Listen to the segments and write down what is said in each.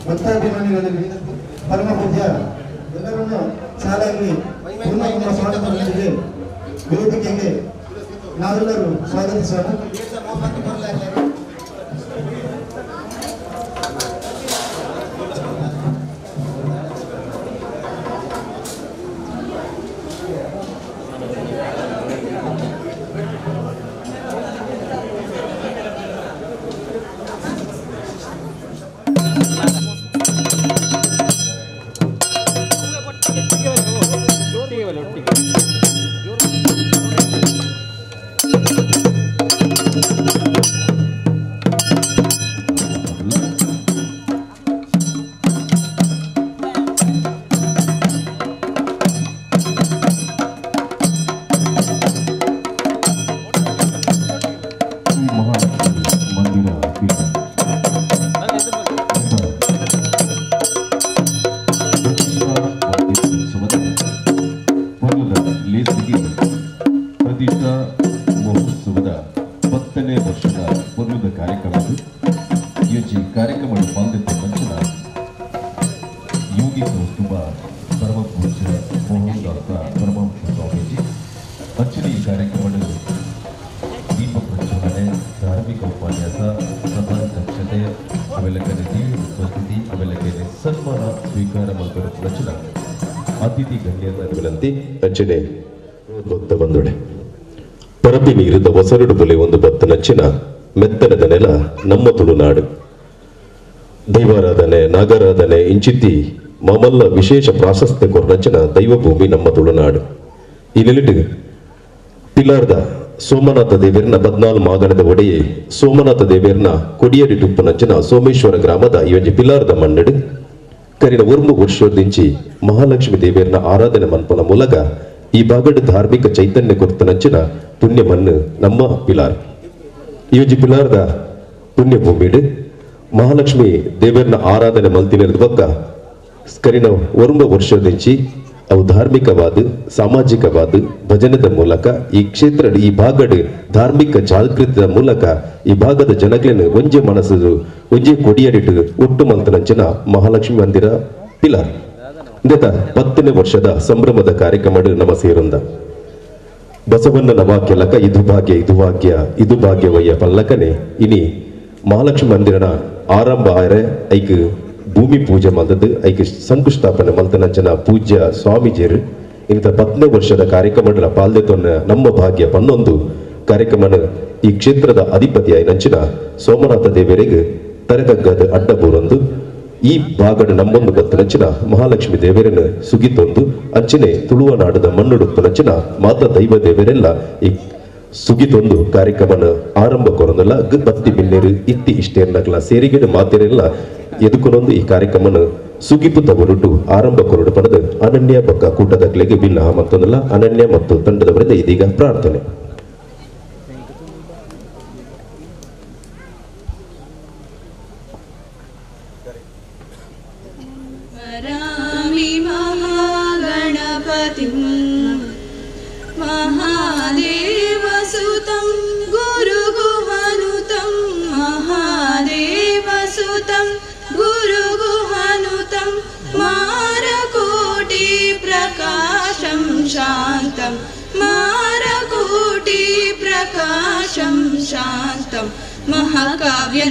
ಭಕ್ತಾಭಿಮಾನಿಗಳಲ್ಲಿ ಪರಮ ಪೂಜ್ಯ ಎಲ್ಲರನ್ನು ಶಾಲೆಯಲ್ಲಿ ಪೂರ್ಣ ಸ್ವಾಗತದೊಂದಿಗೆ ವೇದಿಕೆಗೆ ನಾವೆಲ್ಲರೂ ಸ್ವಾಗತಿಸೋಣ. ಪ್ರತಿಷ್ಠಾ ಮಹೋತ್ಸವದ 10ನೇ ವರ್ಷದ ಪೂರ್ವದ ಕಾರ್ಯಕ್ರಮದ ಯೋಜಿ ಕಾರ್ಯಕ್ರಮ ಪಾಲ್ಗೊಳ್ಳ ಮಂಚನ ಯೋಗಿ ಕೌಸ್ತುಭ ಪರಮ ಪೂಜ್ಯ ಮೋಹನದಾಸ ಪರಮಹಂಸ ಸ್ವಾಮೀಜಿ ಅಂಚನೆ ಈ ಕಾರ್ಯಕ್ರಮದ ದೀಪ ಪ್ರಜ್ವಲನೆ, ಧಾರ್ಮಿಕ ಉಪನ್ಯಾಸ, ಸಭಾಧ್ಯಕ್ಷತೆ, ಅವೆಲ್ಲಕಡೆ ದೇವಿ ಉಪಸ್ಥಿತಿ, ಅವೆಲ್ಲಕಡೆ ಸನ್ಮಾನ ಸ್ವೀಕಾರ ಮಾಡುವ ರಚನಾ ಅತಿಥಿ ಗಣ್ಯರ ವಿನಂತಿ. ಅಂಚನೆ ಭಕ್ತ ಬಂದೊಡೆ ಪರಪಿ ನೀರಿದ್ದ ಒಸರುಡು ಬೊಲೆ ಒಂದು ಭಕ್ತ ನಚ್ಚಿನ ಮೆತ್ತನದ ನೆಲ ನಮ್ಮ ತುಳುನಾಡು. ದೈವಾರಾಧನೆ, ನಾಗಾರಾಧನೆ ಇಂಚಿತ್ತಿ ಮಾಮಲ್ಲ ವಿಶೇಷ ಪ್ರಾಶಸ್ತ್ಯ ಕೊರನಚ್ಚಿನ ದೈವಭೂಮಿ ನಮ್ಮ ತುಳುನಾಡು. ಈ ನೆಲೆಟು ಪಿಲಾರ್ದ ಸೋಮನಾಥ ದೇವೇರ್ನ 14 ಮಾಗಣದ ಒಡೆಯೇ ಸೋಮನಾಥ ದೇವೇರ್ನ ಕೊಡಿಯಡಿ ಟುಪ್ಪನಂಚಿನ ಸೋಮೇಶ್ವರ ಗ್ರಾಮದ ಈ ಒಂಜಿ ಪಿಲಾರ್ದ ಮಣ್ಣಡು ಕರಿನ 1 ವರ್ಷದಿಂಚಿ ಮಹಾಲಕ್ಷ್ಮಿ ದೇವೇರ್ನ ಆರಾಧನೆ ಮನ್ಪನ ಮೂಲಕ ಈ ಭಾಗದ ಧಾರ್ಮಿಕ ಚೈತನ್ಯ ಕೊರ್ತನಂಚಿನ ಪುಣ್ಯ ಮಣ್ಣು ನಮ್ಮ ಪಿಲಾರ್. ಈ ಒಂಜಿ ಪಿಲಾರ್ದ ಪುಣ್ಯ ಭೂಮಿಡು ಮಹಾಲಕ್ಷ್ಮಿ ದೇವರನ್ನ ಆರಾಧನೆ ಮಲ್ತಿನಿರದ ಬೊಕ್ಕ ಕರಿನ 1 ವರ್ಷದಿಂಚಿ ಅವು ಧಾರ್ಮಿಕವಾದ, ಸಾಮಾಜಿಕವಾದ ಭಜನದ ಮೂಲಕ ಈ ಕ್ಷೇತ್ರ ಈ ಭಾಗದ ಧಾರ್ಮಿಕ ಜಾಗೃತಿಯ ಮೂಲಕ ಈ ಭಾಗದ ಜನಗಳನ್ನು ಒಂಜೆ ಮನಸ್ಸು ಒಂಜೆ ಕೊಡಿಯಡಿಟ್ಟು ಒಟ್ಟು ಮಲ್ತನಂಚಿನ ಮಹಾಲಕ್ಷ್ಮಿ ಮಂದಿರ ಪಿಲಾರ್. 10ನೇ ವರ್ಷದ ಸಂಭ್ರಮದ ಕಾರ್ಯಕ್ರಮ ನಮ್ಮ ಸೇರಂದ ಬಸವಣ್ಣನ ವಾಕ್ಯ ಲಕ ಇದು ಭಾಗ್ಯ ಇದು ಭಾಗ್ಯ ಇದು ಭಾಗ್ಯವಯ್ಯ ಪಲ್ಲಕನೆ ಇನಿ ಮಹಾಲಕ್ಷ್ಮಿ ಮಂದಿರನ ಆರಂಭ ಆರೆ ಐಕ್ ಭೂಮಿ ಪೂಜೆ ಮಲ್ತದ್ದು ಐಕ್ ಶಂಕುಸ್ಥಾಪನೆ ಮಲ್ತನಂಚನ ಪೂಜ್ಯ ಸ್ವಾಮೀಜಿಯರು ಇಂಥ 10ನೇ ವರ್ಷದ ಕಾರ್ಯಕ್ರಮ ಪಾಲ್ದೆತೊನ್ನ ನಮ್ಮ ಭಾಗ್ಯ ಪನ್ನೊಂದು ಕಾರ್ಯಕ್ರಮ ಈ ಕ್ಷೇತ್ರದ ಅಧಿಪತಿಯಾയി ನಂಚಿನ ಸೋಮನಾಥ ದೇವರಿಗೆ ತರಗಗ್ಗದ ಅಡ್ಡಬೂರೊಂದು ಈ ಭಾಗದ ನಮ್ಮೊಂದು ಬತ್ತನಂಚಿನ ಮಹಾಲಕ್ಷ್ಮಿ ದೇವರನ್ನು ಸುಗಿತೊಂದು ಅಂಚನೆ ತುಳುವ ನಾಡದ ಮಣ್ಣುಡುಪ್ಪನಂಚಿನ ಮಾತಾ ದೈವ ದೇವರೆಲ್ಲ ಈ ಸುಗಿತೊಂದು ಕಾರ್ಯಕ್ರಮನ ಆರಂಭ ಕೊರೊಂದಲ್ಲ ಬತ್ತಿ ಬಿನ್ನೇರು ಇತ್ತಿ ಇಷ್ಟೇರ್ನಕಲ ಸೇರಿಗೆಡು ಮಾತೆರೆಲ್ಲ ಎದುಕೊನೊಂದು ಈ ಕಾರ್ಯಕ್ರಮನ ಸುಗಿಪು ತವರುಟು ಆರಂಭ ಕೊರಡು ಪಡೆದು ಅನನ್ಯ ಬಕ್ಕ ಕೂಟದಕ್ಲೆಗೆ ಭಿನ್ನ ಮತ್ತೊಂದಲ್ಲ ಅನನ್ಯ ಮತ್ತು ತಂಡದವರಿಂದ ಇದೀಗ ಪ್ರಾರ್ಥನೆ.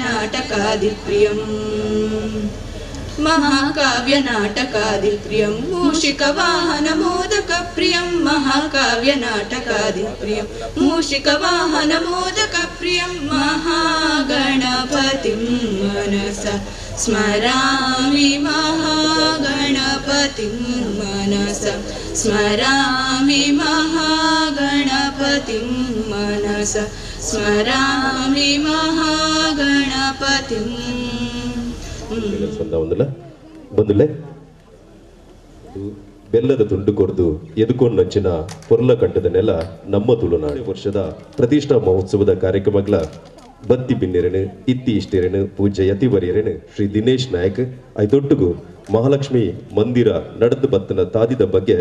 महाकाव्यनाटकादिप्रियं महाकाव्यनाटकादिप्रियं मूषिकवाहनमोदकप्रियं महाकाव्यनाटकादिप्रियं मूषिकवाहनमोदकप्रियं महागणपतिं मनसा स्मरामि महागणपतिं मनसा स्मरामि महागणपतिं मनसा स्मरामि महागणपतिं. ಬಂದುಲೆ ಬೆಲ್ಲದ ತುಂಡು ಕೊರ್ದು ಎದುಕೊಂಡಂಚಿನ ಪೊರ್ಲ ಕಂಠದ ನೆಲ ನಮ್ಮ ತುಳುನಾಡು. ವರ್ಷದ ಪ್ರತಿಷ್ಠಾ ಮಹೋತ್ಸವದ ಕಾರ್ಯಕ್ರಮಗಳ ಬತ್ತಿ ಬಿನ್ನೆರೆನು ಇತ್ತಿ ಇಷ್ಟೇರೆನು ಪೂಜ್ಯ ಯತಿವರಿಯರೆನು ಶ್ರೀ ದಿನೇಶ್ ನಾಯಕ್ ಐದೊಟ್ಟುಗು ಮಹಾಲಕ್ಷ್ಮಿ ಮಂದಿರ ನಡೆದು ಬತ್ತನ ತಾದಿದ ಬಗ್ಗೆ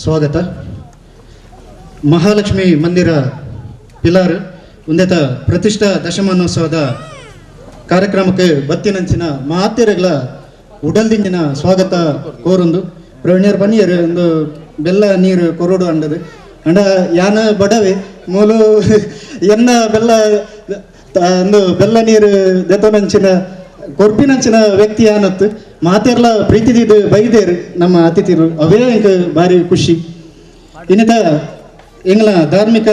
ಸ್ವಾಗತ. ಮಹಾಲಕ್ಷ್ಮಿ ಮಂದಿರ ಪಿಲಾರ್ ಒಂದೇತ ಪ್ರತಿಷ್ಠಾ ದಶಮಾನೋತ್ಸವದ ಕಾರ್ಯಕ್ರಮಕ್ಕೆ ಬತ್ತಿನಂಚಿನ ಮಾತೆರೆಗಳ ಉಡಲ್ದಿಂಜಿನ ಸ್ವಾಗತ ಕೋರೊಂದು ಪ್ರವೀಣ್ಯರ್ ಬನ್ನಿಯರು ಒಂದು ಬೆಲ್ಲ ನೀರು ಕೊರಡು ಅಂಡದು ಅಂಡ ಯಾನ ಬಡವೆ ಮೂಲು ಎನ್ನ ಬೆಲ್ಲ ಒಂದು ಬೆಲ್ಲ ನೀರು ದೆತನಂಚಿನ ಕೊರ್ಪಿನಂಚಿನ ವ್ಯಕ್ತಿ ಯಾನತ್ತು ಮಾತೆರ್ಲ ಪ್ರೀತಿದಿದ್ದು ಬೈದೇರು ನಮ್ಮ ಅತಿಥಿರು ಅವೇ ಎಂಕ್ ಭಾರಿ ಖುಷಿ. ಇನ್ನಿತ ಎಂಗ್ಲ ಧಾರ್ಮಿಕ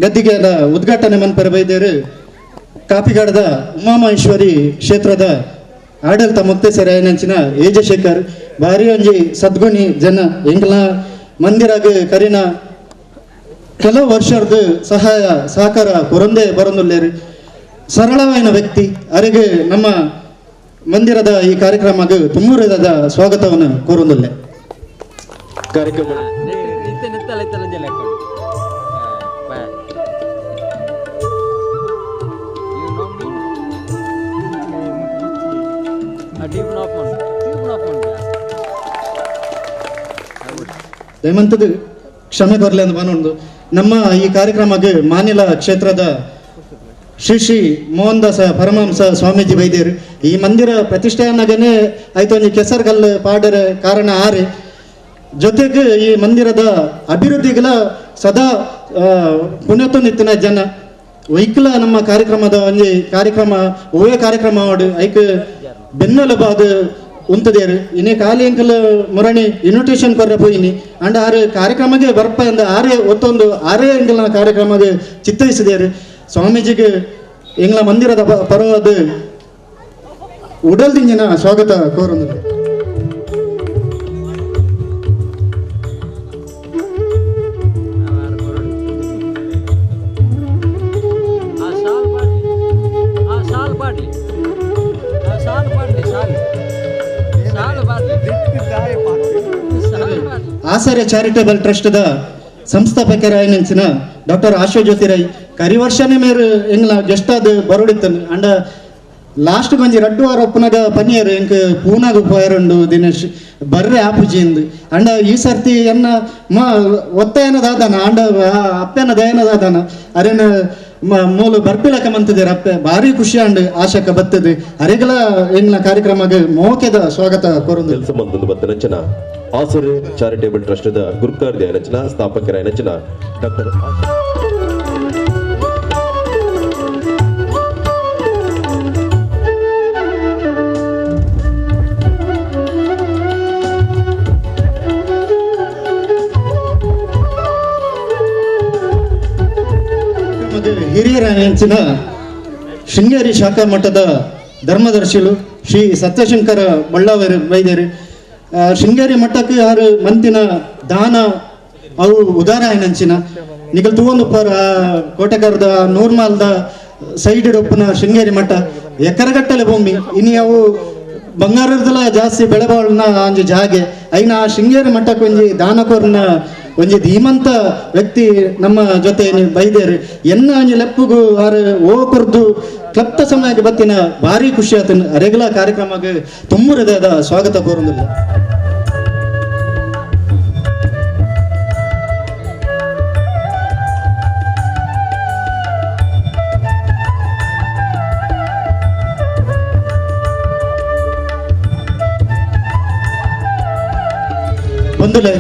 ಗದ್ದಿಗೆಯ ಉದ್ಘಾಟನೆ ಮನ್ಪರ ಬೈದೇರು ಕಾಪಿಗಾಡದ ಉಮಾಮಹೇಶ್ವರಿ ಕ್ಷೇತ್ರದ ಆಡಳಿತ ಮೊಕ್ತೇಸರಾಯನಂಚಿನ ಏಜಶೇಖರ್ ಭಾರಿ ಒಂಜಿ ಸದ್ಗುಣಿ ಜನ ಎಂಗ್ಲ ಮಂದಿರಾಗ ಕರಿನ ಕೆಲವು ವರ್ಷದ ಸಹಾಯ ಸಹಕಾರ ಕೊರಂದೇ ಬರೊಂದುಲ್ಲೇರು ಸರಳವಾದ ವ್ಯಕ್ತಿ ಅರೆಗೆ ನಮ್ಮ ಮಂದಿರದ ಈ ಕಾರ್ಯಕ್ರಮಕ್ಕೆ ತುಂಬೂರದ ಸ್ವಾಗತವನ್ನು ಕೋರೊಂದುಲ್ಲೆ. ಕಾರ್ಯಕ್ರಮ ದಯಮಂತದ ಕ್ಷಮೆ ಕೊರಲೆ ಅಂತ ಬಾನೊಂದು ನಮ್ಮ ಈ ಕಾರ್ಯಕ್ರಮಕ್ಕೆ ಮಾನಿಲ ಕ್ಷೇತ್ರದ ಶ್ರೀ ಶ್ರೀ ಮೋಹನ್ ದಾಸ ಪರಮಹಂಸ ಸ್ವಾಮೀಜಿ ಬೈದೇರು ಈ ಮಂದಿರ ಪ್ರತಿಷ್ಠೆಯನ್ನಾಗನೇ ಆಯ್ತು ಒಂಜಿ ಕೆಸರ್ಗಲ್ಲು ಪಾಡರ ಕಾರಣ ಆರೆ ಜೊತೆಗೆ ಈ ಮಂದಿರದ ಅಭಿವೃದ್ಧಿಗಳ ಸದಾ ಪುಣ್ಯತೊಂದಿತ್ತಿನ ಜನ ವೈಕಲ ನಮ್ಮ ಕಾರ್ಯಕ್ರಮದ ಒಂಜಿ ಕಾರ್ಯಕ್ರಮ ಓವೇ ಕಾರ್ಯಕ್ರಮ ಮಾಡು ಐಕ್ ಬೆನ್ನೆಲುಬಾದ ಉಂತದೇರು ಇನ್ನೇ ಖಾಲಿ ಅಂಕಲ್ ಮುರಣಿ ಇನ್ವಿಟೇಷನ್ ಕೊರ್ರೆ ಪೋಯಿನಿ ಅಂಡ್ ಆರು ಕಾರ್ಯಕ್ರಮಕ್ಕೆ ಬರ್ಪ ಅಂದ ಆರೇ ಒತ್ತೊಂದು ಆರೇ ಎಂಕಲ್ನ ಕಾರ್ಯಕ್ರಮಕ್ಕೆ ಚಿತ್ತೈಸಿದೇರು ಸ್ವಾಮೀಜಿಗೆ ಎಂಗ್ಲ ಮಂದಿರದ ಪರವಾದ ಉಡಲ್ದಿಂಜಿನ ಸ್ವಾಗತ ಕೋರಂದು. ಆಸರೆ ಚಾರಿಟೇಬಲ್ ಟ್ರಸ್ಟ್ದ ಸಂಸ್ಥಾಪಕರಾಯನಂಚಿನ ಡಾಕ್ಟರ್ ಆಶಾಜ್ಯೋತಿ ರೈ ಕರಿ ವರ್ಷನೇ ಮೇರು ಎಂಗ್ಲ ಗೆಸ್ಟ್ ಆದ್ ಬರೋಡಿತ್ತನು ಅಂಡ ಲಾಸ್ಟ್ ಒಂಜಿ ರಡ್ಡು ವಾರ ಒಪ್ಪುನಾಗ ಪನಿಯರು ಎಂಕ್ ಪೂನಾಗ ಪೋಯರುಂಡು ದಿನೇಶ್ ಬರ್ರೆ ಆಪುಜಿಂದು ಅಂಡ ಈ ಸರ್ತಿ ಎನ್ನ ಮ ಒತ್ತಾಯನ ದಾದಾನ ಅಂಡ ಅಪ್ಪನ ದಯನ ದಾದಾನ ಅರೇನ ಮೂಲು ಬರ್ಪಿಲಕ ಮಂತದೇರು ಅಪ್ಪೆ ಭಾರಿ ಖುಷಿ ಅಂಡ್ ಆಶಕ ಬತ್ತದು ಅರೆಗಳ ಎಂಗ್ಲ ಕಾರ್ಯಕ್ರಮಕ್ಕೆ ಮೋಕೆದ ಸ್ವಾಗತ ಕೋರಂದು. ಕೆಲಸ ಮಂದೊಂದು ಬತ್ತನಂಚನ ಆಸರೆ ಚಾರಿಟೇಬಲ್ ಟ್ರಸ್ಟ್ದ ಗುರುಕಾರ್ಯ ರಚನಾ ಸ್ಥಾಪಕರ ರಚನಾ ಡಾಕ್ಟರ್ ಹಿರಿಯರ ನೆಂಚಿನ ಶೃಂಗೇರಿ ಶಾಖಾ ಮಠದ ಧರ್ಮದರ್ಶಿಲು Shri Satyashankara ಬಳ್ಳಾವರು ವೈದ್ಯರು ಶೃಂಗೇರಿ ಮಠಕ್ಕೆ ಆರು ಮಂತಿನ ದಾನ ಅವು ಉದಾರ ನಂಚಿನ ನಿಗಲ್ ತೂವೊಂದುಪ್ಪರ್ ಕೋಟೆಕಾರದ ನೂರ್ಮಾಲ್ದ ಸೈಡ್ ಉಪ್ಪುನ ಶೃಂಗೇರಿ ಮಠ ಎಕರೆಗಟ್ಟಲೆ ಭೂಮಿ ಇನಿ ಅವು ಬಂಗಾರದಲ ಜಾಸ್ತಿ ಬೆಳೆಬಾಳ್ನ ಒಂಜಿ ಜಾಗೆ ಐನ ಆ ಶೃಂಗೇರಿ ಮಠಕ್ಕೆ ಒಂಜಿ ದಾನಕೋರ್ನ ಒಂಜಿ ಧೀಮಂತ ವ್ಯಕ್ತಿ ನಮ್ಮ ಜೊತೆ ಬೈದೇರು ಎನ್ನ ಒಂಜಿ ಲೆಪ್ಪುಗು ಆರು ಓ ಕೊರ್ದು ಕ್ಲಪ್ತ ಸಮಯಕ್ಕೆ ಬತ್ತಿನ ಭಾರಿ ಖುಷಿ ಆತನ ಅರೆಗಲ ಕಾರ್ಯಕ್ರಮಕ್ಕೆ ತುಂಬುರದಾದ ಸ್ವಾಗತ ಕೋರುವುದಿಲ್ಲ. ಬಂದುಲೆ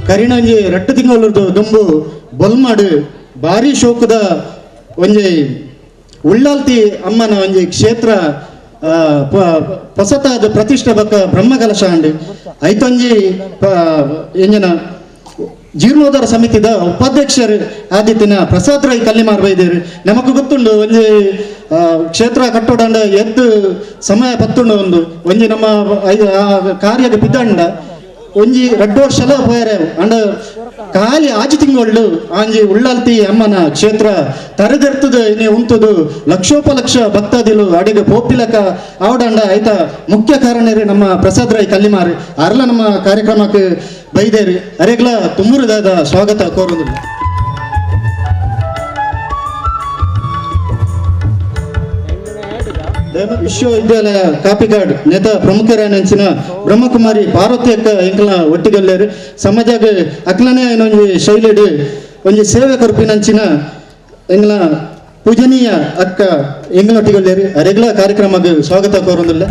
ಕರಿಣಂಜಿ ರಟ್ಟು ತಿಂಗಳದ್ದು ದುಂಬು ಬೊಲ್ಮಾಡು ಭಾರಿ ಶೋಕದ ಒಂಜಿ ಉಳ್ಳಾಲ್ತಿ ಅಮ್ಮನ ಒಂಜಿ ಕ್ಷೇತ್ರ ಹೊಸತಾದ ಪ್ರತಿಷ್ಠೆ ಬಕ್ಕ ಬ್ರಹ್ಮಕಲಶ ಅಂಡು ಐತೊಂಜಿ ಎಂಜನ ಜೀರ್ಣೋದ್ಧಾರ ಸಮಿತಿದ ಉಪಾಧ್ಯಕ್ಷರು ಆದಿತ್ಯನ ಪ್ರಸಾದ್ ರೈ ಕಲ್ಲಿಮಾರ್ ಬೈದೇರು. ನಮಕ್ ಗೊತ್ತುಂಡು ಒಂಜಿ ಕ್ಷೇತ್ರ ಕಟ್ಟೋಡಂಡ ಎದ್ದು ಸಮಯ ಪತ್ತುಂಡು ಒಂದು ಒಂಜಿ ನಮ್ಮ ಕಾರ್ಯದ ಪಿದಂಡ ಒಂಜಿ ರಡ್ಡು ವರ್ಷಲ ಪೋಯರೆ ಅಂಡ ಖಾಲಿ ಆಜಿ ತಿಂಗಳು ಆಂಜಿ ಉಳ್ಳಾಲ್ತಿ ಅಮ್ಮನ ಕ್ಷೇತ್ರ ತರದೆರ್ತದ ಇನಿ ಉಂತದು ಲಕ್ಷೋಪಲಕ್ಷ ಭಕ್ತಾದಿಲು ಅಡಿಗೆ ಪೋಪಿಲಕ ಆವಡಂಡ ಆಯ್ತ ಮುಖ್ಯ ಕಾರಣರು ನಮ್ಮ ಪ್ರಸಾದ್ ರೈ ಕಲ್ಲಿಮಾರಿ ಅರ್ಲ ನಮ್ಮ ಕಾರ್ಯಕ್ರಮಕ್ಕೆ ಬೈದೇರಿ ಅರೆಗ್ಲ ತುಂಬುರದಾದ ಸ್ವಾಗತ ಕೋರುವುದಿಲ್ಲ. ವಿಶ್ವವಿದ್ಯಾಲಯ ಕಾಪಿಕಾಡ್ ನೇತ ಪ್ರಮುಖರಾನಂಚಿನ ಬ್ರಹ್ಮಕುಮಾರಿ ಪಾರ್ವತಿ ಅಕ್ಕ ಎಂಕಲ್ನ ಒಟ್ಟಿಗಲ್ಲೇರು ಸಮಾಜಕ್ಕೆ ಅಕ್ಲನೇ ಒಂಜಿ ಶೈಲಿಡು ಒಂಜಿ ಸೇವೆ ಕೊರ್ಪಿನಂಚಿನ ಎಂಗ್ಲ ಪೂಜನೀಯ ಅಕ್ಕ ಎಂಗ್ಲ ಒಟ್ಟಿಗಲ್ಲೇರು ಅರೆಗ್ಲ ಕಾರ್ಯಕ್ರಮಕ್ಕೆ ಸ್ವಾಗತ ಕೋರುವುದಿಲ್ಲ.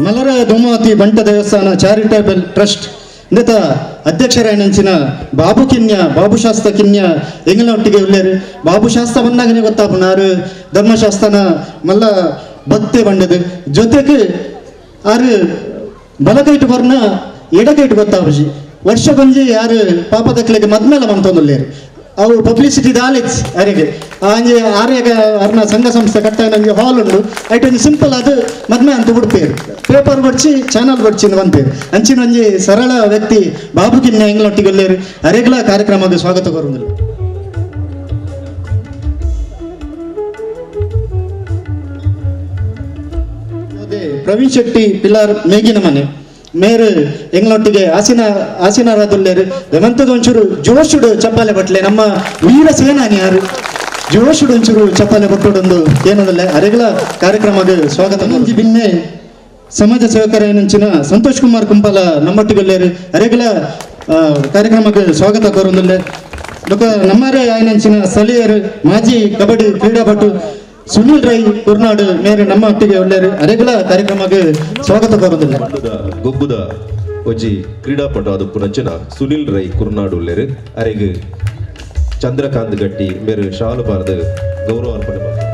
ಮಲರ ಧೂಮಾವತಿ ಬಂಟ ದೇವಸ್ಥಾನ ಚಾರಿಟೇಬಲ್ ಟ್ರಸ್ಟ್ ಇಂದತ ಅಧ್ಯಕ್ಷರಾಯನಂಚಿನ ಬಾಬು ಕಿನ್ಯ ಬಾಬು ಶಾಸ್ತ್ರ ಕಿನ್ಯ ಎಂಗಲೊಟ್ಟಿಗೆ ಉಲ್ಲೇರು. ಬಾಬು ಶಾಸ್ತ್ರ ಬಂದಾಗನೇ ಗೊತ್ತಾಪುನಾರು ಧರ್ಮಶಾಸ್ತ್ರನ ಮಲ್ಲ ಭಕ್ತಿ ಬಂಡದು ಜೊತೆಗೆ ಆರು ಬಲಕೈಟು ಬರ್ನ ಎಡಕೈಟು ಗೊತ್ತಾಪುಜಿ ವರ್ಷ ಬಂಜಿ ಯಾರು ಪಾಪದಕ್ಲೆಗೆ ಮದ್ಮೇಲೆ ಮಂತೊಂದುಲ್ಲೇರು ಅವು ಪಬ್ಲಿಸಿಟಿ ದಾಲಿಚ್ ಅರಿಗೆ ಆಂಜೆ ಆರ್ಯಗ ಅರ್ನ ಸಂಘ ಸಂಸ್ಥೆ ಕಟ್ಟ ನಮಗೆ ಹಾಲ್ ಉಂಡು ಐಟ್ ಒಂಜಿ ಸಿಂಪಲ್ ಅದು ಮದ್ಮೆ ಅಂತ ಬಿಡ್ಪೇರು ಪೇಪರ್ ಬಡ್ಚಿ ಚಾನಲ್ ಬಡ್ಚಿ ಬಂತೇರು ಅಂಚಿನ ಒಂಜಿ ಸರಳ ವ್ಯಕ್ತಿ ಬಾಬು ಕಿನ್ಯ ಎಂಗ್ಲೊಟ್ಟಿಗೊಲ್ಲೇರು ಅರೆಗ್ಲ ಕಾರ್ಯಕ್ರಮಕ್ಕೆ ಸ್ವಾಗತ ಕೋರುವುದಿಲ್ಲ. ಪ್ರವೀಣ್ ಶೆಟ್ಟಿ ಪಿಲಾರ್ ಮೇಗಿನ ಮನೆ ಮೇರು ಎಂಗ್ಲೊಟ್ಟಿಗೆ ಆಸಿನ ಆಸಿನರಾದುಲ್ಲೇರು ರೆಮಂತದ ಒಂಚೂರು ಜೋಶುಡು ಚಪ್ಪಾಲೆ ಬಟ್ಲೆ ನಮ್ಮ ವೀರ ಸೇನಾನಿ ಯಾರು ಜೋಶುಡು ಒಂಚೂರು ಚಪ್ಪಾಲೆ ಬಟ್ಟುಡೊಂದು ಏನದಲ್ಲ ಅರೆಗಳ ಕಾರ್ಯಕ್ರಮಕ್ಕೆ ಸ್ವಾಗತ. ಒಂಜಿ ಬಿನ್ನೆ ಸಮಾಜ ಸೇವಕರ ಏನಂಚಿನ ಸಂತೋಷ್ ಕುಮಾರ್ ಕುಂಪಾಲ ನಮ್ಮೊಟ್ಟಿಗೊಲ್ಲೇರು ಅರೆಗಳ ಕಾರ್ಯಕ್ರಮಕ್ಕೆ ಸ್ವಾಗತ ಕೋರುವುದಿಲ್ಲ. ನಮ್ಮರೇ ಆಯನಂಚಿನ ಸ್ಥಳೀಯರು ಮಾಜಿ ಕಬಡ್ಡಿ ಕ್ರೀಡಾಪಟು ಸುನೀಲ್ ರೈ ಕುರ್ನಾಡು ಮೇರೆ ನಮ್ಮ ಒಟ್ಟಿಗೆ ಒಳ್ಳೆಯರು ಅರೆಗಳ ಕಾರ್ಯಕ್ರಮಕ್ಕೆ ಸ್ವಾಗತ ಕೋರುವುದಿಲ್ಲ. ಗೊಬ್ಬುದ ಒಂಜಿ ಕ್ರೀಡಾಪಟು ಅದು ಪುನಂಚಿನ ಸುನೀಲ್ ರೈ ಕುರ್ನಾಡು ಉಲ್ಲೇರು ಅರೆಗ್ ಚಂದ್ರಕಾಂತ್ ಗಟ್ಟಿ ಮೇರು ಶಾಲು ಬಾರದು ಗೌರವ ಅರ್ಪಣೆ ಮಾಡ್ತಾರೆ.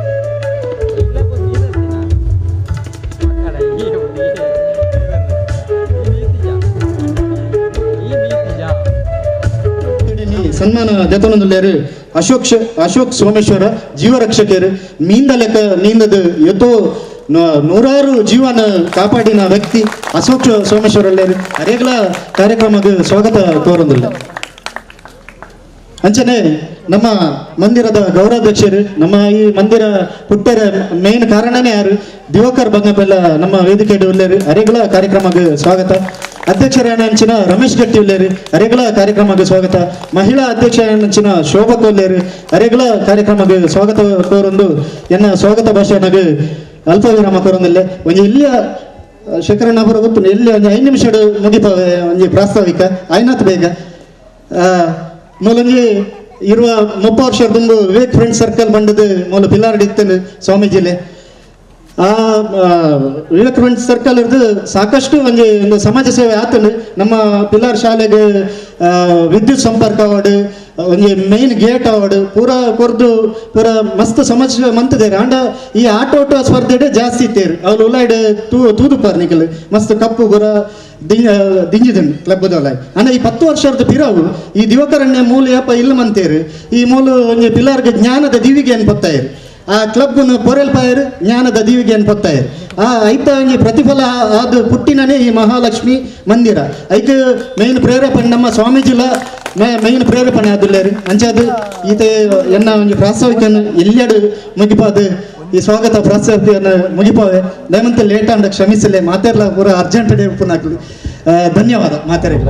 ಸನ್ಮಾನ ದೆತೊಂದುಲ್ಲೇರು ಅಶೋಕ್ ಅಶೋಕ್ ಸೋಮೇಶ್ವರ ಜೀವರಕ್ಷಕರು ಮೀಂದ ಲೆಕ್ಕ ನೀಂದದು ಎತ್ತೋ ನೂರಾರು ಜೀವನ ಕಾಪಾಡಿನ ವ್ಯಕ್ತಿ ಅಶೋಕ್ ಸೋಮೇಶ್ವರ ಅರೆಗಳ ಕಾರ್ಯಕ್ರಮಕ್ಕೆ ಸ್ವಾಗತ ಕೋರುವುದಿಲ್ಲ. ಅಂಚನೆ ನಮ್ಮ ಮಂದಿರದ ಗೌರವಾಧ್ಯಕ್ಷರು ನಮ್ಮ ಈ ಮಂದಿರ ಪುಟ್ಟರ ಮೇನ್ ಕಾರಣನೇ ಯಾರು ದಿವಾಕರ್ ಬಂಗಬೆಲ್ಲ ನಮ್ಮ ವೇದಿಕೆ ಉಲ್ಲೇರು ಅರೆಗಳ ಕಾರ್ಯಕ್ರಮಕ್ಕೆ ಸ್ವಾಗತ. ಅಧ್ಯಕ್ಷರಾಯನಂಚಿನ ರಮೇಶ್ ಗಟ್ಟಿ ಉಲ್ಲೇರು ಅರೆಗಳ ಕಾರ್ಯಕ್ರಮಕ್ಕೆ ಸ್ವಾಗತ. ಮಹಿಳಾ ಅಧ್ಯಕ್ಷರಾಯನಂಚಿನ ಶೋಭಾ ಕೊಲ್ಲೇರು ಅರೆಗಳ ಕಾರ್ಯಕ್ರಮಕ್ಕೆ ಸ್ವಾಗತ ಕೋರೊಂದು ಎನ್ನ ಸ್ವಾಗತ ಭಾಷಣಗೆ ಅಲ್ಪ ವಿರಾಮ ಕೋರೊಂದಿಲ್ಲ. ಒಂಜಿ ಎಲ್ಲಿಯ ಶೇಖರಣ್ಣ ಅವರ ಗೊತ್ತು ಎಲ್ಲಿ ಒಂಜಿ 5 ನಿಮಿಷ ಮುಗಿತವೆ ಒಂಜಿ ಪ್ರಾಸ್ತಾವಿಕ ಆಯ್ನಾತ್ ಬೇಗ ಮೂಲೊಂಜಿ ಇರುವ 30 ವರ್ಷ ತುಂಬ ವಿವೇಕ್ ಫ್ರೆಂಡ್ ಸರ್ಕಲ್ ಬಂಡದು ಮೂಲ ಪಿಲ್ಲಾರ್ಡ್ ಇತ್ತೇನೆ ಸ್ವಾಮೀಜಿಲೆ ಆ ವಿವೇಕ್ ಫ್ರೆಂಡ್ಸ್ ಸರ್ಕಲ್ ಇರ್ದು ಸಾಕಷ್ಟು ಒಂಜಿ ಒಂದು ಸಮಾಜ ಸೇವೆ ಆತನು. ನಮ್ಮ ಪಿಲಾರ್ ಶಾಲೆಗೆ ವಿದ್ಯುತ್ ಸಂಪರ್ಕ ಅವಾರ್ಡ್, ಒಂಜಿ main gate award ಪೂರ ಕೊರ್ದು ಪೂರ ಮಸ್ತ್ ಸಮಾಜ ಸೇವೆ ಮಂತದೇರು. ಆಂಡ ಈ ಆಟೋಟ ಸ್ಪರ್ಧೆಡೆ ಜಾಸ್ತಿ ಇತ್ತೇರು ಅವ್ರು ಉಲಾಯ್ಡ್ ತೂದುಪಾರ್ ನಿಕಲ್ ಮಸ್ತ್ ಕಪ್ಪು ಗುರ ದಿಂಜಿದನು ಕ್ಲಬ್ದೊಲಾಯ್. ಅಂಡ ಈ 10 ವರ್ಷದ ಪಿರವು ಈ ದಿವಕರಣ್ಯ ಮೂಲ ಯಪ್ಪ ಇಲ್ಲ ಮಂತೇರು ಈ ಮೂಲ ಒಂಜಿ ಪಿಲಾರ್ಗೆ ಜ್ಞಾನದ ದಿವಿಗೆ ಏನು ಪೊತ್ತಾಯರು. ಆ ಕ್ಲಬ್ನ ಪೊರೆಲ್ ಪಾಯರು ಜ್ಞಾನದ ದೀವಿಗೆ ಏನು ಪೊತ್ತಾಯರು. ಆ ಐತ ಒಂಜಿ ಪ್ರತಿಫಲ ಅದು ಪುಟ್ಟಿನೇ ಈ ಮಹಾಲಕ್ಷ್ಮಿ ಮಂದಿರ. ಐಕ್ ಮೇನ್ ಪ್ರೇರೇಪಣೆ ನಮ್ಮ ಸ್ವಾಮೀಜಿಲ ಮೇನ್ ಪ್ರೇರೇಪಣೆ ಆದುಲ್ಲೇರು. ಅಂಚಾದ ಈತ ಎನ್ನ ಒಂಜಿ ಪ್ರಾಸ್ತಾವಿಕನ್ನು ಎಲ್ಲೆಡು ಮುಗಿಪಾದ ಈ ಸ್ವಾಗತ ಪ್ರಾಸ್ತಾವಿಕವನ್ನು ಮುಗಿಪಾವೆ. ದಯಮಂತ ಲೇಟ್ ಅಂಡ ಕ್ಷಮಿಸಲೆ, ಮಾತೆರ್ಲ ಪೂರ ಅರ್ಜೆಂಟ್ ಡೇ ಉಪ್ಪುನಾಕ್ಲು. ಧನ್ಯವಾದ ಮಾತೆರೆಲ್ಲ.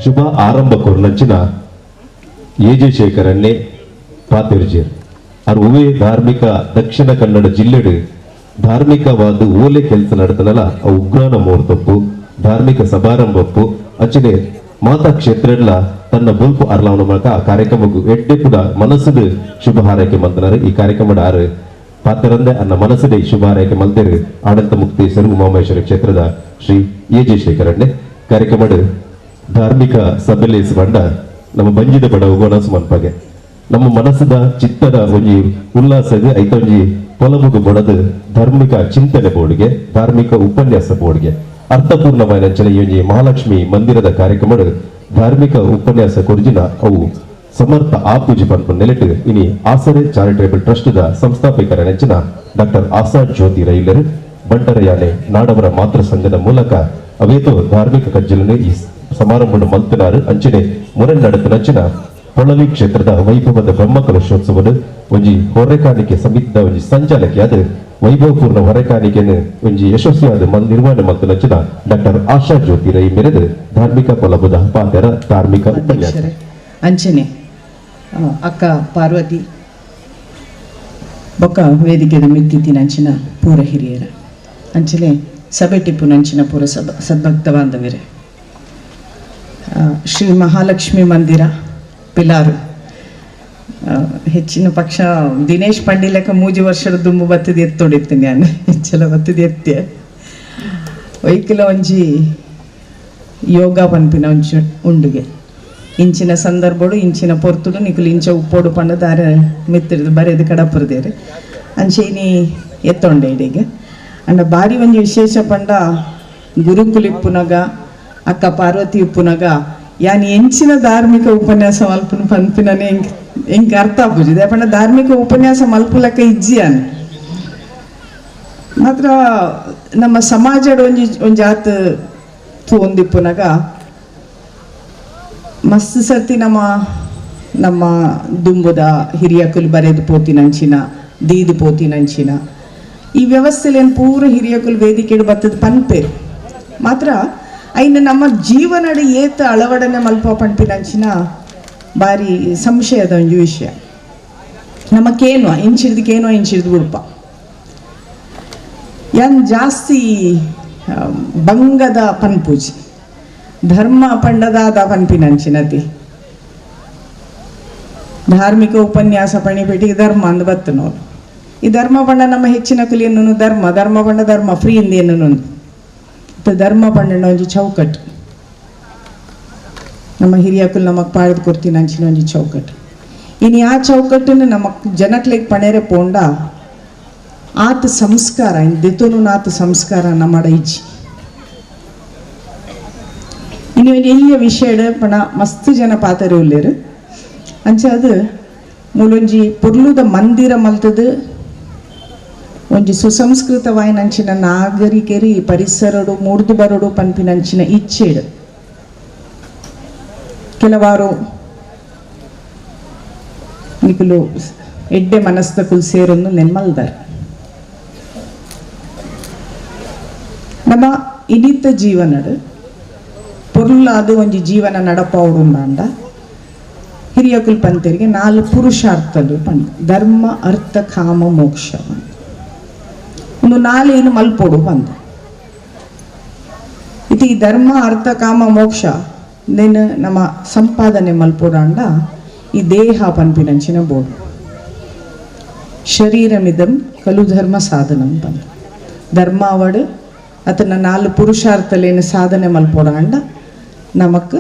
ಶುಭ ಆರಂಭ ಕೊರ್ನಂಚಿನ ಎ.ಜೆ ಶೇಖರನ್ನೇ ಪಾತಿರ್ಜೇರ್ ಆರ್ ಉವೆ ಧಾರ್ಮಿಕ ದಕ್ಷಿಣ ಕನ್ನಡ ಜಿಲ್ಲೆಡು ಧಾರ್ಮಿಕವಾದ ಓಲೆ ಕೆಲಸ ನಡತನಲ್ಲ ಆ ಉಗ್ರಾಣ ಮುಹೂರ್ತಪ್ಪು ಧಾರ್ಮಿಕ ಸಮಾರಂಭಪ್ಪು ಅಂಚನೆ ಮಾತಾ ಕ್ಷೇತ್ರಡ್ಲ ತನ್ನ ಬೊಲ್ಪು ಅರ್ಲಾವಣ ಮೂಲಕ ಆ ಕಾರ್ಯಕ್ರಮಕ್ಕೂ ಎಡ್ಡೆ ಕೂಡ ಮನಸ್ಸುದು ಶುಭ ಹಾರೈಕೆ ಮಂತನಾರು. ಈ ಕಾರ್ಯಕ್ರಮದ ಆರು ಪಾತ್ರರಂದೆ ಅನ್ನ ಮನಸ್ಸುದೇ ಶುಭ ಹಾರೈಕೆ ಮಲ್ತೇರು ಆಡಳಿತ ಮುಕ್ತೇಶ್ವರ ಉಮಾಮಹೇಶ್ವರ ಕ್ಷೇತ್ರದ ಶ್ರೀ ಎ.ಜೆ ಶೇಖರಣ್ಣೆ. ಕಾರ್ಯಕ್ರಮದ ಧಾರ್ಮಿಕ ಸಭೆಯಲ್ಲಿ ಬಂಡ ನಮ್ಮ ಬಂಜಿದ ಬಡವು ಮನಸ್ಸು ಮನ್ಪಾಗೆ ನಮ್ಮ ಮನಸ್ಸದ ಚಿತ್ತದ ಒಂಜಿ ಉಲ್ಲಾಸದ ಐತ ಒಂಜಿ ಪೊಲಬುಗು ಬಡದು ಧಾರ್ಮಿಕ ಚಿಂತನೆ ಬೋರ್ಡ್ಗೆ ಧಾರ್ಮಿಕ ಉಪನ್ಯಾಸ ಬೋರ್ಡ್ಗೆ ಅರ್ಥಪೂರ್ಣವಾದ ಒಂಜಿ ಮಹಾಲಕ್ಷ್ಮಿ ಮಂದಿರದ ಕಾರ್ಯಕ್ರಮ ಧಾರ್ಮಿಕ ಉಪನ್ಯಾಸ ಕೊರ್ಜಿನ ಅವು ಸಮರ್ಥ ಆಪೂಜೆ ಪನ್ಪು ನೆಲೆಟು ಇನಿ ಆಸರೆ ಚಾರಿಟೇಬಲ್ ಟ್ರಸ್ಟ್ the ಸಂಸ್ಥಾಪಕರ ನೆಂಚಿನ ಡಾಕ್ಟರ್ ಆಸಾ ಜ್ಯೋತಿ ರೈಲರ್ ಬಂಟರಯಾನೆ ನಾಡವರ ಮಾತೃ ಸಂಘದ ಮೂಲಕ ಅವೇತೋ ಧಾರ್ಮಿಕ ಕಜ್ಜಲನ್ನು ಈ ಸಮಾರಂಭ ಮಲ್ತನಾರು. ಅಂಚನೆ ಮೊರೆ ನಡತನಂಚಿನ ಪೊಳಲಿ ಕ್ಷೇತ್ರದ ವೈಭವದ ಬ್ರಹ್ಮಕಲಶೋತ್ಸವದ ಒಂಜಿ ಹೊರೆಕಾಣಿಕೆ ಸಮಿತಿದ ಒಂಜಿ ಸಂಚಾಲಕಿಯಾದ ವೈಭವಪೂರ್ಣ ಹೊರೆಕಾಣಿಕೆಯನ್ನು ಒಂಜಿ ಯಶಸ್ವಿಯಾದ ನಿರ್ವಹಣೆ ಮಲ್ತನಂಚಿನ ಡಾಕ್ಟರ್ ಆಶಾ ಜ್ಯೋತಿ ರೈ ಮೆರೆದು ಧಾರ್ಮಿಕ ಪೊಲಬುದ ಪಾತ್ರ ಧಾರ್ಮಿಕ ಉಪನ್ಯಾಸ. ಅಂಚನೆ ಅಕ್ಕ ಪಾರ್ವತಿ ಬೊಕ್ಕ ವೇದಿಕೆದ ಮಿತ್ತಿತ್ತಿನಂಚಿನ ಪೂರ ಹಿರಿಯರ ಅಂಚನೆ ಸಭೆ ಟಿಪ್ಪುನಂಚಿನ ಪೂರ ಸದ್ಭಕ್ತ ಬಾಂಧವರೇ, ಶ್ರೀ ಮಹಾಲಕ್ಷ್ಮಿ ಮಂದಿರ ಪಿಲಾರು ಹೆಚ್ಚಿನ ಪಕ್ಷ ದಿನೇಶ್ ಪಂಡಿಲೆಕ್ಕ 3 ವರ್ಷದ ದುಂಬು ಬತ್ತದ ಎತ್ತೊಡಿತ್ತೀನಿ ನಾನು ಹೆಚ್ಚೆಲ್ಲ ಬತ್ತದ ಎತ್ತೆ ಒಯ್ಕಿಲ ಒಂಜಿ ಯೋಗ ಪನ್ಪಿನ ಒಂಜಿ ಉಂಡುಗೆ ಇಂಚಿನ ಸಂದರ್ಭಡು ಇಂಚಿನ ಪೊರ್ತುಡು ನಿಕುಲು ಇಂಚ ಉಪ್ಪೋಡು ಪಂಡ ದಾರೆ ಮಿತ್ತಿಡ್ದು ಬರೆದು ಕಡಪುರದೇರು ಅಂಚೆ ಇನಿ ಎತ್ತೊಂಡೆ ಇಡೀಗ. ಅಂಡ ಬಾರಿ ಒಂಜಿ ವಿಶೇಷ ಪಂಡ ಗುರುಕುಲಿಪ್ಪುನಗ ಅಕ್ಕ ಪಾರ್ವತಿ ಉಪ್ಪುನಗ ಯಾನ್ ಎಂಚಿನ ಧಾರ್ಮಿಕ ಉಪನ್ಯಾಸ ಮಲ್ಪುನು ಪನ್ಪಿನನೆ ಎಂಕ್ ಅರ್ಥ ಆಪುಜಿ. ದಾಯೆ ಪಂಡ ಧಾರ್ಮಿಕ ಉಪನ್ಯಾಸ ಮಲ್ಪುಲಕ್ಕ ಇಜ್ಜಿ ಯಾನ್. ಮಾತ್ರ ನಮ್ಮ ಸಮಾಜಡ್ ಒಂಜಿ ಒಂಜಿ ಆತ್ ತೂವೊಂದಿಪ್ಪುನಗ ಮಸ್ತ್ ಸರ್ತಿ ನಮ್ಮ ನಮ್ಮ ದುಂಬುದ ಹಿರಿಯಕುಲು ಬರೆದು ಪೋತಿನಂಚಿನ ದೀದು ಪೋತಿನಂಚಿನ ಈ ವ್ಯವಸ್ಥೆಲೇನು ಪೂರ ಹಿರಿಯಕುಲು ವೇದಿಕೆಡು ಬತ್ತದ ಪನ್ಪೇರು. ಮಾತ್ರ ಐನ ನಮ್ಮ ಜೀವನಡು ಏತ ಅಳವಡನೆ ಮಲ್ಪ ಪನ್ಪಿನಂಚಿನ ಬಾರಿ ಸಂಶಯದ ಒಂಜಿ ವಿಷಯ. ನಮ್ಮ ಕೇನುವ ಇಂಚಿಡ್ದು ಕೇನುವ ಇಂಚಿಡ್ದು ಬುಡ್ಪ ಯಾನ್ ಜಾಸ್ತಿ ಬಂಗದ ಪನ್ಪೂಜಿ ಧರ್ಮ ಪಂಡದಾದ ಪನ್ಪಿನಂಚಿನತಿ ಧಾರ್ಮಿಕ ಉಪನ್ಯಾಸ ಪಣಿಪೇಟಿಗೆ ಧರ್ಮ ಅಂದ್ ಬತ್ತನೋರು. ಈ ಧರ್ಮ ಪಂಡ ನಮ್ಮ ಹೆಚ್ಚಿನ ಕುಲಿಯನ್ನು ಧರ್ಮ ಧರ್ಮ ಪಂಡ ಧರ್ಮ ಫ್ರೀ ಇಂದ ಎನ್ನುನು ಧರ್ಮ ಪಂಡನ ಒಂಜಿ ಚೌಕಟ್ಟು ನಮ್ಮ ಹಿರಿಯಕುಲು ನಮಕ್ ಪಾಡ್ದು ಕೊರ್ತಿನ ಅಂಚಿನ ಒಂಜಿ ಚೌಕಟ್ಟು. ಇನ್ನು ಆ ಚೌಕಟ್ಟನ್ನು ನಮ್ಮ ಜನಕ್ಲೆಗ್ ಪಣೆರೆ ಪೋಂಡ ಆತ ಸಂಸ್ಕಾರ ಇನ್ ದೆತೊನು ಆತ ಸಂಸ್ಕಾರ ನಮ್ಮಡ ಇಜ್ಜಿ. ಇನ್ನು ಒಂಜಿ ಎಲ್ಲಿಯ ವಿಷಯಡ್ ಪಣ ಮಸ್ತ್ ಜನ ಪಾತೆರೆ ಉಲ್ಲೆರ್. ಅಂಚ ಅದು ಮೂಲೊಂಜಿ ಪೊರ್ಲುದ ಮಂದಿರ ಮಲ್ತದು ಒಂಜಿ ಸುಸಂಸ್ಕೃತವಾಯಿನಂಚಿನ ನಾಗರಿಕರಿ ಪರಿಸರಡು ಮೂಡ್ದು ಬರಡು ಪನ್ಪಿನಂಚಿನ ಇಚ್ಛೆಡು ಕೆಲವಾರು ನಿಕುಲು ಎಡ್ಡೆ ಮನಸ್ತಕುಲು ಸೇರೊಂದು ನೆನ್ಮಲ್ದಾರ್. ನಮ್ಮ ಇನಿತ ಜೀವನಡು ಪೊರ್ಲಾದ ಒಂಜಿ ಜೀವನ ನಡಪಾವುಡುಂದಾಂಡ ಹಿರಿಯಕುಲ್ ಪಂತರಿಗೆ ನಾಲ್ ಪುರುಷಾರ್ಥಲು ಪಂಡ ಧರ್ಮ ಅರ್ಥ ಕಾಮ ಮೋಕ್ಷ ಒಂದು ನಾಲೇನು ಮಲ್ಪೋಡು ಬಂದ. ಇದು ಈ ಧರ್ಮ ಅರ್ಥ ಕಾಮ ಮೋಕ್ಷ ನೇನು ನಮ್ಮ ಸಂಪಾದನೆ ಮಲ್ಪೋಡಾಂಡ ಈ ದೇಹ ಪನ್ಪಿನಂಚಿನ ಬೋಡು. ಶರೀರಮಿದಂ ಕಲು ಧರ್ಮ ಸಾಧನಂ ಬಂದ ಧರ್ಮಾವಡು ಅತನ ನಾಲ್ ಪುರುಷಾರ್ಥಲೇನು ಸಾಧನೆ ಮಲ್ಪೋಡಾಂಡ ನಮಕ್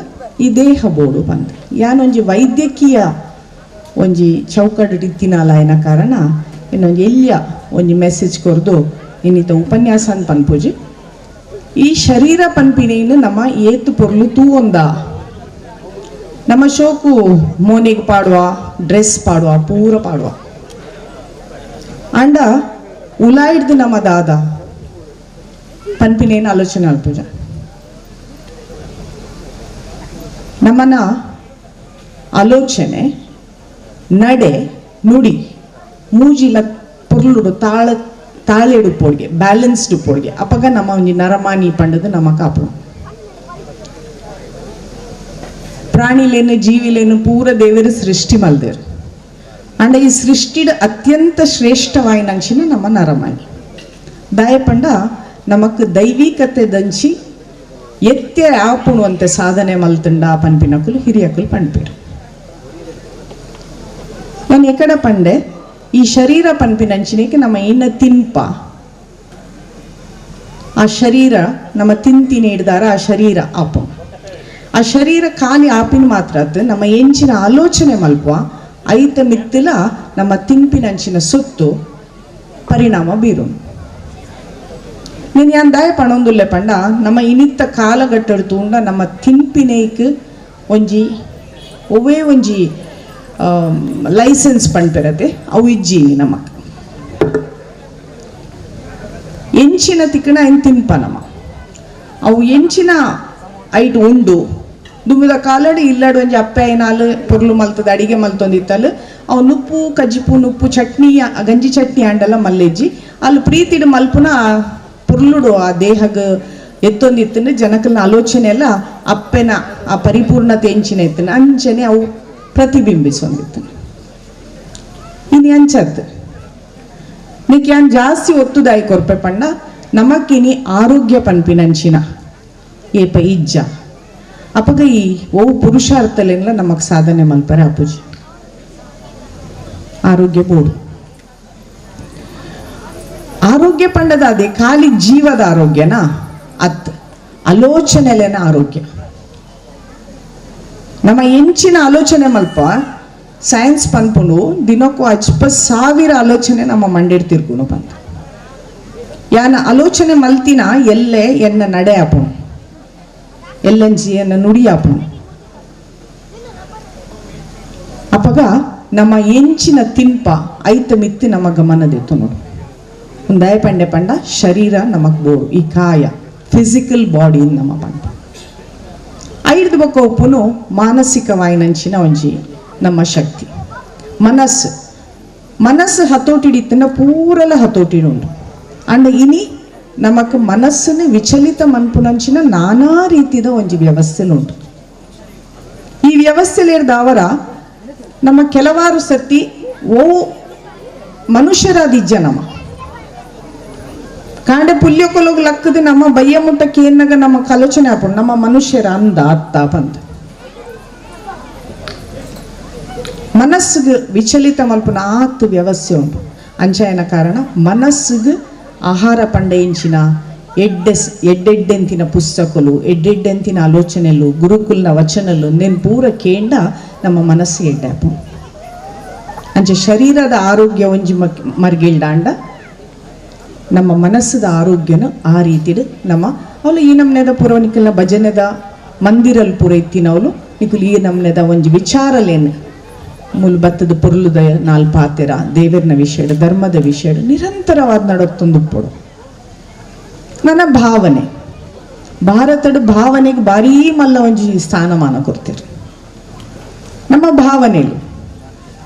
ಈ ದೇಹ ಬೋಡು ಬಂದ. ಯಾನೊಂಜಿ ವೈದ್ಯಕೀಯ ಒಂಜಿ ಚೌಕಟ್ಟು ಇತ್ತಿನಾಲಾಯನ ಕಾರಣ ಇನ್ನೊಂಜಿ ಎಲ್ಲಿಯ ಒಂಜಿ ಮೆಸೇಜ್ ಕೊರ್ದು ಇನ್ನಿತ ಉಪನ್ಯಾಸ ಅಂತ ಪನ್ಪೂಜಿ. ಈ ಶರೀರ ಪನ್ಪಿನೇನು ನಮ್ಮ ಏತು ಪೊರ್ಲು ತೂವೊಂದ ನಮ್ಮ ಶೋಕು ಮೋನಿಗೆ ಪಾಡುವ ಡ್ರೆಸ್ ಪಾಡುವ ಪೂರ ಪಾಡುವ ಅಂಡ ಉಲಾಯಿಡ್ದು ನಮ್ಮ ದಾದ ಪನ್ಪಿನೇನು ಆಲೋಚನೆ ಅಲ್ಪೂಜ. ನಮ್ಮನ ಆಲೋಚನೆ ನಡೆ ನುಡಿ ಮೂಜಿಲ ಪೊರ್ಲುಡು ತಾಳ ತಾಳೆಡು ಪೋಡ್ಗೆ ಬ್ಯಾಲೆನ್ಸ್ಡ್ ಪೋಡ್ಗೆ ಅಪಗ ನಮ್ಮ ಒಂಜಿ ನರಮಾನಿ ಪಂಡದು ನಮ್ಮ ಕಾಪು. ಪ್ರಾಣಿಲೇನು ಜೀವಿಲೇನು ಪೂರ ದೇವರು ಸೃಷ್ಟಿ ಮಲ್ದೇರು. ಅಂಡ ಈ ಸೃಷ್ಟಿಡ್ ಅತ್ಯಂತ ಶ್ರೇಷ್ಠವಾಯಿನಂಚಿನ ನಮ್ಮ ನರಮಾನಿ ದಾಯಪಂಡ ನಮಕ್ ದೈವಿಕತೆ ದಂಚಿ ಎತ್ತೆ ಆಪುಣುವಂತೆ ಸಾಧನೆ ಮಲ್ತುಂಡ ಪನ್ಪಿನಕುಲು ಹಿರಿಯಕುಲು ಪನ್ಪಿರು. ನಾನು ಎಕಡ ಪಂಡೆ ಈ ಶರೀರ ಪನ್ಪಿನಂಚಿನಕ್ಕೆ ನಮ್ಮ ಇನ್ನ ತಿನ್ಪ ಆ ಶರೀರ ನಮ್ಮ ತಿಂತಿನ ಹಿಡ್ದಾರ ಆ ಶರೀರ ಆಪ ಆ ಶರೀರ ಖಾಲಿ ಆಪಿನ ಮಾತ್ರ ನಮ್ಮ ಎಂಚಿನ ಆಲೋಚನೆ ಮಲ್ಪ ಐತ ಮಿತ್ತಿಲ ನಮ್ಮ ತಿನ್ಪಿನಂಚಿನ ಸೊತ್ತು ಪರಿಣಾಮ ಬೀರು. ನೀನು ಯಾನ್ ದಾಯ ಪಣೊಂದುಲ್ಲೆ ಪಂಡ ನಮ್ಮ ಇನಿತ್ತ ಕಾಲಘಟ್ಟಡು ತೂಂಡ ನಮ್ಮ ತಿನ್ಪಿನೈಕ್ ಒಂಜಿ ಒವೇ ಒಂಜಿ ಲೈಸೆನ್ಸ್ ಪನ್ಪಿರತೆ ಅವು ಇಜ್ಜಿ ನಮಕ್ ಎಂಚಿನ ತಿಕ್ಕಣ ಏನು ತಿನ್ಪ ನಮ್ಮ ಅವು ಎಂಚಿನ ಐಟ್ ಉಂಡು ದುಮ್ಮಿದ ಕಾಲಡಿ ಇಲ್ಲಡು ಒಂಜಿ ಅಪ್ಪೆ ಐನಾಲು ಪೊರ್ಲು ಮಲ್ತದ ಅಡಿಗೆ ಮಲ್ತೊಂದಿತ್ತಲು ಅವು ನುಪ್ಪು ಕಜ್ಜಿಪು ನುಪ್ಪು ಚಟ್ನಿ ಗಂಜಿ ಚಟ್ನಿ ಆಂಡಲ ಮಲ್ಲೆಜ್ಜಿ ಅಲ್ಲಿ ಪ್ರೀತಿಡು ಮಲ್ಪುನ ಪೊರ್ಲುಡು ಆ ದೇಹಗ ಎತ್ತೊಂದಿತ್ತಂದ್ರೆ ಜನಕಲ್ನ ಆಲೋಚನೆ ಎಲ್ಲ ಅಪ್ಪೆನ ಆ ಪರಿಪೂರ್ಣತೆ ಎಂಚಿನ ಎತ್ತನ ಅಂಚನೆ ಅವು ಪ್ರತಿಬಿಂಬಿಸೊಂದಿತ್ತು. ಇನ್ನು ಅಂಚತ್ತು ನಿಕ್ ಯಾನ್ ಜಾಸ್ತಿ ಒತ್ತುದಾಯಿ ಕೊರ್ಪೆ ಪಂಡ ನಮಕ್ಕಿನಿ ಆರೋಗ್ಯ ಪನ್ಪಿನಂಚಿನ ಏಪ ಇಜ್ಜ ಅಪಗ ಈ ಓ ಪುರುಷಾರ್ಥಲೆಲ್ಲ ನಮಕ್ ಸಾಧನೆ ಮಲ್ಪರೆ ಅಪುಜಿ ಆರೋಗ್ಯ ಬೋಡು. ಆರೋಗ್ಯ ಪಂಡದ ಅದೇ ಖಾಲಿ ಜೀವದ ಆರೋಗ್ಯನಾ ಅತ್ ಆಲೋಚನೆಲೇನ ಆರೋಗ್ಯ. ನಮ್ಮ ಎಂಚಿನ ಆಲೋಚನೆ ಮಲ್ಪ ಸೈನ್ಸ್ ಪನ್ಪುಂಡು ದಿನಕ್ಕೂ ಅಜ್ಪ ಸಾವಿರ ಆಲೋಚನೆ ನಮ್ಮ ಮಂಡಿಡ್ ತಿರ್ಗುನು ಪಂತ. ಯಾನ ಆಲೋಚನೆ ಮಲ್ತಿನ ಎಲ್ಲೆ ಎನ್ನ ನಡೆ ಆಪುಣು ಎಲ್ಲಂಜಿ ಎನ್ನ ನುಡಿ ಆಪುಣು. ಅಪಗ ನಮ್ಮ ಎಂಚಿನ ತಿಂಪ ಐತ ಮಿತ್ತಿ ನಮ್ಮ ಗಮನದಿತ್ತು ನೋಡು. ಒಂದಾಯ ಪಂಡೆ ಪಂಡ ಶರೀರ ನಮಕ್ ಬೋಡು, ಈ ಕಾಯ ಫಿಸಿಕಲ್ ಬಾಡಿ ನಮ್ಮ ಪಂಡ. ಐದು ಬೊಕ್ಕ ಒಪ್ಪುನು ಮಾನಸಿಕವಾಯಿನಂಚಿನ ಒಂಜಿ ನಮ್ಮ ಶಕ್ತಿ ಮನಸ್ಸು. ಮನಸ್ಸು ಹತೋಟಿಡಿತ್ತನ ಪೂರಲ ಹತೋಟಿಡುಂಡು. ಅಂಡ ಇನಿ ನಮಕ್ ಮನಸ್ಸನ್ನು ವಿಚಲಿತ ಮನ್ಪುನಂಚಿನ ನಾನಾ ರೀತಿದ ಒಂಜಿ ವ್ಯವಸ್ಥೆಲುಂಟು. ಈ ವ್ಯವಸ್ಥೆಲಿರ್ದಾವರ ನಮ್ಮ ಕೆಲವಾರು ಸರ್ತಿ ಓ ಮನುಷ್ಯರಾದಿಜ್ಜ ನಮ್ಮ ಕಾಂಡೆ ಪುಲ್ಯಕೊಲೋಗ್ ಲಕ್ಕದ ನಮ್ಮ ಬಯ್ಯ ಮುಟ್ಟಕ್ಕೆ ಏನಾಗ ನಮ್ಮ ಆಲೋಚನೆ ಹಾಕೊಂಡು ನಮ್ಮ ಮನುಷ್ಯರ ಅಂದ ಅತ್ತ ಬಂತ ಮನಸ್ಸಿಗೆ ವಿಚಲಿತ ಮಲ್ಪುನ ಆತ್ ವ್ಯವಸ್ಥೆ ಉಂಟು. ಅಂಚಾಯನ ಕಾರಣ ಮನಸ್ಸಿಗೆ ಆಹಾರ ಪಂಡೆಯಿಂಚಿನ ಎಡ್ಡೆಡ್ಡೆಂತಿನ ಪುಸ್ತಕಲು, ಎಡ್ಡೆಡ್ಡೆಂತಿನ ಆಲೋಚನೆಲು, ಗುರುಕುಲ್ನ ವಚನಲು ನೇನು ಪೂರ ಕೇಂಡ ನಮ್ಮ ಮನಸ್ಸು ಎಡ್ಡಾಪು. ಅಂಚೆ ಶರೀರದ ಆರೋಗ್ಯ ಒಂಜಿ ಮರ್ಗಿಲ್ಡಾಂಡ ನಮ್ಮ ಮನಸ್ಸದ ಆರೋಗ್ಯನ ಆ ರೀತಿಡು ನಮ್ಮ ಅವಳು ಈ ನಮ್ನೆದ ಪೂರ್ವ ನಿಖಲ್ನ ಭಜನೆದ ಮಂದಿರಲ್ಲಿ ಪೂರ ಇತ್ತಿನವಳು ನಿಖಲ್ ಈ ನಮ್ನೆದ ಒಂಜಿ ವಿಚಾರಲೇನು ಮುಲ್ ಬತ್ತದ ಪೊರ್ಲುದ ನಾಲ್ ಪಾತೆರ ದೇವರನ ವಿಷಯ ಧರ್ಮದ ವಿಷಯ ನಿರಂತರವಾದ ನಡತ್ತೊಂದು ನನ್ನ ಭಾವನೆ ಭಾರತದ ಭಾವನೆಗೆ ಭಾರೀ ಮಲ್ಲ ಒಂಜಿ ಸ್ಥಾನಮಾನ ಕೊಡ್ತೀರಿ. ನಮ್ಮ ಭಾವನೆಲು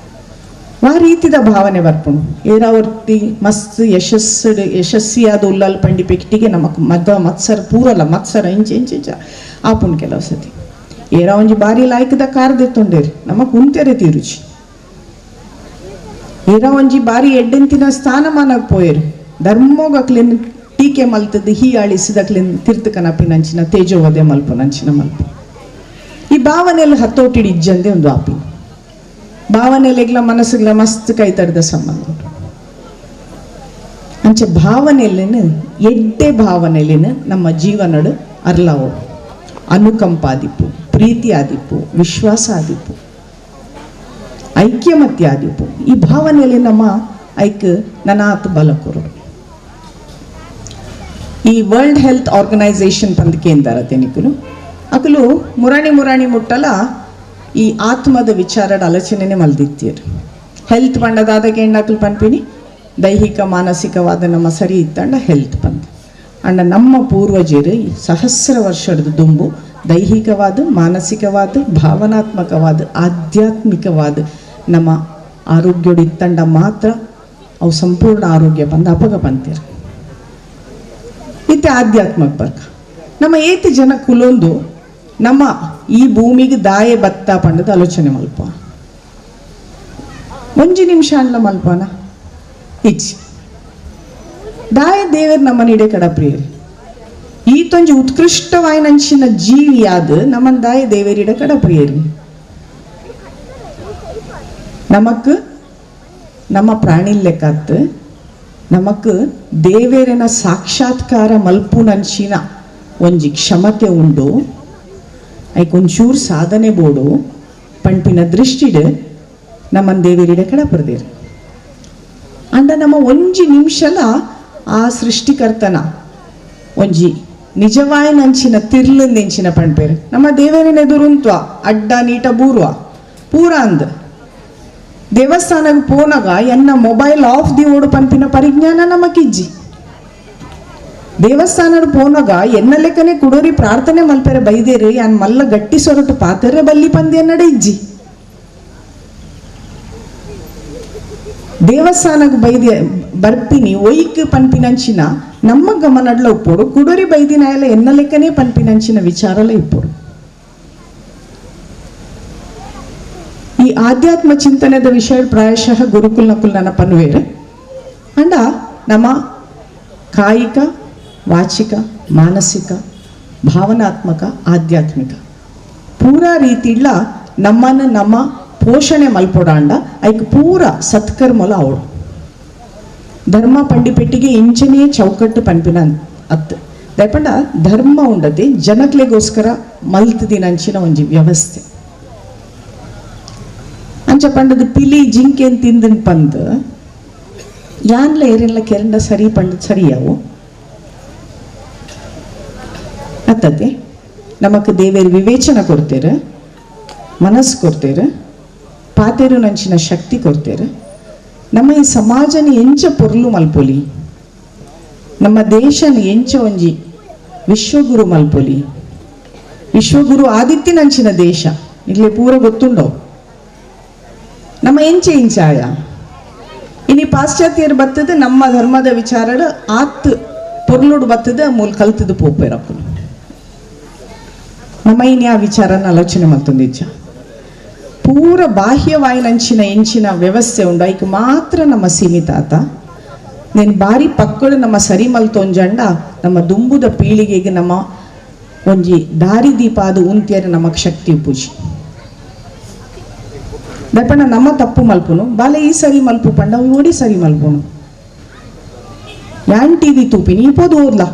ಆ ರೀತಿದ ಭಾವನೆ ಬರ್ಪುಂಡು. ಏರಾವರ್ತಿ ಮಸ್ತ್ ಯಶಸ್ಸು ಯಶಸ್ವಿಯಾದ ಉಲ್ಲಾಲ್ ಪಂಡಿ ಪೆಕ್ಟಿಗೆ ನಮಕ್ ಮದ ಮತ್ಸರ ಪೂರಲ್ಲ ಮತ್ಸರ ಇಂಚ ಇಂಚ ಇಂಚ ಆಪುಂಡು ಕೆಲವು ಸತಿ. ಏರಾ ಒಂಜಿ ಬಾರಿ ಲಾಯ್ಕದ ಕಾರ್ದೆತ್ತೊಂಡೇರಿ ನಮಕ್ ಉಂತೆರೆ ತೀರುಚಿ. ಏರಾ ಒಂಜಿ ಬಾರಿ ಎಡ್ಡೆಂತಿನ ಸ್ಥಾನಮಾನಕ್ಕೆ ಪೋಯೇರು ಧರ್ಮೋಗಕ್ಲೇನು ಟೀಕೆ ಮಲ್ತದ್ದು ಹೀಯಾಳಿಸಿದಕ್ಲೇನು ತೀರ್ಥಕನಪಿನಂಚಿನ ತೇಜೋವಧೆ ಮಲ್ಪುನಂಚಿನ ಮಲ್ಪ. ಈ ಭಾವನೆಯಲ್ಲಿ ಹತ್ತೋಟಿಡಿ ಇಜ್ಜಂದೆ ಒಂದು ಆಪಿ ಭಾವನೆಲೆಗ್ಲ ಮನಸ್ಸುಗಳ ಮಸ್ತ್ ಕೈ ತಡೆದ ಸಂಬಂಧ ಉಂಟು. ಅಂಚೆ ಭಾವನೆಯಲ್ಲಿನ ಎಡ್ಡೆ ಭಾವನೆಯಲ್ಲಿನ ನಮ್ಮ ಜೀವನಡು ಅರ್ಲಾವೋಡು. ಅನುಕಂಪಾದಿಪ್ಪು, ಪ್ರೀತಿ ಆದಿಪ್ಪು, ವಿಶ್ವಾಸ ಆದಿಪ್ಪು, ಐಕ್ಯಮತ್ಯ ಆದಿಪ್ಪು. ಈ ಭಾವನೆಯಲ್ಲಿ ನಮ್ಮ ಐಕ್ ನನಾತ್ ಬಲ ಕೊರಡು. ಈ world health organisation ಪಂದಕೇಂದಾರತೆ ನಿಕುಲು ಅಕಲು ಮುರಾಣಿ ಮುರಾಣಿ ಮುಟ್ಟಲ ಈ ಆತ್ಮದ ವಿಚಾರದ ಆಲೋಚನೆನೇ ಮಲ್ದಿತ್ತೀರು. ಹೆಲ್ತ್ ಪಂಡದಾದ ಕೇಂಡಾಕಲು ಪನ್ಪಿನಿ ದೈಹಿಕ ಮಾನಸಿಕವಾದ ನಮ್ಮ ಸರಿ ಇತ್ತಂಡ ಹೆಲ್ತ್ ಪಂದ. ಅಂಡ ನಮ್ಮ ಪೂರ್ವಜರು ಸಹಸ್ರ ವರ್ಷದ ದುಂಬು ದೈಹಿಕವಾದ ಮಾನಸಿಕವಾದ ಭಾವನಾತ್ಮಕವಾದ ಆಧ್ಯಾತ್ಮಿಕವಾದ ನಮ್ಮ ಆರೋಗ್ಯೋಡು ಇತ್ತಂಡ ಮಾತ್ರ ಅವು ಸಂಪೂರ್ಣ ಆರೋಗ್ಯ ಬಂದ ಅಪಗ ಪಂತೀರು. ಇತ್ತೆ ಆಧ್ಯಾತ್ಮಕ ಬರ್ಕ ನಮ್ಮ ಏತಿ ಜನ ಕುಲೊಂದು ನಮ್ಮ ಈ ಭೂಮಿಗೆ ದಾಯೆ ಬತ್ತ ಪಂಡದ ಆಲೋಚನೆ ಮಲ್ಪ ಒಂಜಿ ನಿಮಿಷ ಅನ್ಲ ಮಲ್ಪನ ಇಚ್ಚಿ ದಾಯ ದೇವರು ನಮ್ಮ ನೀಡೆ ಕಡಪ್ರಿಯರು. ಈತೊಂಜಿ ಉತ್ಕೃಷ್ಟವಾಯಿನಂಚಿನ ಜೀವಿಯಾದ ನಮ್ಮನ್ ದಾಯ ದೇವರಿಡ ಕಡಪ್ರಿಯರು. ನಮಕ್ ನಮ್ಮ ಪ್ರಾಣಿ ಲೆಕ್ಕತ್ತು ನಮಕ್ ದೇವರನ ಸಾಕ್ಷಾತ್ಕಾರ ಮಲ್ಪುನಂಚಿನ ಒಂಜಿ ಕ್ಷಮತೆ ಉಂಡು. ಐಕ್ ಒಂಚೂರು ಸಾಧನೆ ಬೋಡು ಪಂಪಿನ ದೃಷ್ಟಿಡು ನಮ್ಮನ್ ದೇವರಿಡ ಕಡಪರ್ದೇರು. ಅಂಡ ನಮ್ಮ ಒಂಜಿ ನಿಮಿಷಲ ಆ ಸೃಷ್ಟಿಕರ್ತನ ಒಂಜಿ ನಿಜವಾಯನಂಚಿನ ತಿರ್ಲಂದೆಂಚಿನ ಪಂಪೇರು ನಮ್ಮ ದೇವರಿನ ಎದುರುಂತ್ವ ಅಡ್ಡ ನೀಟ ಬೂರ್ವ ಪೂರ ಅಂದ್ ದೇವಸ್ಥಾನಕ್ಕೆ ಪೋನಾಗ ಎನ್ನ mobile of the ಓಡು ಪಂಪಿನ ಪರಿಜ್ಞಾನ ನಮಕಿಜ್ಜಿ. ದೇವಸ್ಥಾನದ ಪೋನಾಗ ಎನ್ನ ಲೆಕ್ಕನೆ ಕುಡೋರಿ ಪ್ರಾರ್ಥನೆ ಮಲ್ಪೆರೆ ಬೈದೇರಿ ಯಾನ್ ಮಲ್ಲ ಗಟ್ಟಿ ಸೊರಟು ಪಾತೆರೆ ಬಲ್ಲಿ ಪಂದ್ಯ ನಡೆ ಇಜ್ಜಿ. ದೇವಸ್ಥಾನಕ್ಕೆ ಬೈದೆ ಬರ್ಪಿನಿ ಒಯ್ಕ್ ಪನ್ಪಿನಂಚಿನ ನಮ್ಮ ಗಮನಡ್ಲ ಉಪ್ಪೋಡು ಕುಡೋರಿ ಬೈದಿನ ಎಲ್ಲ ಎನ್ನ ಲೆಕ್ಕನೆ ಪನ್ಪಿನಂಚಿನ ವಿಚಾರಲ ಇಪ್ಪೋಡು. ಈ ಆಧ್ಯಾತ್ಮ ಚಿಂತನೆದ ವಿಷಯ ಪ್ರಾಯಶಃ ಗುರುಕುಲ್ ನಕುಲ್ ನನ್ನ ಪನ್ವೇರು. ಅಂಡ ನಮ್ಮ ಕಾಯಿಕ ವಾಚಿಕ ಮಾನಸಿಕ ಭಾವನಾತ್ಮಕ ಆಧ್ಯಾತ್ಮಿಕ ಪೂರಾ ರೀತಿಲ್ಲ ನಮ್ಮನ್ನು ನಮ್ಮ ಪೋಷಣೆ ಮಲ್ಪೊಡಾಂಡ ಐಕ್ ಪೂರ ಸತ್ಕರ್ಮಲ ಅವಳು ಧರ್ಮ ಪಂಡಿಪೆಟ್ಟಿಗೆ ಇಂಚನೇ ಚೌಕಟ್ಟು ಪನ್ಪಿನ ಅತ್ತು ದಯಪಂಡ ಧರ್ಮ ಉಂಡತೆ ಜನಕ್ಲೆಗೋಸ್ಕರ ಮಲ್ತದಿನಂಚಿನ ಒಂಜಿ ವ್ಯವಸ್ಥೆ. ಅಂಚ ಪಂಡದ ಪಿಲಿ ಜಿಂಕೆನ್ ತಿಂದಿನ ಪಂದ್ ಯಾನ್ಲ ಏರೆಲ್ಲ ಕೆರಂಡ ಸರಿ ಪಂಡ ಸರಿಯಾವು ಅತ್ತತೆ. ನಮಕ್ ದೇವೇರು ವಿವೇಚನ ಕೊಡ್ತೇರು, ಮನಸ್ಸು ಕೊಡ್ತೇರು, ಪಾತೆರು ನಂಚಿನ ಶಕ್ತಿ ಕೊಡ್ತೇರು. ನಮ್ಮ ಈ ಸಮಾಜನ ಎಂಚ ಪೊರ್ಲು ಮಲ್ಪೊಲಿ, ನಮ್ಮ ದೇಶನ ಎಂಚ ಒಂಜಿ ವಿಶ್ವಗುರು ಮಲ್ಪೊಲಿ, ವಿಶ್ವಗುರು ಆದಿತ್ಯನಂಚಿನ ದೇಶ ಇಲ್ಲಿ ಪೂರ ಗೊತ್ತುಂಡೋ ನಮ್ಮ ಎಂಚೆ ಇಂಚಾಯ. ಇನಿ ಪಾಶ್ಚಾತ್ಯರು ಬತ್ತದ ನಮ್ಮ ಧರ್ಮದ ವಿಚಾರಡು ಆತ್ ಪೊರ್ಲುಡು ಬತ್ತದ ಮೂಲ ಕಲ್ತದ ಪೋಪೇರಪ್ಪನು. ನಮ್ಮ ಇನಿ ಆ ವಿಚಾರನ ಆಲೋಚನೆ ಮಲ್ತೊಂದಿಜ್ಜ. ಪೂರ ಬಾಹ್ಯವಾಯಿನಂಚಿನ ಎಂಚಿನ ವ್ಯವಸ್ಥೆ ಉಂಡು ಐಕ್ ಮಾತ್ರ ನಮ್ಮ ಸೀಮಿತ ಆತ. నేను ಬಾರಿ ಪಕ್ಕಳು ನಮ್ಮ ಸರಿ ಮಲ್ತೊಂಜಂಡ ನಮ್ಮ ದುಂಬುದ ಪೀಳಿಗೆಗೆ ನಮ್ಮ ಒಂಜಿ ದಾರಿ ದೀಪ ಅದು ಉಂತಿಯರ ನಮಕ್ ಶಕ್ತಿ ಪೂಜಿ ದಪ್ಪಣ ನಮ್ಮ ತಪ್ಪು ಮಲ್ಪುನು ಬಾಲೆ ಈ ಸರಿ ಮಲ್ಪು ಪಂಡ ಓಡಿ ಸರಿ ಮಲ್ಪುನು ಯಾನ್ ಟಿವಿ ತೂಪಿನಿ ಪೋದು ಓದ್ಲಾ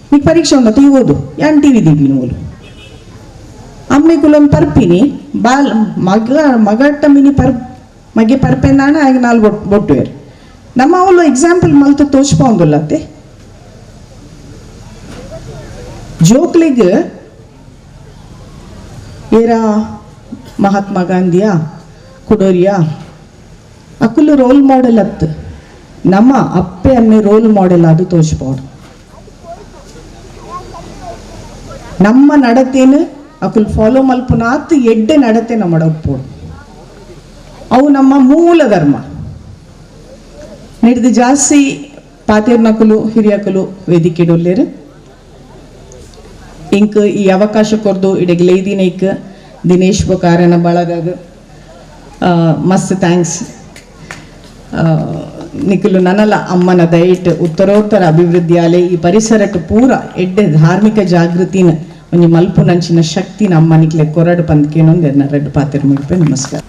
ನೀ ಪರೀಕ್ಷೆ ಉಂಡ ತೀ ಓದು ಯಾನ್ ಟಿವಿ ದೀಪಿನಿ ಓಲು ಅಮ್ಮೆ ಕುಲನ್ ಪರ್ಪಿನಿ ಬಾಲ್ ಮಗ ಮಗಟ್ಟ ಮಿನಿ ಪರ್ ಮಗೆ ಪರ್ಪೆಂದಾಣ ಆಗ ನಾಲ್ ಬೊಟ್ಟುವೇರು ನಮ್ಮ ಅವಳು ಎಕ್ಸಾಂಪಲ್ ಮಲ್ತು ತೋಚ್ಪೊಂದುಲ್ಲತ್ತೆ. ಜೋಕ್ಲಿಗ್ ಏರ ಮಹಾತ್ಮ ಗಾಂಧಿಯ ಕುಡೋರಿಯ ಅಕುಲು ರೋಲ್ ಮಾಡೆಲ್ ಅತ್ತು ನಮ್ಮ ಅಪ್ಪೆ ಅಮ್ಮೆ ರೋಲ್ ಮಾಡೆಲ್ ಅದು ತೋಚ್ಪೋಡು. ನಮ್ಮ ನಡತೇನು ಅಕುಲ್ ಫಾಲೋ ಮಲ್ಪುನಾತ್ ಎಡ್ಡೆ ನಡತೆ ನಮ್ಮ ಒಪ್ಪೋಡು. ಅವು ನಮ್ಮ ಮೂಲ ಧರ್ಮ. ನಡೆದು ಜಾಸ್ತಿ ಪಾತೇರ್ನಕುಲು ಹಿರಿಯಕುಲು ವೇದಿಕೆಡೊಲ್ಲೇರು ಇಂಕ್ ಈ ಅವಕಾಶ ಕೊರ್ದು ಇಡಗ್ಲೇದಿನೈಕ್ ದಿನೇಶ್ ಬೊಕಾರನ ಬಳಗಾಗ ಮಸ್ತ್ thanks. ನಿಖಲು ನನಲ ಅಮ್ಮನ ದಯಟ್ ಉತ್ತರೋತ್ತರ ಅಭಿವೃದ್ಧಿಯಾಲೆ ಈ ಪರಿಸರಕ್ಕೆ ಪೂರ ಎಡ್ಡೆ ಧಾರ್ಮಿಕ ಜಾಗೃತಿನ ಒಂಜಿ ಮಲ್ಪು ನಂಚಿನ ಶಕ್ತಿನ ಅಮ್ಮ ನಿಕ್ಲೆ ಕೊರಡು ಪಂದ್ಕೇನೊಂದು ರೆಡ್ ಪಾತೆರ್ ಮುಗಿಪೆ. ನಮಸ್ಕಾರ.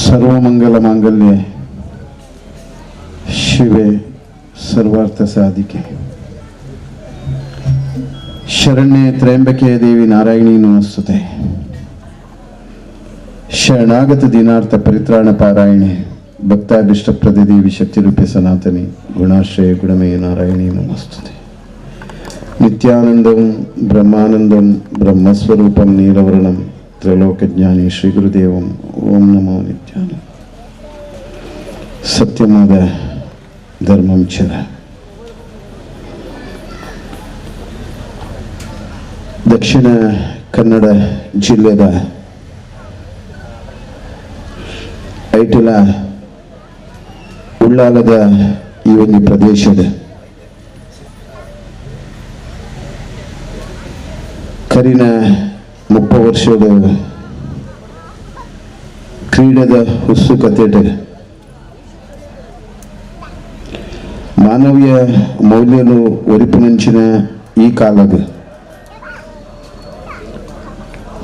ಸರ್ವಮಂಗಲ ಮಾಂಗಲ್ಯ ಶಿವೆ ಸರ್ವಾರ್ಥ ಸಾಧಿಕೆ ಶರಣ್ಯೆ ತ್ರಯಂಬಕೆ ದೇವಿ ನಾರಾಯಣಿ ನಮಸ್ತುತೆ. ಶರಣಾಗತ ದೀನಾರ್ಥ ಪರಿತ್ರಾಣ ಪಾರಾಯಣೆ ಭಕ್ತಾಭಿಷ್ಟಪ್ರದೆ ದೇವಿ ಶಕ್ತಿರೂಪೆ ಸನಾತನಿ ಗುಣಾಶ್ರಯ ಗುಣಮಯ ನಾರಾಯಣಿ ನಮಸ್ತುತೆ. ನಿತ್ಯಾನಂದಂ ಬ್ರಹ್ಮಾನಂದಂ ಬ್ರಹ್ಮಸ್ವರೂಪಂ ನೀಲವರ್ಣಂ ತ್ರೈಲೋಕಜ್ಞಾನಿ ಶ್ರೀ ಗುರುದೇವಂ ಓಂ ನಮೋ ನಿತ್ಯಾನಂದ. ಸತ್ಯಮಾದ ಧರ್ಮಂ ಚರ. ದಕ್ಷಿಣ ಕನ್ನಡ ಜಿಲ್ಲೆದ ಐಟಿಲ ಉಳ್ಳಾಲದ ಈ ಒಂದು ಪ್ರದೇಶದ ಕರಿನ 30 ವರ್ಷದ ಕ್ರೀಡೆದ ಹುಸ್ಸು ಕಥೆಟ ಮಾನವೀಯ ಮೌಲ್ಯನು ಒರಿಪುನಂಚಿನ ಈ ಕಾಲದ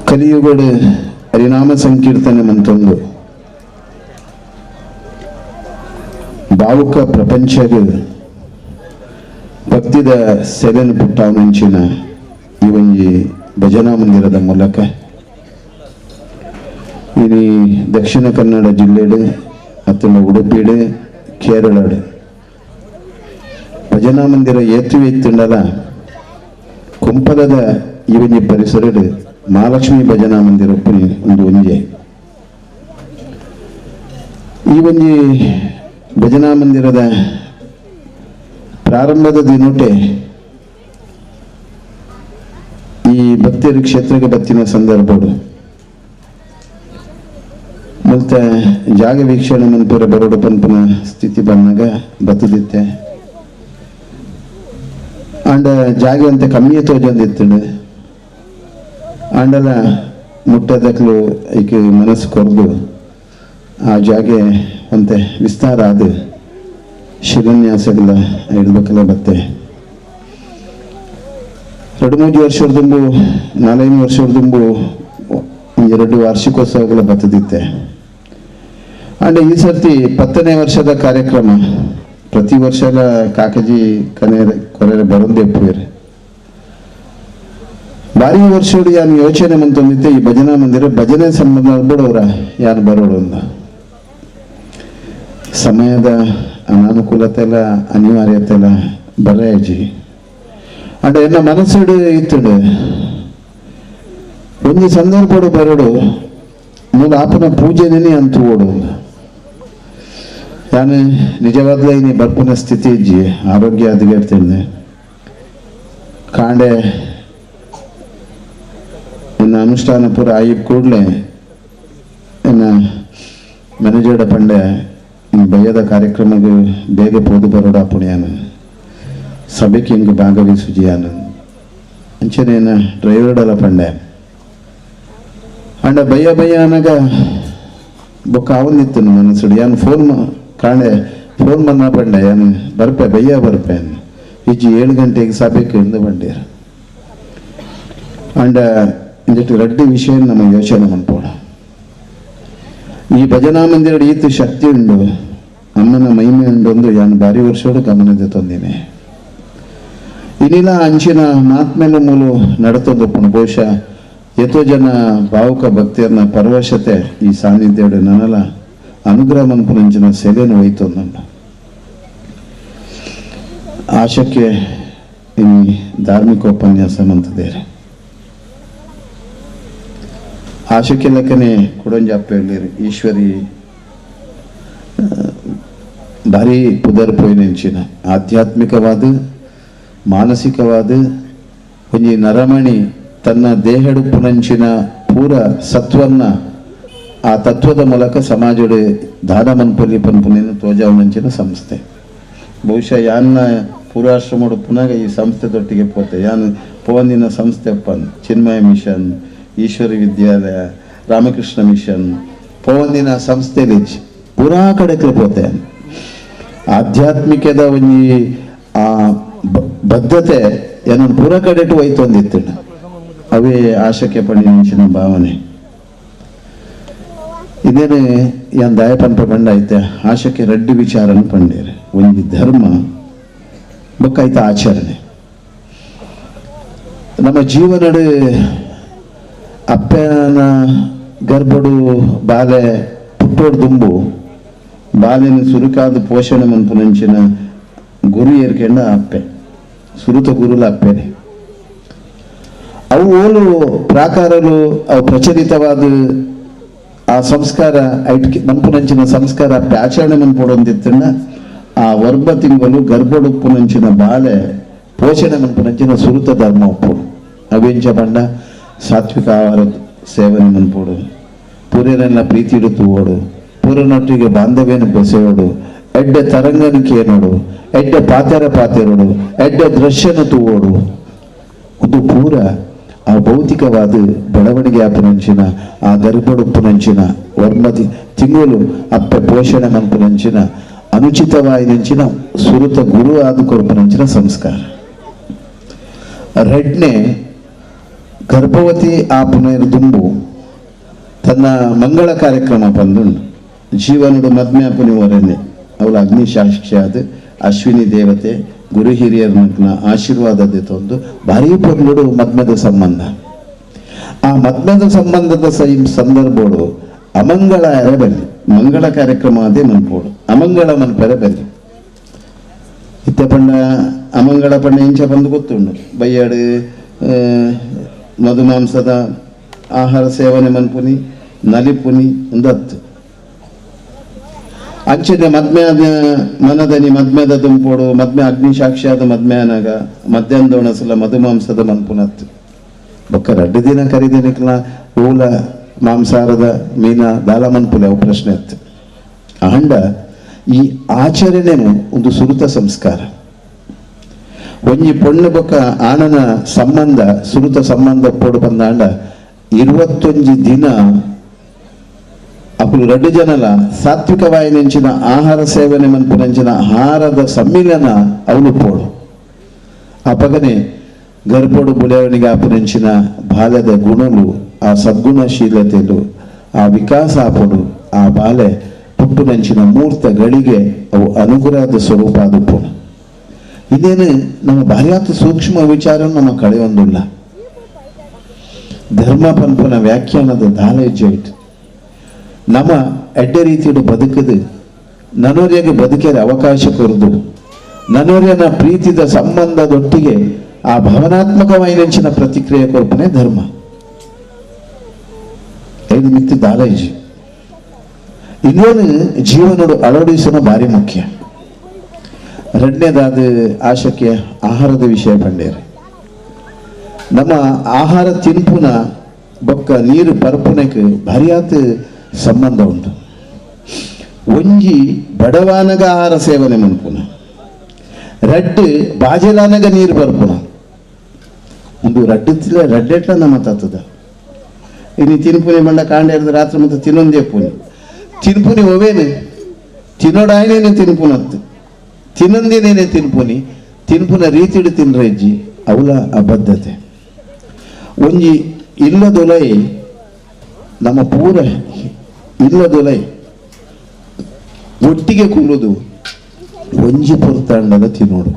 ಕಲಿಯುಗದ ಹರಿನಾಮ ಸಂಕೀರ್ತನೆ ಮಂತೊಂದು ಭಾವುಕ ಪ್ರಪಂಚದ ಭಕ್ತಿದ ಸೆಲೆನ್ ಪುಟ್ಟಾವನಂಚಿನ ಈ ಒಂಜಿ ಭಜನಾ ಮಂದಿರದ ಮೂಲಕ ಇನಿ ದಕ್ಷಿಣ ಕನ್ನಡ ಜಿಲ್ಲೆಡು ಅತ್ತಂಡ ಉಡುಪಿಡು ಕೇರಳಡು ಭಜನಾ ಮಂದಿರ ಏತುವೆ ಇತ್ತುಂಡಲ ಕುಂಪಲದ ಈ ಒಂಜಿ ಪರಿಸರಡು ಮಹಾಲಕ್ಷ್ಮಿ ಭಜನಾ ಮಂದಿರ ಒಂದು ಒಂಜೆ. ಈ ಒಂಜಿ ಭಜನಾ ಮಂದಿರದ ಪ್ರಾರಂಭದ ದಿನೋಟೆ ಈ ಭಕ್ತಿಯರು ಕ್ಷೇತ್ರಕ್ಕೆ ಬತ್ತಿನ ಸಂದರ್ಭಡು ಮತ್ತೆ ಜಾಗ ವೀಕ್ಷಣೆ ಮನ್ಪುರ ಬರೋಡು ಪನ್ಪುನ ಸ್ಥಿತಿ ಬಂದಾಗ ಬತ್ತದಿತ್ತೆ. ಆಂಡ ಜಾಗ ಅಂತ ಕಮ್ಮಿಯ ತೋಜೊಂದಿತ್ತಂಡು ಆಂಡಲ ಮುಟ್ಟದಕ್ಲು ಈಕೆ ಮನಸ್ಸು ಕೊರದು ಆ ಜಾಗೆ ಅಂತೆ ವಿಸ್ತಾರ ಅದು ಶಿಲಾನ್ಯಾಸಗಲ ಇಡ್ಬೇಕಲ್ಲ ಬತ್ತೆ. 2-3 ವರ್ಷದ 4-5 ವರ್ಷದ 2 ವಾರ್ಷಿಕೋತ್ಸವಗಳ ಬತ್ತದಿತ್ತೆ. ಅಂಡ್ ಈ ಸರ್ತಿ 10ನೇ ವರ್ಷದ ಕಾರ್ಯಕ್ರಮ ಪ್ರತಿ ವರ್ಷ ಕಾಕಜಿ ಕನೇರೆ ಕೊರೆರೆ ಬರೋದೇ ಪೂರೆ ಭಾರಿ ವರ್ಷಡು ಯಾನು ಯೋಚನೆ ಮಂತೊಂದಿತ್ತೆ ಈ ಭಜನಾ ಮಂದಿರ ಭಜನೆ ಸಂಬಂಧ ಬಿಡೋರ ಯಾರು ಬರೋಡು ಅಂತ. ಸಮಯದ ಅನಾನುಕೂಲತೆ ಎಲ್ಲ ಅನಿವಾರ್ಯತೆ ಎಲ್ಲ ಬರೆಯಜಿ ಅಂಡ ಎನ್ನ ಮನಸ್ಸುಡು ಇತ್ತುಡು ಒಂದು ಸಂದರ್ಭಡು ಬರೋಡು ಮೂಲ ಆಪನ ಪೂಜೆನೇ ಅಂತ ಓಡೋದು. ನಾನು ನಿಜವಾಗ್ಲೂ ಇನಿ ಬರ್ಪುನ ಸ್ಥಿತಿ ಇಜ್ಜಿ, ಆರೋಗ್ಯ ಅದುಗೇಡ್ತೇನೆ. ಕಾಂಡೆ ಇನ್ನು ಅನುಷ್ಠಾನ ಪೂರ ಆಯಿ ಕೂಡಲೇ ಇನ್ನು ಮ್ಯಾನೇಜರ್ಡ ಪಂಡೆ ಭಯದ ಕಾರ್ಯಕ್ರಮಕ್ಕೆ ಬೇಗ ಪೋದು ಬರೋಡ ಪುಣ್ಯಾನ ಸಭೆಗೆ ಹಿಂಗೆ ಭಾಗವಹಿಸುಜಿಯಾನ ಅಂಚನೇನ ಡ್ರೈವರ್ಡಲ ಪಂಡೆ ಅಂಡ ಭಯ ಭಯ ಅನಾಗ ಬೊಕ್ಕ ಅವನಿತ್ತು ಮನಸ್ಸು. ಯಾನು ಫೋನ್ ಕಾಣೆ ಫೋನ್ ಬಂದ ಪಂಡೆ ಯಾನು ಬರ್ಪೆ ಭಯ್ಯ ಬರ್ಪೆ ಇಜ್ಜಿ 7 ಗಂಟೆಗೆ ಸಭೆಗೆ ಎಂದು ಬಂಡೀರ. ಅಂಡ ಇಂದಿಟ್ಟು ರಡ್ಡಿ ವಿಷಯ ನಮ್ಮ ಯೋಚನೆ ಮನ್ಪೋಣ. ಈ ಭಜನಾ ಮಂದಿರ ಈತ ಶಕ್ತಿ ಉಂಡು, ಅಮ್ಮನ ಮಹಿಮೆ ಉಂಡು ಒಂದು ಯಾನು ಭಾರಿ ವರ್ಷೋಡು ಗಮನದ ತಂದಿನಿ. ಇನ್ನಿಲ್ಲ ಅಂಚಿನ ಮಾತ್ಮೇಲೆ ಮೂಲು ನಡತೊಂದು ಬಹುಶಃ ಎತ್ತೋ ಜನ ಭಾವುಕ ಭಕ್ತಿಯನ್ನ ಪರವಶತೆ ಈ ಸಾನ್ನಿಧ್ಯ ನನ್ನಲ್ಲ ಅನುಗ್ರಹ ಮನ್ಪುನಂಚಿನ ಸೆಲೆನು ಹೋಯ್ತೊಂದುಂಡು. ಆಶಕ್ಕೆ ಈ ಧಾರ್ಮಿಕ ಉಪನ್ಯಾಸ ಮಂತದೇರೆ ಆಶಕ್ಕೆ ಲೆಕ್ಕನೆ ಕೊಡೊಂಜಾಪೆಯಲ್ಲಿ ಈಶ್ವರಿ ಭಾರಿ ಪುದರ್ ಪೋಯಿನಂಚಿನ ಆಧ್ಯಾತ್ಮಿಕವಾದ ಮಾನಸಿಕವಾದ ಒಂಜಿ ನರಮಣಿ ತನ್ನ ದೇಹಡುಪ್ಪುನಂಚಿನ ಪೂರ ಸತ್ವನ್ನ ಆ ತತ್ವದ ಮೂಲಕ ಸಮಾಜದ ದಾದ ಮನ್ಪಲ್ಲಿ ಪನ್ಪುನೇನು ತೋಜಾವನಂಚಿನ ಸಂಸ್ಥೆ. ಬಹುಶಃ ಯಾನ್ನ ಪೂರ್ವಾಶ್ರಮಡು ಪುನಃ ಈ ಸಂಸ್ಥೆ ದೊಟ್ಟಿಗೆ ಪೋತೆ. ಯಾನು ಪೋವಂದಿನ ಸಂಸ್ಥೆ ಪನ್ ಚಿನ್ಮಯ ಮಿಷನ್, ಈಶ್ವರಿ ವಿದ್ಯಾಲಯ, ರಾಮಕೃಷ್ಣ ಮಿಷನ್ ಪೋವಂದಿನ ಸಂಸ್ಥೆಲಿ ಪೂರಾ ಕಡೆಗೆ ಪೋತೆ. ಆಧ್ಯಾತ್ಮಿಕದ ಒಂಜಿ ಆ ಬದ್ಧತೆ ಏನನ್ನು ಪೂರ ಕಡೆಟು ಹೋಯ್ತೊಂದಿತ್ತು. ಅವೇ ಆಶಕ್ಕೆ ಪಣಿಂಚಿನ ಭಾವನೆ ಇದೇನೆ ಯಾನ್ ದಾಯ ಪನ್ಪ ಪಂಡ ಐತೆ. ಆಶಕ್ಕೆ ರಡ್ಡಿ ವಿಚಾರನ ಪಂಡೇರೆ ಒಂಜಿ ಧರ್ಮ ಬೊಕ್ಕ ಆಚರಣೆ. ನಮ್ಮ ಜೀವನಡು ಅಪ್ಪನ ಗರ್ಭಡು ಬಾಲೆ ಪುಟ್ಟೋಡು ದುಂಬು ಬಾಲೆನ ಸುರುಕಾದ ಪೋಷಣೆ ಮನ್ಪುನಂಚಿನ ಗುರು ಏರ್ಕೆಂಡ ಅಪ್ಪೆ ಸುರುತ ಗುರುಲ ಅಪ್ಪೆನೆ. ಅವು ಓಲು ಪ್ರಾಕಾರಲು ಅವು ಪ್ರಚಲಿತವಾದ ಆ ಸಂಸ್ಕಾರ ಐಟ್ಕೆ ಮನ್ಪುನಂಚಿನ ಸಂಸ್ಕಾರ ಅಪ್ಪೆ ಆಚರಣೆ ಮನ್ಪೊಡೊಂದಿತ್ತನ್ನ ಆ ವರ್ಭ ತಿಂಗಳು ಗರ್ಭಡುಪ್ಪುನಂಚಿನ ಬಾಲೆ ಪೋಷಣೆ ಮನ್ಪುನಂಚಿನ ಸುರುತ ಧರ್ಮ ಉಪ್ಪು. ಅವೆಂಚ ಪಂಡ ಸಾತ್ವಿಕ ಆಹಾರ ಸೇವನೆ ಮನ್ಪೋಡು, ಪೂರ್ಯನೆಲ್ಲ ಪ್ರೀತಿ ಇಡುತ್ತುವೋಡು, ಪೂರ್ಯನೊಟ್ಟಿಗೆ ಬಾಂಧವ್ಯನ ಬೆಸೆಯೋಡು, ಎಡ್ಡೆ ತರಂಗನಿಕೆ ನೋಡು, ಎಡ್ಡೆ ಪಾತೆರ ಪಾತೆರೋಡು, ಎಡ್ಡೆ ದೃಶ್ಯನ ತೂವೋಡು. ಒಂದು ಪೂರ ಆ ಭೌತಿಕವಾದ ಬೆಳವಣಿಗೆ ಆಪುನಂಚಿನ ಆ ಗರ್ಭಡುಪ್ಪುನಂಚಿನ ವರ್ಮತಿ ತಿಂಗಳು ಅಪ್ಪೆ ಪೋಷಣೆ ಮನ್ಪುನಂಚಿನ ಅನುಚಿತವಾಯಿನಂಚಿನ ಸುರುತ ಗುರು ಆದ ಕೊರ್ಪುನಂಚಿನ ಸಂಸ್ಕಾರ. ರಡ್ನೆ ಗರ್ಭವತಿ ಆಪುನೇರು ದುಂಬು ತನ್ನ ಮಂಗಳ ಕಾರ್ಯಕ್ರಮ ಬಂದುಂಡು. ಜೀವನಡು ಮದ್ಮೆ ಆಪುನಿ ವರನೆ ಅವಳ ಅಗ್ನಿ ಸಾಕ್ಷಿಯಾದ ಅಶ್ವಿನಿ ದೇವತೆ ಗುರು ಹಿರಿಯರನ್ನ ಆಶೀರ್ವಾದದ ತಂದು ಭಾರೀ ಪೊರ್ಲುಡು ಮದ್ಮೆದ ಸಂಬಂಧ. ಆ ಮದ್ಮೆದ ಸಂಬಂಧದ ಸಂದರ್ಭೋಡು ಅಮಂಗಳ ಎರೆ ಬಲ್ಲಿ ಮಂಗಳ ಕಾರ್ಯಕ್ರಮ ಅದೇ ಮನ್ಪೋಡು ಅಮಂಗಳ ಮನ್ಪೆರೆ ಬಲ್ಲಿ. ಇತ್ತೆ ಪಂಡ ಅಮಂಗಳ ಪಂಡ ಇಂಚ ಬಂದು ಗೊತ್ತುಂಡು ಬಯ್ಯಾಡು ಮಧುಮಾಂಸದ ಆಹಾರ ಸೇವನೆ ಮನ್ಪುನಿ ನಲಿಪುನಿ ಒಂದತ್ತು. ಅಂಚನೆ ಮದ್ಮೆ ಮನದನಿ ಮದ್ಮೆದ ದುಂಪೋಡು ಮದ್ಮೆ ಅಗ್ನಿಸಾಕ್ಷಿಯಾದ ಮದ್ಮೆ ಅನಾಗ ಮಧ್ಯಾಹ್ನದ ಒಣಸಲ ಮಧುಮಾಂಸದ ಮನ್ಪುನತ್ತು. ಬೊಕ್ಕ ರಡ್ಡು ದಿನ ಕರಿದಿನಕ್ಲ ಊಲ ಮಾಂಸಾರದ ಮೀನ ದಾಲ ಮನ್ಪುಲೆ ಅವು ಪ್ರಶ್ನೆ ಅತ್ತು. ಆಂಡ ಈ ಆಚರಣೆನು ಒಂದು ಸುರುತ ಸಂಸ್ಕಾರ. ಒಂಜಿ ಪೊಣ್ಣು ಬೊಕ್ಕ ಆಣನ ಸಂಬಂಧ ಸುರುತ ಸಂಬಂಧ ಪೋಡು ಬಂದಾಂಡ 21 ದಿನ ಅప్పుడు ರಡ್ಡು ಜನಲ ಸಾತ್ವಿಕವಾಯಿನಂಚಿನ ಆಹಾರ ಸೇವನೆ ಮನ್ಪುನಂಚಿನ ಆಹಾರದ ಸಮ್ಮಿಲನ ಅವನು ಪೋಡು. ಆ ಪಗನೆ ಗರ್ಭಡು ಬುಲೆವಣಿಗೆ ಆಪುನಂಚಿನ ಬಾಲ್ಯದ ಗುಣಲು ಆ ಸದ್ಗುಣಶೀಲತೆಲು ಆ ವಿಕಾಸ ಆಪುಡು ಆ ಬಾಲೆ ಪುಟ್ಟುನಂಚಿನ ಮೂರ್ತ ಗಳಿಗೆ ಅವು ಅನುಗ್ರಹದ ಸ್ವರೂಪ ಅದು ಪೋಡು. ಇದೇನು ನಮ್ಮ ಭಾರ್ಯಾತ ಸೂಕ್ಷ್ಮ ವಿಚಾರ ನಮ್ಮ ಕಳೆಯೊಂದಿಲ್ಲ. ಧರ್ಮ ಪನ್ಪುನ ವ್ಯಾಖ್ಯಾನದ ದಾಲೆ ಜೈಟ್ ನಮ್ಮ ಎಡ್ಡೆ ರೀತಿಯು ಬದುಕದು ನನೋರ್ಯಗೆ ಬದುಕೇರೆ ಅವಕಾಶ ಕೊರದು ನನೋರ್ಯನ ಪ್ರೀತಿದ ಸಂಬಂಧದೊಟ್ಟಿಗೆ ಆ ಭಾವನಾತ್ಮಕವಾಯಿನಂಚಿನ ಪ್ರತಿಕ್ರಿಯೆ ಕೊರ್ಪನೆ ಧರ್ಮ. ಐದು ಮಿತ್ತು ದಾಲೈಜಿ ಇನ್ನೇನು ಜೀವನೋಡು ಅಳವಡಿಸೋಣ ಭಾರಿ ಮುಖ್ಯ. ಎರಡನೇದಾದ ಆಶಕ್ಕೆ ಆಹಾರದ ವಿಷಯ ಪಂಡೇರು. ನಮ್ಮ ಆಹಾರ ತಿನ್ಪುನ ಬೊಕ್ಕ ನೀರು ಪರ್ಪುನಕ್ಕೆ ಭಾರಿಯಾತ ಸಂಬಂಧ ಉಂಟು. ಒಂಜಿ ಬಡವಾನಗ ಆಹಾರ ಸೇವನೆ ಮನ್ಪುನ, ರಡ್ಡು ಬಾಜೆಲಾನಗ ನೀರು ಬರ್ಪುನ, ಒಂದು ರಡ್ಡು ತಿಲ್ಲ ರಡ್ಡೆಟ್ಲ ನಮ್ಮ ತಾತದ. ಇನ್ನು ತಿನ್ಪುನಿ ಬಂಡ ಕಾಂಡ ಹಿಡಿದು ರಾತ್ರಿ ಮತ್ತು ತಿನ್ನೊಂದೇ ಪುನಿ ತಿನ್ಪುನಿ ಒವೇನು ತಿನ್ನೋಡಾಯನೇನೆ ತಿನ್ಪುನತ್ತು ತಿನ್ನೊಂದೇನೇನೆ ತಿನ್ಪುನಿ ತಿನ್ಪುನ ರೀತಿಡು ತಿನ್ರೆಜ್ಜಿ ಅವಲ ಅಬದ್ಧತೆ. ಒಂಜಿ ಇಲ್ಲದೊಲೈ ನಮ್ಮ ಪೂರ ಇಲ್ಲದೊಲೈ ಒಟ್ಟಿಗೆ ಕುಲ್ಲುದು ಒಂಜಿ ಪೊರ್ತಾಂಡದ ತಿನ್ನೋಡು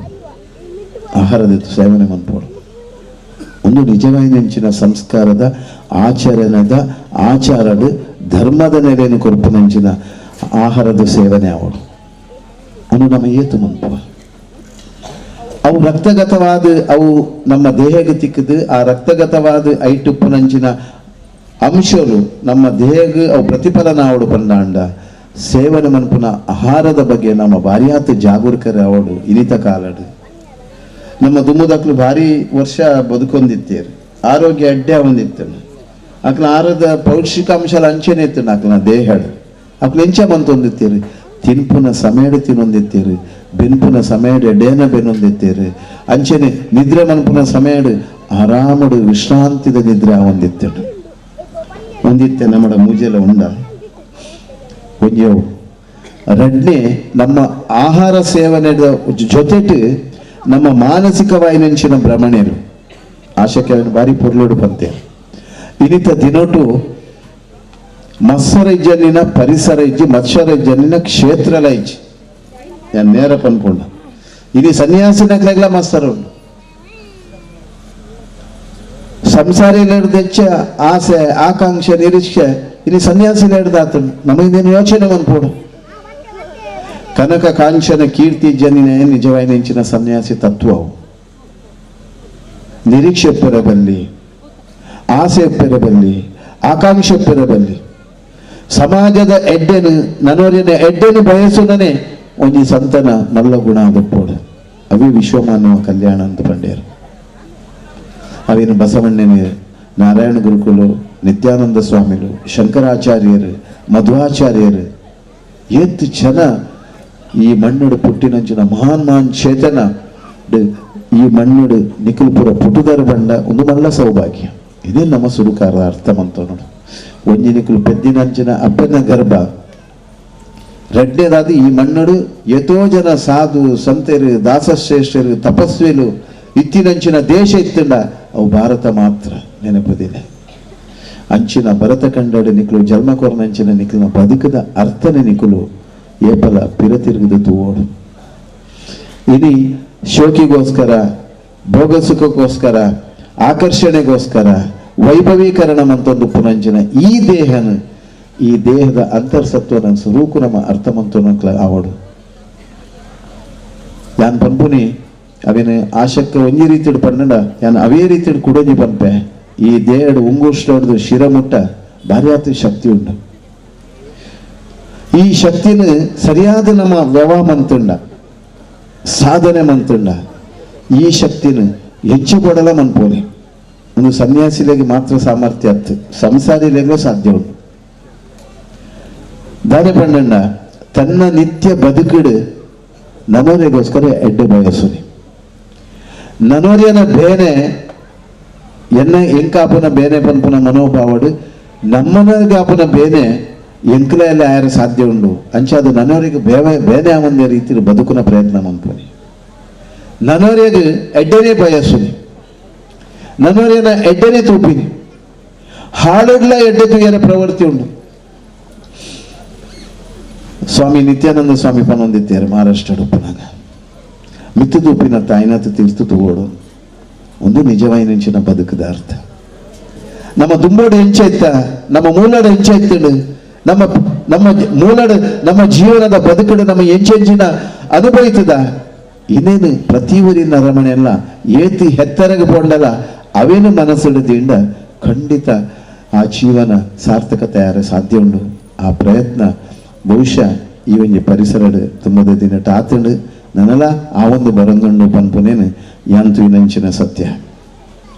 ಆಹಾರದ ಸೇವನೆ ಮನ್ಪೋಡು. ಒಂದು ನಿಜವಾಯಿನಂಚಿನ ಸಂಸ್ಕಾರದ ಆಚರಣದ ಆಚಾರಡು ಧರ್ಮದ ನೆಲೆಯನ್ನು ಕೊರ್ಪುನಂಚಿನ ಆಹಾರದ ಸೇವನೆ ಅವಳು ಅನು ನಮ್ಮ ಏತು ಮನ್ಪುವ. ಅವು ರಕ್ತಗತವಾದ ಅವು ನಮ್ಮ ದೇಹಕ್ಕೆ ತಿಕ್ಕದು ಆ ರಕ್ತಗತವಾದ ಐಟುಪ್ಪುನಂಚಿನ ಅಂಶಗಳು ನಮ್ಮ ದೇಹಕ್ಕೆ ಅವು ಪ್ರತಿಫಲನ ಅವಳು ಪಂಡಾಂಡ ಸೇವನೆ ಮನ್ಪುನ ಆಹಾರದ ಬಗ್ಗೆ ನಮ್ಮ ಭಾರಿಯಾತ ಜಾಗರೂಕರ ಅವಳು ಇನಿತ ಕಾಲಡು. ನಮ್ಮ ದುಮ್ಮದಕ್ಲು ಭಾರಿ ವರ್ಷ ಬದುಕೊಂದಿತ್ತೇರು, ಆರೋಗ್ಯ ಅಡ್ಡೆ ಹೊಂದಿತ್ತು. ಅಕ್ಲ ಆರೋಗ್ಯ ಪೌಷ್ಟಿಕಾಂಶ ಅಂಚೆನೆ ಇತ್ತು ಅಕ್ಲನ ದೇಹಡು. ಅಕ್ಲ ಎಂಚ ಬಂತೊಂದಿತ್ತೀರಿ ತಿನ್ಪುನ ಸಮಯಡು ತಿನ್ನೊಂದಿತ್ತೀರಿ, ಬೆನ್ಪುನ ಸಮಯಡು ಎಡೇನ ಬೆನ್ನೊಂದಿತ್ತೀರಿ, ಅಂಚೆನೆ ನಿದ್ರೆ ಮನ್ಪುನ ಸಮಯಡು ಆರಾಮಡು ವಿಶ್ರಾಂತಿದ ನಿದ್ರೆ ಹೊಂದಿತ್ತೇಡು ಹೊಂದಿತ್ತೆ. ನಮ್ಮಡ ಮೂಜೆಲ ಉಂಡ ಒಂಜವು. ರಡ್ನೆ ನಮ್ಮ ಆಹಾರ ಸೇವನೆ ಜೊತೆಟು ನಮ್ಮ ಮಾನಸಿಕವಾಯಿನಂಚಿನ ಭ್ರಮಣೆಯರು ಆಶಕ್ಕೆ ಭಾರಿ ಪೊರ್ಲುಡು ಪಂತೆ. ಇನಿತ ದಿನೋಟು ಮತ್ಸರ ಇಜ್ಜನಿನ ಪರಿಸರ ಇಜ್ಜಿ, ಮತ್ಸರ ಇಜ್ಜನಿನ ಕ್ಷೇತ್ರಲ ಇಜ್ಜಿ. ನಾನು ನೇರ ಪನ್ಪುಂಡ ಇನಿ ಸನ್ಯಾಸಿನಕ್ಲೆಗ್ಲ ಮತ್ಸರ ಉಂಡು. ಸಂಸಾರಿ ಹಿಡ್ದೆಚ್ಚ ಆಸೆ ಆಕಾಂಕ್ಷೆ ನಿರೀಕ್ಷೆ ಇನಿ ಸನ್ಯಾಸಿನ ಹಿಡ್ದಾತನು ನಮಗಿಂದೇನು ಯೋಚನೆ ಮನ್ಪೋಡು. ಕನಕ ಕಾಂಚನ ಕೀರ್ತಿ ಜನಿನ ನಿಜವಾಯಿನಂಚಿನ ಸನ್ಯಾಸಿ ತತ್ವವು. ನಿರೀಕ್ಷೆ ಪೆರಬಲ್ಲಿ, ಆಸೆ ಪೆರಬಲ್ಲಿ, ಆಕಾಂಕ್ಷೆ ಪೆರಬಲ್ಲಿ, ಸಮಾಜದ ಎಡ್ಡೆನು ನನೋರಿನ ಎಡ್ಡೆನು ಬಯಸುನನೆ ಒಂಜಿ ಸಂತನ ಮಲ್ಲ ಗುಣ ಅದಪ್ಪೋಡು. ಅವೇ ವಿಶ್ವಮಾನವ ಕಲ್ಯಾಣ ಅಂತ ಪಂಡೇರು. ಅವೇನು ಬಸವಣ್ಣನೇ, ನಾರಾಯಣ ಗುರುಕುಲು, ನಿತ್ಯಾನಂದ ಸ್ವಾಮಿಲು, ಶಂಕರಾಚಾರ್ಯರು, ಮಧ್ವಾಚಾರ್ಯರು ಏತ್ ಜನ ಈ ಮಣ್ಣುಡು ಪುಟ್ಟಿನಂಚಿನ ಮಹಾನ್ ಮಹಾನ್ ಚೇತನ ಈ ಮಣ್ಣುಡು ನಿಖಿಲ್ಪುರ ಪುಟುದರ ಬಂಡ ಒಂದು ಮಲ್ಲ ಸೌಭಾಗ್ಯ. ಇದೇ ನಮ್ಮ ಸುರುಕಾರ ಅರ್ಥ ಮಂತ ನೋಡು. ಒಂಜಿ ನಿಖಲು ಪೆದ್ದಿನಂಚಿನ ಅಪ್ಪನ ಗರ್ಭ. ರಡ್ಡೇದಾದ ಈ ಮಣ್ಣುಡು ಎತೋ ಜನ ಸಾಧು ಸಂತರು ದಾಸಶ್ರೇಷ್ಠರು ತಪಸ್ವಿಲು ಇತ್ತಿನಂಚಿನ ದೇಶ ಇತ್ತಂಡ ಅವು ಭಾರತ ಮಾತ್ರ ನೆನಪುದಿಲ್ಲ. ಅಂಚಿನ ಭರತ ಕಂಡಡು ನಿಖಲು ಜನ್ಮ ಕೊರನಂಚಿನ ನಿಖಲಿನ ಬದುಕದ ಅರ್ಥನೆ ನಿಖಲು ಏಪಲ ಪಿರತಿರುಗಿದ ತೂವೋಡು. ಇನಿ ಶೋಕಿಗೋಸ್ಕರ, ಭೋಗಸುಖಕ್ಕೋಸ್ಕರ, ಆಕರ್ಷಣೆಗೋಸ್ಕರ ವೈಭವೀಕರಣ ಮಂತೊಂದು ಪುನಂಜಿನ ಈ ದೇಹನ ಈ ದೇಹದ ಅಂತರ್ಸತ್ವನ ಸ್ವರೂಪು ನಮ್ಮ ಅರ್ಥಮಂತನ ಆವಡು. ಯಾನ್ ಪನ್ಪುನಿ ಅವೇನು ಆಶಕ್ಕ ಒಂಜಿ ರೀತಿಡು ಪನ್ನಡ ಯಾನ್ ಅವೇ ರೀತಿಡು ಕುಡೊಂಜಿ ಪನ್ಪೆ. ಈ ದೇಹಡು ಉಂಗುಷ್ಟೊಡ್ದು ಶಿರಮುಟ್ಟ ಭಾರ್ಯಾತ ಶಕ್ತಿ ಉಂಟು. ಈ ಶಕ್ತಿನ ಸರಿಯಾದ ನಮ್ಮ ವ್ಯವಹಾರ ಮಂತುಂಡ ಸಾಧನೆ ಮಂತುಂಡ ಈ ಶಕ್ತಿನ ಹೆಚ್ಚು ಕೊಡಲ ಮನ್ಪೋನೆ. ಒಂದು ಸನ್ಯಾಸಿಲೆಗೆ ಮಾತ್ರ ಸಾಮರ್ಥ್ಯ ಅತ್ತು, ಸಂಸಾರಿಲೆಗೂ ಸಾಧ್ಯ ಉಂಟು. ದಾನೆ ಪಂಡಣ್ಣ ತನ್ನ ನಿತ್ಯ ಬದುಕಿಡು ನನೋರಿಗೋಸ್ಕರ ಎಡ್ಡೆ ಬಯಸುನಿ. ನನೋರಿಯನ ಬೇನೆ ಎನ್ನ ಎಂಕಾಪನ ಬೇನೆ ಪನ್ಪುನ ಮನೋಭಾವಡು ನಮ್ಮನಗಾಪನ ಬೇನೆ ಎಂಕಲೆಲ್ಲ ಆಯರ ಸಾಧ್ಯ ಉಂಡು. ಅಂಚಾದ ನನೋರಿಗೆ ಬೇನೆ ಒಂದೇ ರೀತಿಯಲ್ಲಿ ಬದುಕುನ ಪ್ರಯತ್ನ ಮನ್ಪುನಿ. ನನೋರಿಗೆ ಎಡ್ಡೆನೇ ಬಯಸುನಿ, ನನೋರಿಯನ ಎಡ್ಡೆನೇ ತೂಪಿನಿ, ಹಾಳುಡ್ಲ ಎಡ್ಡೆ ತೂಯರ ಪ್ರವೃತ್ತಿ ಉಂಟು. ಸ್ವಾಮಿ ನಿತ್ಯಾನಂದ ಸ್ವಾಮಿ ಪನೊಂದಿತ್ತಾರೆ ಮಹಾರಾಷ್ಟ್ರ ಉಪ್ಪನಾಗ ಮಿತ್ತು ತೂಪಿನ ತಾಯಿನತ ತೀರ್ತು ತೂಗೋಡು ಒಂದು ನಿಜವಾಯಿನಂಚಿನ ಬದುಕದ ಅರ್ಥ. ನಮ್ಮ ದುಂಬೋಡು ಹೆಂಚ ಇತ್ತ, ನಮ್ಮ ಮೂಲಡ ಹೆಂಚ ಇತ್ತಡು, ನಮ್ಮ ನಮ್ಮ ಮೂಲಡ ನಮ್ಮ ಜೀವನದ ಬದುಕಡು ನಮ್ಮ ಹೆಂಚೆಂಚಿನ ಅನುಭವಿತದ. ಇನ್ನೇನು ಪ್ರತಿ ಊರಿನ ಅರಮನೆಯಲ್ಲ ಏತಿ ಹೆತ್ತರಗೆ ಪೋಂಡಲ ಅವೇನು ಮನಸ್ಸಿಡದಿಂದ ಖಂಡಿತ ಆ ಜೀವನ ಸಾರ್ಥಕತೆ ಯಾರ ಸಾಧ್ಯ ಉಂಡು. ಆ ಪ್ರಯತ್ನ ಬಹುಶಃ ಈ ಒಂಜಿ ಪರಿಸರಡ್ ತುಂಬದ ದಿನಟ ಆತಂಡು ನನಲ ಆ ಒಂದು ಬರಂದುಂಡು ಪನ್ಪುನೇನು ಯಾಂತು ಇನ್ನಂಚಿನ ಸತ್ಯ.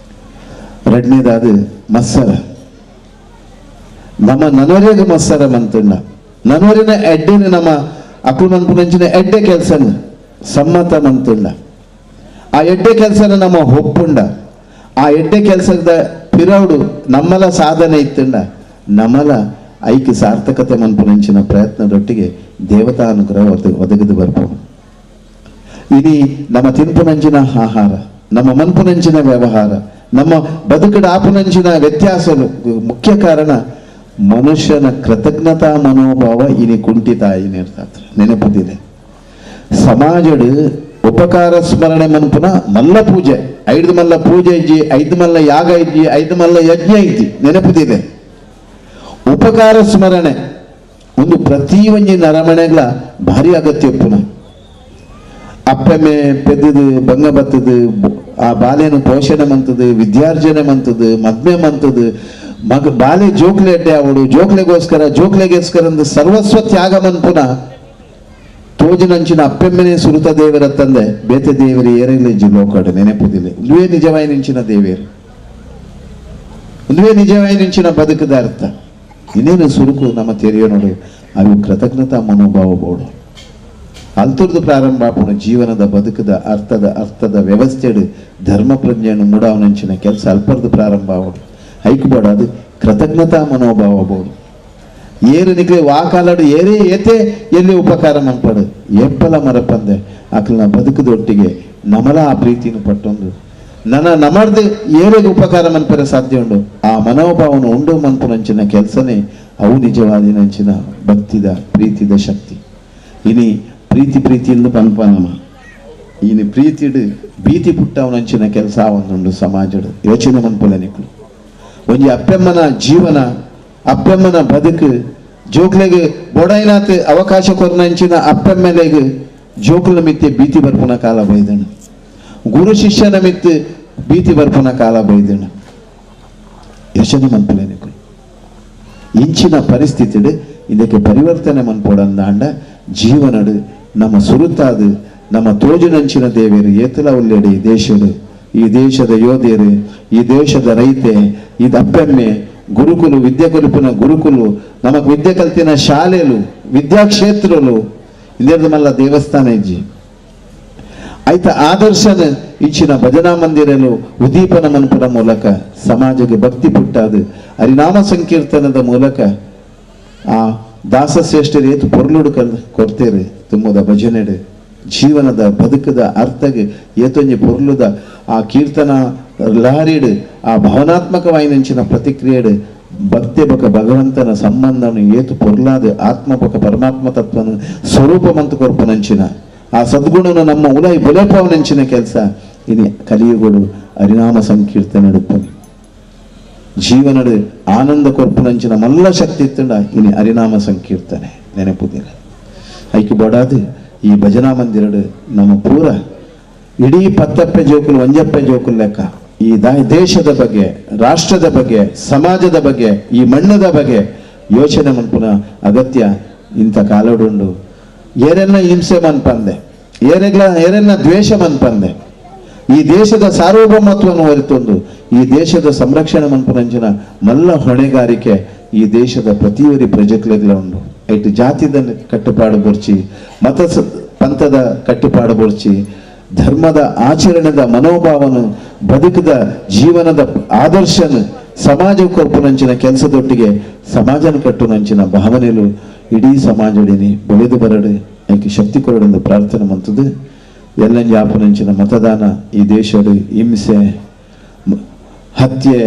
ರಡ್ನೇದಾದ ಮತ್ಸರ. ನಮ್ಮ ನನವರೆಗೆ ಮತ್ಸರ ಮಂತುಂಡ ನನವರಿನ ಎಡ್ಡೆನ ನಮ್ಮ ಅಕುಲು ಮನ್ಪುನಂಚಿನ ಎಡ್ಡೆ ಕೆಲಸನ ಸಮ್ಮತ ಮಂತುಂಡ ಆ ಎಡ್ಡೆ ಕೆಲಸನ ನಮ್ಮ ಒಪ್ಪುಂಡ ಆ ಎಡ್ಡೆ ಕೆಲಸದ ಪಿರೌಡು ನಮ್ಮಲ ಸಾಧನೆ ಇತ್ತುಂಡ ನಮ್ಮಲ ಐಕ್ಯ ಸಾರ್ಥಕತೆ ಮನ್ಪುನಂಚಿನ ಪ್ರಯತ್ನದೊಟ್ಟಿಗೆ ದೇವತಾ ಅನುಗ್ರಹ ಒದಗಿದು ಬರ್ಪು. ಇಡೀ ನಮ್ಮ ತಿನ್ಪುನಂಚಿನ ಆಹಾರ, ನಮ್ಮ ಮನ್ಪುನಂಚಿನ ವ್ಯವಹಾರ, ನಮ್ಮ ಬದುಕಡ ಆಪುನಂಚಿನ ವ್ಯತ್ಯಾಸ ಮುಖ್ಯ ಕಾರಣ ಮನುಷ್ಯನ ಕೃತಜ್ಞತಾ ಮನೋಭಾವ ಇನಿ ಕುಂಠಿತ ಇನಿರ್ತಾತ್ರ ನೆನಪುದಿದೆ. ಸಮಾಜಡು ಉಪಕಾರ ಸ್ಮರಣೆ ಮನ್ಪುನ ಮಲ್ಲ ಪೂಜೆ, ಐದು ಮಲ್ಲ ಪೂಜೆ ಇಜ್ಜಿ, ಐದು ಮಲ್ಲ ಯಾಗ ಇಜ್ಜಿ, ಐದು ಮಲ್ಲ ಯಜ್ಞ ಇಜ್ಜಿ ನೆನಪುದಿದೆ. ಉಪಕಾರ ಸ್ಮರಣೆ ಒಂದು ಪ್ರತಿ ಒಂಜಿ ನರಮಣೆಗಳ ಭಾರಿ ಅಗತ್ಯ ಪುನಃ. ಅಪ್ಪೆಮ್ಮೆ ಪೆದ್ದದು ಬಂಗ ಬತ್ತದು ಆ ಬಾಲೆನು ಪೋಷಣೆ ಮಂತದು, ವಿದ್ಯಾರ್ಜನೆ ಮಂತದು, ಮದ್ಮೆ ಮಂತದು, ಮಗ ಬಾಲೆ ಜೋಕ್ಲೆ ಅಡ್ಡೆ ಅವಳು ಜೋಕ್ಲೆಗೋಸ್ಕರ ಜೋಕ್ಲೆಗೋಸ್ಕರ ಅಂದು ಸರ್ವಸ್ವ ತ್ಯಾಗ ಮನ್ಪುನ ತೋಜಿನಂಚಿನ ಅಪ್ಪೆಮ್ಮೆನೆ ಸುರುತ ದೇವರ ತಂದೆ ಬೇತೆ ದೇವರು ಏರಲಿಜ್ಜಿ ಲೋಕಡು ನೆನಪುದಿಲ್ಲ. ಒಂದುವೇ ನಿಜವಾಯಿ ನಿಂಚಿನ ದೇವೇರು, ಒಂದುವೇ ನಿಜವಾಯಿ ನಿಂಚಿನ ಬದುಕದ ಅರ್ಥ. ಇನ್ನೇನು ಸುರುಕು ನಮ್ಮ ತೆರೆಯೋ ನೋಡು ಅವು ಕೃತಜ್ಞತಾ ಮನೋಭಾವ ಬೋಡು ಅಲ್ತುರ್ದು ಪ್ರಾರಂಭ ಆಪುಣ ಜೀವನದ ಬದುಕದ ಅರ್ಥದ ಅರ್ಥದ ವ್ಯವಸ್ಥೆಡು ಧರ್ಮ ಪ್ರಜ್ಞೆಯನ್ನು ಮೂಡಾವನಂಚಿನ ಕೆಲಸ ಅಲ್ಪರ್ದು ಪ್ರಾರಂಭ ಆವಡು ಐಕ್ಬೋಡು. ಅದು ಕೃತಜ್ಞತಾ ಮನೋಭಾವ ಬೋಡು. ಏರು ನಿಕ್ಲೆ ವಾಕಾಲಡು ಏರೇ ಏತೆ ಎಲ್ಲಿ ಉಪಕಾರ ಮನ್ಪಡು ಎಪ್ಪಲ ಮರಪಂದೆ ಆಕಲ್ನ ಬದುಕದೊಟ್ಟಿಗೆ ನಮಲ ಆ ಪ್ರೀತಿಯನ್ನು ಪಟ್ಟೊಂದು ನನ್ನ ನಮರ್ದು ಏರೆಗೆ ಉಪಕಾರ ಮನ್ಪರೆ ಸಾಧ್ಯ ಉಂಡು ಆ ಮನೋಭಾವನ ಉಂಡು ಮನ್ಪುನಂಚಿನ ಕೆಲಸನೇ ಅವು ನಿಜವಾದಿನಂಚಿನ ಭಕ್ತಿದ ಪ್ರೀತಿದ ಶಕ್ತಿ. ಇನಿ ಪ್ರೀತಿ ಪ್ರೀತಿಯಿಂದ ಪನ್ಪ ನಮ ಈನಿ ಪ್ರೀತಿಡು ಭೀತಿ ಪುಟ್ಟವನಂಚಿನ ಕೆಲಸ ಒಂದುಂಡು ಸಮಾಜಡು ಯೋಚನೆ ಮನ್ಪುಲ ನಿಕ್ಲು. ಒಂಜಿ ಅಪ್ಪೆಮ್ಮನ ಜೀವನ ಅಪ್ಪೆಮ್ಮನ ಬದುಕು ಜೋಕ್ಲೆಗೆ ಬೊಡೈನಾತ್ ಅವಕಾಶ ಕೊರ್ನಂಚಿನ ಅಪ್ಪೆಮ್ಮೆಲೆಗೆ ಜೋಕ್ಲ ಮಿತ್ತೆ ಭೀತಿ ಬರ್ಪುನ ಕಾಲ ಬೈದಣ, ಗುರು ಶಿಷ್ಯನ ಮಿತ್ತು ಭೀತಿ ಬರ್ಪುನ ಕಾಲ ಬೈದಣ ಯೋಚನೆ ಮನ್ಪುಲೆ ನಿಕ್ಲು. ಇಂಚಿನ ಪರಿಸ್ಥಿತಿಡು ಇದಕ್ಕೆ ಪರಿವರ್ತನೆ ಮನ್ಪೋಡಂದಾಂಡ ಜೀವನಡು ನಮ್ಮ ಸುರುತಾದ ನಮ್ಮ ತೋಜಿನಂಚಿನ ದೇವೇರು ಏತಲ ಉಲ್ಲೆಡು ಈ ದೇಶಡು, ಈ ದೇಶದ ಯೋಧೇರು, ಈ ದೇಶದ ರೈತೆ, ಇದು ಅಪ್ಪೆಮ್ಮೆ ಗುರುಕುಲು ವಿದ್ಯೆ ಕೊಲಿಪಿನ ಗುರುಕುಲು, ನಮಗ್ ವಿದ್ಯೆ ಕಲ್ತಿನ ಶಾಲೆಲು ವಿದ್ಯಾಕ್ಷೇತ್ರಲು ಇಂದೇರ್ದ ಮಲ್ಲ ದೇವಸ್ಥಾನ ಇಜ್ಜಿ ಆಯ್ತ ಆದರ್ಶನ ಇಂಚಿನ ಭಜನಾ ಮಂದಿರಲು ಉದ್ದೀಪನ ಮನ್ಪುನ ಮೂಲಕ ಸಮಾಜಕ್ಕೆ ಭಕ್ತಿ ಪುಟ್ಟಾದು ಹರಿನಾಮ ಸಂಕೀರ್ತನದ ಮೂಲಕ ಆ ದಾಸಶ್ರೇಷ್ಠರು ಏತು ಪೊರ್ಲುಡು ಕಲ್ ಕೊಡ್ತೇರು ತುಂಬದ ಭಜನೆಡು ಜೀವನದ ಬದುಕದ ಅರ್ಥಗೆ ಏತೊಂಜಿ ಪೊರ್ಲುದ ಆ ಕೀರ್ತನ ಲಹರಿಡು ಆ ಭಾವನಾತ್ಮಕವಾಯಿನಂಚಿನ ಪ್ರತಿಕ್ರಿಯೆಡು ಭಕ್ತಿ ಬಕ ಭಗವಂತನ ಸಂಬಂಧನು ಏತು ಪೊರ್ಲಾದ ಆತ್ಮ ಬಕ ಪರಮಾತ್ಮ ತತ್ವನು ಸ್ವರೂಪಮಂತು ಕೊರ್ಪುನಂಚಿನ ಆ ಸದ್ಗುಣನ ನಮ್ಮ ಉಲೈ ಬುಲೆಪವನಂಚಿನ ಕೆಲಸ ಇನಿ ಕಲಿಯುಗಡು ಹರಿನಾಮ ಸಂಕೀರ್ತನೆಡುಪ್ಪನು ಜೀವನಡು ಆನಂದ ಕೊರ್ಪುನಂಚಿನ ಮಲ್ಲ ಶಕ್ತಿ ಇತ್ತಂಡ ಇನಿ ಹರಿನಾಮ ಸಂಕೀರ್ತನೆ ನೆನಪುದಿಲ್ಲ. ಐಕೆ ಬಡಾದು ಈ ಭಜನಾ ಮಂದಿರಡು ನಮ್ಮ ಪೂರ ಇಡೀ ಪತ್ತಪ್ಪೆ ಜೋಕುಲು ಒಂಜಪ್ಪೆ ಜೋಕುಲು ಲೆಕ್ಕ ಈ ದೇಶದ ಬಗ್ಗೆ, ರಾಷ್ಟ್ರದ ಬಗ್ಗೆ, ಸಮಾಜದ ಬಗ್ಗೆ, ಈ ಮಣ್ಣದ ಬಗ್ಗೆ ಯೋಚನೆ ಮನ್ಪುನ ಅಗತ್ಯ ಇಂಥ ಕಾಲಡುಂಡು. ಏರೆಲ್ಲ ಹಿಂಸೆ ಮನ್ಪಂದೆ, ಏರೆಲ್ಲ ದ್ವೇಷ ಮನ್ಪಂದೆ ಈ ದೇಶದ ಸಾರ್ವಭೌಮತ್ವವನ್ನು ಹೊರತೊಂದು ಈ ದೇಶದ ಸಂರಕ್ಷಣೆ ಮನ್ಪುನಂಚಿನ ಮಲ್ಲ ಹೊಣೆಗಾರಿಕೆ ಈ ದೇಶದ ಪ್ರತಿಯೊರಿ ಪ್ರಜೆಕ್ಲೆಗ್ಲ ಉಂಡು. ಐಟು ಜಾತಿದ ಕಟ್ಟುಪಾಡು ಬೊರ್ಚಿ, ಮತ ಪಂಥದ ಕಟ್ಟುಪಾಡು ಬೊರ್ಚಿ, ಧರ್ಮದ ಆಚರಣೆದ ಮನೋಭಾವನು ಬದುಕದ ಜೀವನದ ಆದರ್ಶನ ಸಮಾಜ ಕೊರ್ಪುನಂಚಿನ ಕೆಲಸದೊಟ್ಟಿಗೆ ಸಮಾಜನ ಕಟ್ಟುನಂಚಿನ ಭಾವನೆಲು ಇಡೀ ಸಮಾಜಡಿನಿ ಬೆಳೆದು ಬರಡು ಐಕೆ ಶಕ್ತಿ ಕೊರಡೆಂದು ಪ್ರಾರ್ಥನೆ ಮಂತದ್ದು. ಎಲ್ಲಂಜಿ ಆಪುನಂಚಿನ ಮತದಾನ ಈ ದೇಶದ ಹಿಂಸೆ ಹತ್ಯೆ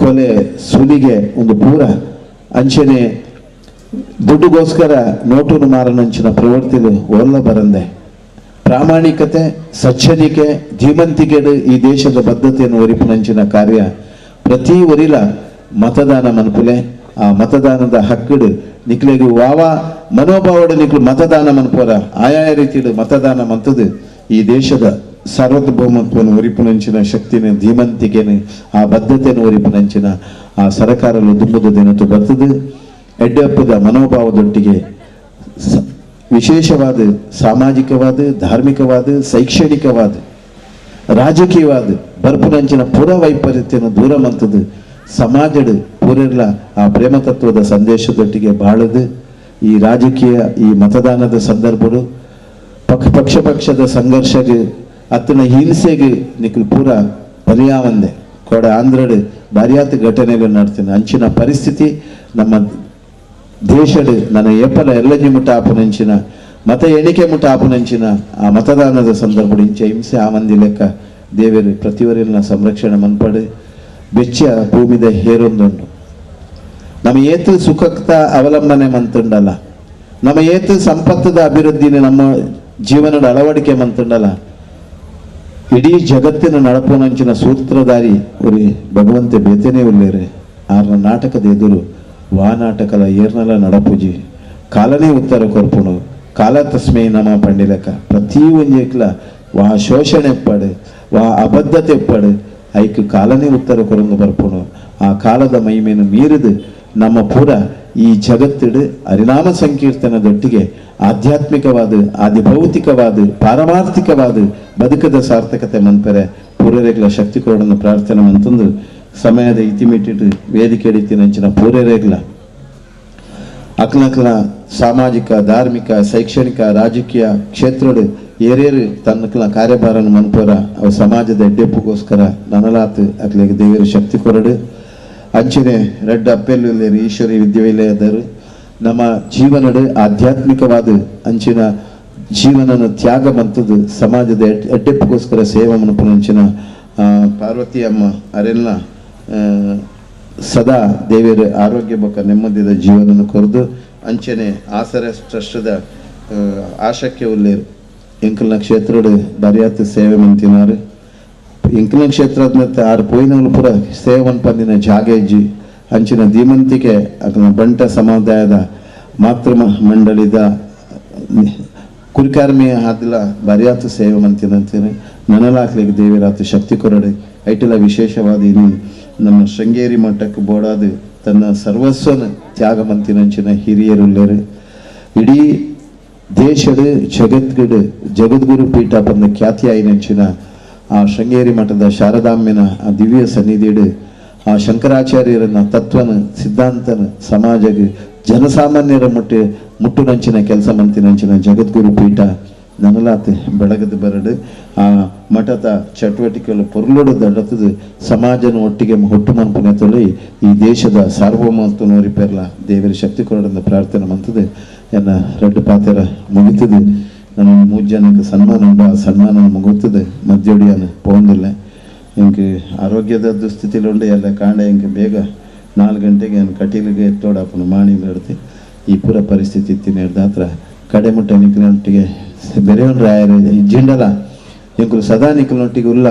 ಕೊಲೆ ಸುಲಿಗೆ ಒಂದು ಪೂರ ಅಂಚನೆ ದುಡ್ಡುಗೋಸ್ಕರ ನೋಟುನು ಮಾರನಂಚಿನ ಪ್ರವೃತ್ತಿಲು ಒಲ್ಲ ಬರಂದೆ ಪ್ರಾಮಾಣಿಕತೆ ಸಜ್ಜನಿಕೆ ಧೀಮಂತಿಕೆಡು ಈ ದೇಶದ ಬದ್ಧತೆಯನ್ನು ಒರಿಪುನಂಚಿನ ಕಾರ್ಯ ಪ್ರತಿ ಒರಿಲ ಮತದಾನ ಮನ್ಪುಲೆ. ಆ ಮತದಾನದ ಹಕ್ಕಡು ನಿಕ್ಲೆಗು ವಾವ ಮನೋಭಾವಡು ನಿಕ್ಲು ಮತದಾನ ಮನ್ಪೋರ ಆಯಾಯ ರೀತಿಡು ಮತದಾನ ಮಂತದು ಈ ದೇಶದ ಸಾರ್ವಭೌಮತ್ವವನ್ನು ಒರಿಪುನಂಚಿನ ಶಕ್ತಿನ ಧೀಮಂತಿಕೆನು ಆ ಬದ್ಧತೆಯನ್ನು ಒರಿಪುನಂಚಿನ ಆ ಸರಕಾರಲು ದುಂಬುದ ದಿನತು ಬರ್ತದೆ. ಎಡ್ಡಪ್ಪದ ಮನೋಭಾವದೊಟ್ಟಿಗೆ ವಿಶೇಷವಾದ ಸಾಮಾಜಿಕವಾದ, ಧಾರ್ಮಿಕವಾದ, ಶೈಕ್ಷಣಿಕವಾದ, ರಾಜಕೀಯವಾದ ಬರ್ಪುನಂಚಿನ ಪೂರ ವೈಪರೀತ್ಯನ ದೂರ ಮಂತದ್ದು ಸಮಾಜದ ಪೂರೆಲ್ಲ ಆ ಪ್ರೇಮತತ್ವದ ಸಂದೇಶದೊಟ್ಟಿಗೆ ಬಾಳದು. ಈ ರಾಜಕೀಯ ಈ ಮತದಾನದ ಸಂದರ್ಭಗಳು ಪಕ್ಷ ಪಕ್ಷದ ಸಂಘರ್ಷಗೆ ಅತ್ತನ ಹಿಂಸೆಗೆ ನಿಖಲ್ ಪೂರ ಬಲಿಯಾವಂದೆ ಕೋಡ ಆಂಧ್ರಡು ಬಾರಿಯಾತ ಘಟನೆಗಳು ನಡ್ತೀನಿ. ಅಂಚಿನ ಪರಿಸ್ಥಿತಿ ನಮ್ಮ ದೇಶಡು ನನ್ನ ಏಪಲ ಎಲ್ಲಂಜಿ ಮುಟ್ಟ ಆಪುನಂಚಿನ ಮತ ಎಣಿಕೆ ಮುಟ್ಟ ಆಪುನಂಚಿನ ಆ ಮತದಾನದ ಸಂದರ್ಭ ಇಂಚ ಹಿಂಸೆ ಆ ಮಂದಿ ಲೆಕ್ಕ ದೇವರು ಪ್ರತಿವರಿನ ಸಂರಕ್ಷಣೆ ಮನ್ಪಡು. ಬೆಚ್ಚ ಭೂಮಿದ ಹೇರೊಂದುಂಡು. ನಮ್ಮ ಏತು ಸುಖಕ್ತ ಅವಲಂಬನೆ ಮಂತುಂಡಲ್ಲ, ನಮ್ಮ ಏತು ಸಂಪತ್ತದ ಅಭಿವೃದ್ಧಿನ ನಮ್ಮ ಜೀವನದ ಅಳವಡಿಕೆ ಮಂತುಂಡಲ್ಲ, ಇಡೀ ಜಗತ್ತಿನ ನಡಪುನಂಚಿನ ಸೂತ್ರಧಾರಿ ಉರಿ ಭಗವಂತೆ ಬೇತನೇ ಉಲ್ಲೇರೆ. ಆರ್ನ ನಾಟಕದ ಎದುರು ವಾ ನಾಟಕಲ ಏರ್ನಲ ನಡಪುಜಿ ಕಾಲನೇ ಉತ್ತರ ಕೊರ್ಪುಣು ಕಾಲ ತಸ್ಮೈ ನಮ ಪಂಡಿಲಕ ಪ್ರತಿ ಒಂಜೆಕ್ಲ ವಾ ಶೋಷಣೆ ಎಪ್ಪಡು ವಾ ಅಬದ್ಧತೆ ಎಪ್ಪಡು ಐಕ್ ಕಾಲನೇ ಉತ್ತರ ಕೊರಂದು ಬರ್ಪುಣು. ಆ ಕಾಲದ ಮಹಿಮೆಯನ್ನು ಮೀರಿದು ನಮ್ಮ ಪೂರ ಈ ಜಗತ್ತಿಡು ಹರಿನಾಮ ಸಂಕೀರ್ತನದೊಟ್ಟಿಗೆ ಆಧ್ಯಾತ್ಮಿಕವಾದ, ಆದಿಭೌತಿಕವಾದ, ಪಾರಮಾರ್ಥಿಕವಾದ ಬದುಕದ ಸಾರ್ಥಕತೆ ಮನ್ಪೆರೆ ಪೂರರೇಗ್ಲ ಶಕ್ತಿ ಕೊರಡನ್ನು ಪ್ರಾರ್ಥನೆ ಮಂತಂದು ಸಮಯದ ಇತಿಮಿಟ್ಟಿಟ್ಟು ವೇದಿಕೆ ಹಿಡಿತಿನಂಚಿನ ಪೂರರೇಗ್ಲ ಅಕ್ಲಕ್ಲ ಸಾಮಾಜಿಕ, ಧಾರ್ಮಿಕ, ಶೈಕ್ಷಣಿಕ, ರಾಜಕೀಯ ಕ್ಷೇತ್ರಡು ಏರೇರು ತನ್ನಕ್ಲ ಕಾರ್ಯಭಾರನ ಮನ್ಪೋರ ಅವು ಸಮಾಜದ ಎಡ್ಡೆಪ್ಪುಗೋಸ್ಕರ ನನಲಾತ್ ಅಕ್ಲಿಗೆ ದೇವರು ಶಕ್ತಿ ಕೊರಡು. ಅಂಚನೆ ರೆಡ್ ಅಪ್ಪೆಲ್ಲು ಈಶ್ವರಿ ವಿದ್ಯಾಲಯದರು ನಮ್ಮ ಜೀವನಡು ಆಧ್ಯಾತ್ಮಿಕವಾದ ಅಂಚಿನ ಜೀವನನ ತ್ಯಾಗ ಮಂತದ್ದು ಸಮಾಜದ ಎಡ್ಡೆಪ್ಪುಗೋಸ್ಕರ ಸೇವೆ ಮನ್ಪುನಂಚಿನ ಪಾರ್ವತಿ ಅಮ್ಮ ಅರೆಲ್ಲ ಸದಾ ದೇವಿಯರ ಆರೋಗ್ಯ ಬೊಕ್ಕ ನೆಮ್ಮದಿದ ಜೀವನನ್ನು ಕೊರದು. ಅಂಚನೆ ಆಸರೆ ಟ್ರಸ್ಟದ ಆಶಕ್ಕೆ ಉಲ್ಲೇರು ಎಂಕಲ್ನ ಕ್ಷೇತ್ರಡು ಬರಿಯಾತ ಸೇವೆ ಮಂತಿನಾರು. ಎಂಕಲ್ನ ಕ್ಷೇತ್ರದ ಆರು ಪೋಯಿನಗಳು ಪೂರ ಸೇವೆ ಮನ್ಪಂದಿನ ಜಾಗೇಜಿ ಅಂಚಿನ ಧೀಮಂತಿಕೆ ಅದನ್ನ ಬಂಟ ಸಮುದಾಯದ ಮಾತೃ ಮಂಡಳಿದ ಕುರಿಕಾರ್ಮಿಯ ಆದಿಲ್ಲ ಬರಿಯಾತ ಸೇವೆ ಮಂತಿನಂತೀನಿ. ನನಲಾಕ್ಲಿಕ್ಕೆ ದೇವಿರಾತ ಶಕ್ತಿ ಕೊರಡೆ. ಐಟಲ ವಿಶೇಷವಾದ ಇನ್ನು ನಮ್ಮ ಶೃಂಗೇರಿ ಮಠಕ್ಕೆ ಬೋಡಾದ ತನ್ನ ಸರ್ವಸ್ವನ ತ್ಯಾಗ ಮಂತಿನಂಚಿನ ಹಿರಿಯರುಳ್ಳೇರು. ಇಡೀ ದೇಶದ ಜಗದ್ಗಡು ಜಗದ್ಗುರು ಪೀಠ ಬಂದ ಖ್ಯಾತಿಯಾಯಿನಂಚಿನ ಆ ಶೃಂಗೇರಿ ಮಠದ ಶಾರದಾಂಬೆನ ಆ ದಿವ್ಯ ಸನ್ನಿಧಿಡು ಆ ಶಂಕರಾಚಾರ್ಯರನ್ನ ತತ್ವನ ಸಿದ್ಧಾಂತನ ಸಮಾಜಕ್ಕೆ ಜನಸಾಮಾನ್ಯರ ಮುಟ್ಟುನಂಚಿನ ಕೆಲಸ ಮಂತಿನಂಚಿನ ಜಗದ್ಗುರು ಪೀಠ ನನಲಾತೆ ಬೆಳಗದ ಬರಡು. ಆ ಮಠದ ಚಟುವಟಿಕೆಗಳು ಪೊರ್ಲೋಡು ದಡತದು ಸಮಾಜನ ಒಟ್ಟಿಗೆ ಹುಟ್ಟು ಮನ್ಪುನೆ ತೊಳಿ ಈ ದೇಶದ ಸಾರ್ವಭೌಮತ್ವ ನೋರಿಪೆರ್ಲ ದೇವರ ಶಕ್ತಿ ಕೊರಡಂದ ಪ್ರಾರ್ಥನೆ ಮಂತದೆ. ಎನ್ನ ರೆಡ್ಡು ಪಾತೆರ ಮುಗಿತದೆ. ನನ್ನ 3 ಜನಕ್ಕೆ ಸನ್ಮಾನ ಉಂಟು. ಆ ಸನ್ಮಾನ ಮುಗುತ್ತದೆ ಮಧ್ಯೋಡಿಯಾನ ಪೋಂದಿಲ್ಲ. ಎಂಕ್ ಆರೋಗ್ಯದ ದುಸ್ಥಿತಿಲುಂಡು ಎಲ್ಲ ಕಾಂಡ ಎಂಕ್ ಬೇಗ 4 ಗಂಟೆಗೆ ನಾನು ಕಟೀಲಿಗೆ ಎತ್ತೋಡಪ್ಪನು ಮಾಣಿ ನಡ್ತಿ ಈ ಪೂರ ಪರಿಸ್ಥಿತಿ ಇತ್ತೀನಿ ಹತ್ರ ಕಡೆ ಮುಟ್ಟ ನಿಕ್ಲಿನೊಟ್ಟಿಗೆ ಬೇರೆಯವನ್ ರಾಯರು ಜಿಂಡಲ ಎಂಕುಲು ಸದಾ ನಿಕ್ಲಿನೊಟ್ಟಿಗೆ ಉಲ್ಲ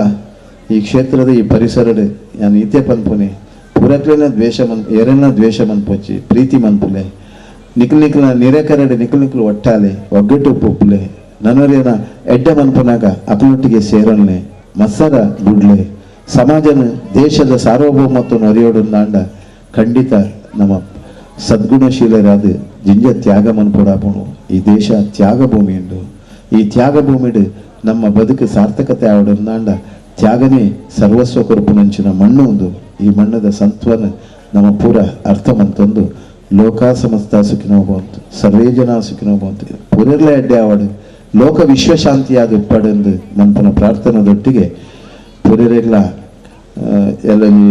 ಈ ಕ್ಷೇತ್ರದ ಈ ಪರಿಸರದ ನಾನು ಇತ್ತೆ ಪನ್ಪುನಿ ಪೂರಕ್ಲೇನ ದ್ವೇಷ ಮನ್ ಏರನ್ನ ದ್ವೇಷ ಮನ್ಪೊಚ್ಚಿ ಪ್ರೀತಿ ಮನ್ಪುಲೆ ನಿಕ್ಲು ನಿಕ್ಲ ನಿರೇಕರಡೆ ನಿಕ್ಲು ನಿಕ್ಲು ಒಟ್ಟಾಲೆ ಒಗ್ಗಟ್ಟು ಉಪ್ಪುಲೆ ನನ್ನೋರೇನ ಎಡ್ಡೆ ಮನ್ಪುನಾಗ ಅಕ್ಲೊಟ್ಟಿಗೆ ಸೇರನ್ನೆ ಮತ್ಸರ ಬುಡ್ಲೆ ಸಮಾಜನ ದೇಶದ ಸಾರ್ವಭೌಮತ್ವವನ್ನು ಅರಿಯೋಡಂದಾಂಡ ಖಂಡಿತ ನಮ್ಮ ಸದ್ಗುಣಶೀಲರಾದ ಜಿಂಜ ತ್ಯಾಗ ಮನ್ಪುಡಾಪುಣು. ಈ ದೇಶ ತ್ಯಾಗ ಭೂಮಿ ಉಂಡು. ಈ ತ್ಯಾಗ ಭೂಮಿಡು ನಮ್ಮ ಬದುಕು ಸಾರ್ಥಕತೆ ಆವಡಂದಾಂಡ ತ್ಯಾಗನೇ ಸರ್ವಸ್ವ ಕೊರಪುನಂಚಿನ ಮಣ್ಣು ಒಂದು. ಈ ಮಣ್ಣದ ಸಂತ್ವನ ನಮ್ಮ ಪೂರ ಅರ್ಥಮಂತಂದು ಲೋಕ ಸಮಸ್ತ ಸುಖಿನೋ ಭವಂತು ಸರ್ವೇ ಜನ ಸುಖಿನೋ ಭವಂತು ಪೂರೆಲ್ಲ ಎಡ್ಡೆ ಆವಡು ಲೋಕ ವಿಶ್ವಶಾಂತಿಯಾದ ಉಪ್ಪಡೆಂದು ಮನ್ಪನ ಪ್ರಾರ್ಥನದೊಟ್ಟಿಗೆ ಪೂರೆಲ್ಲ ಎಲ್ಲ ಈ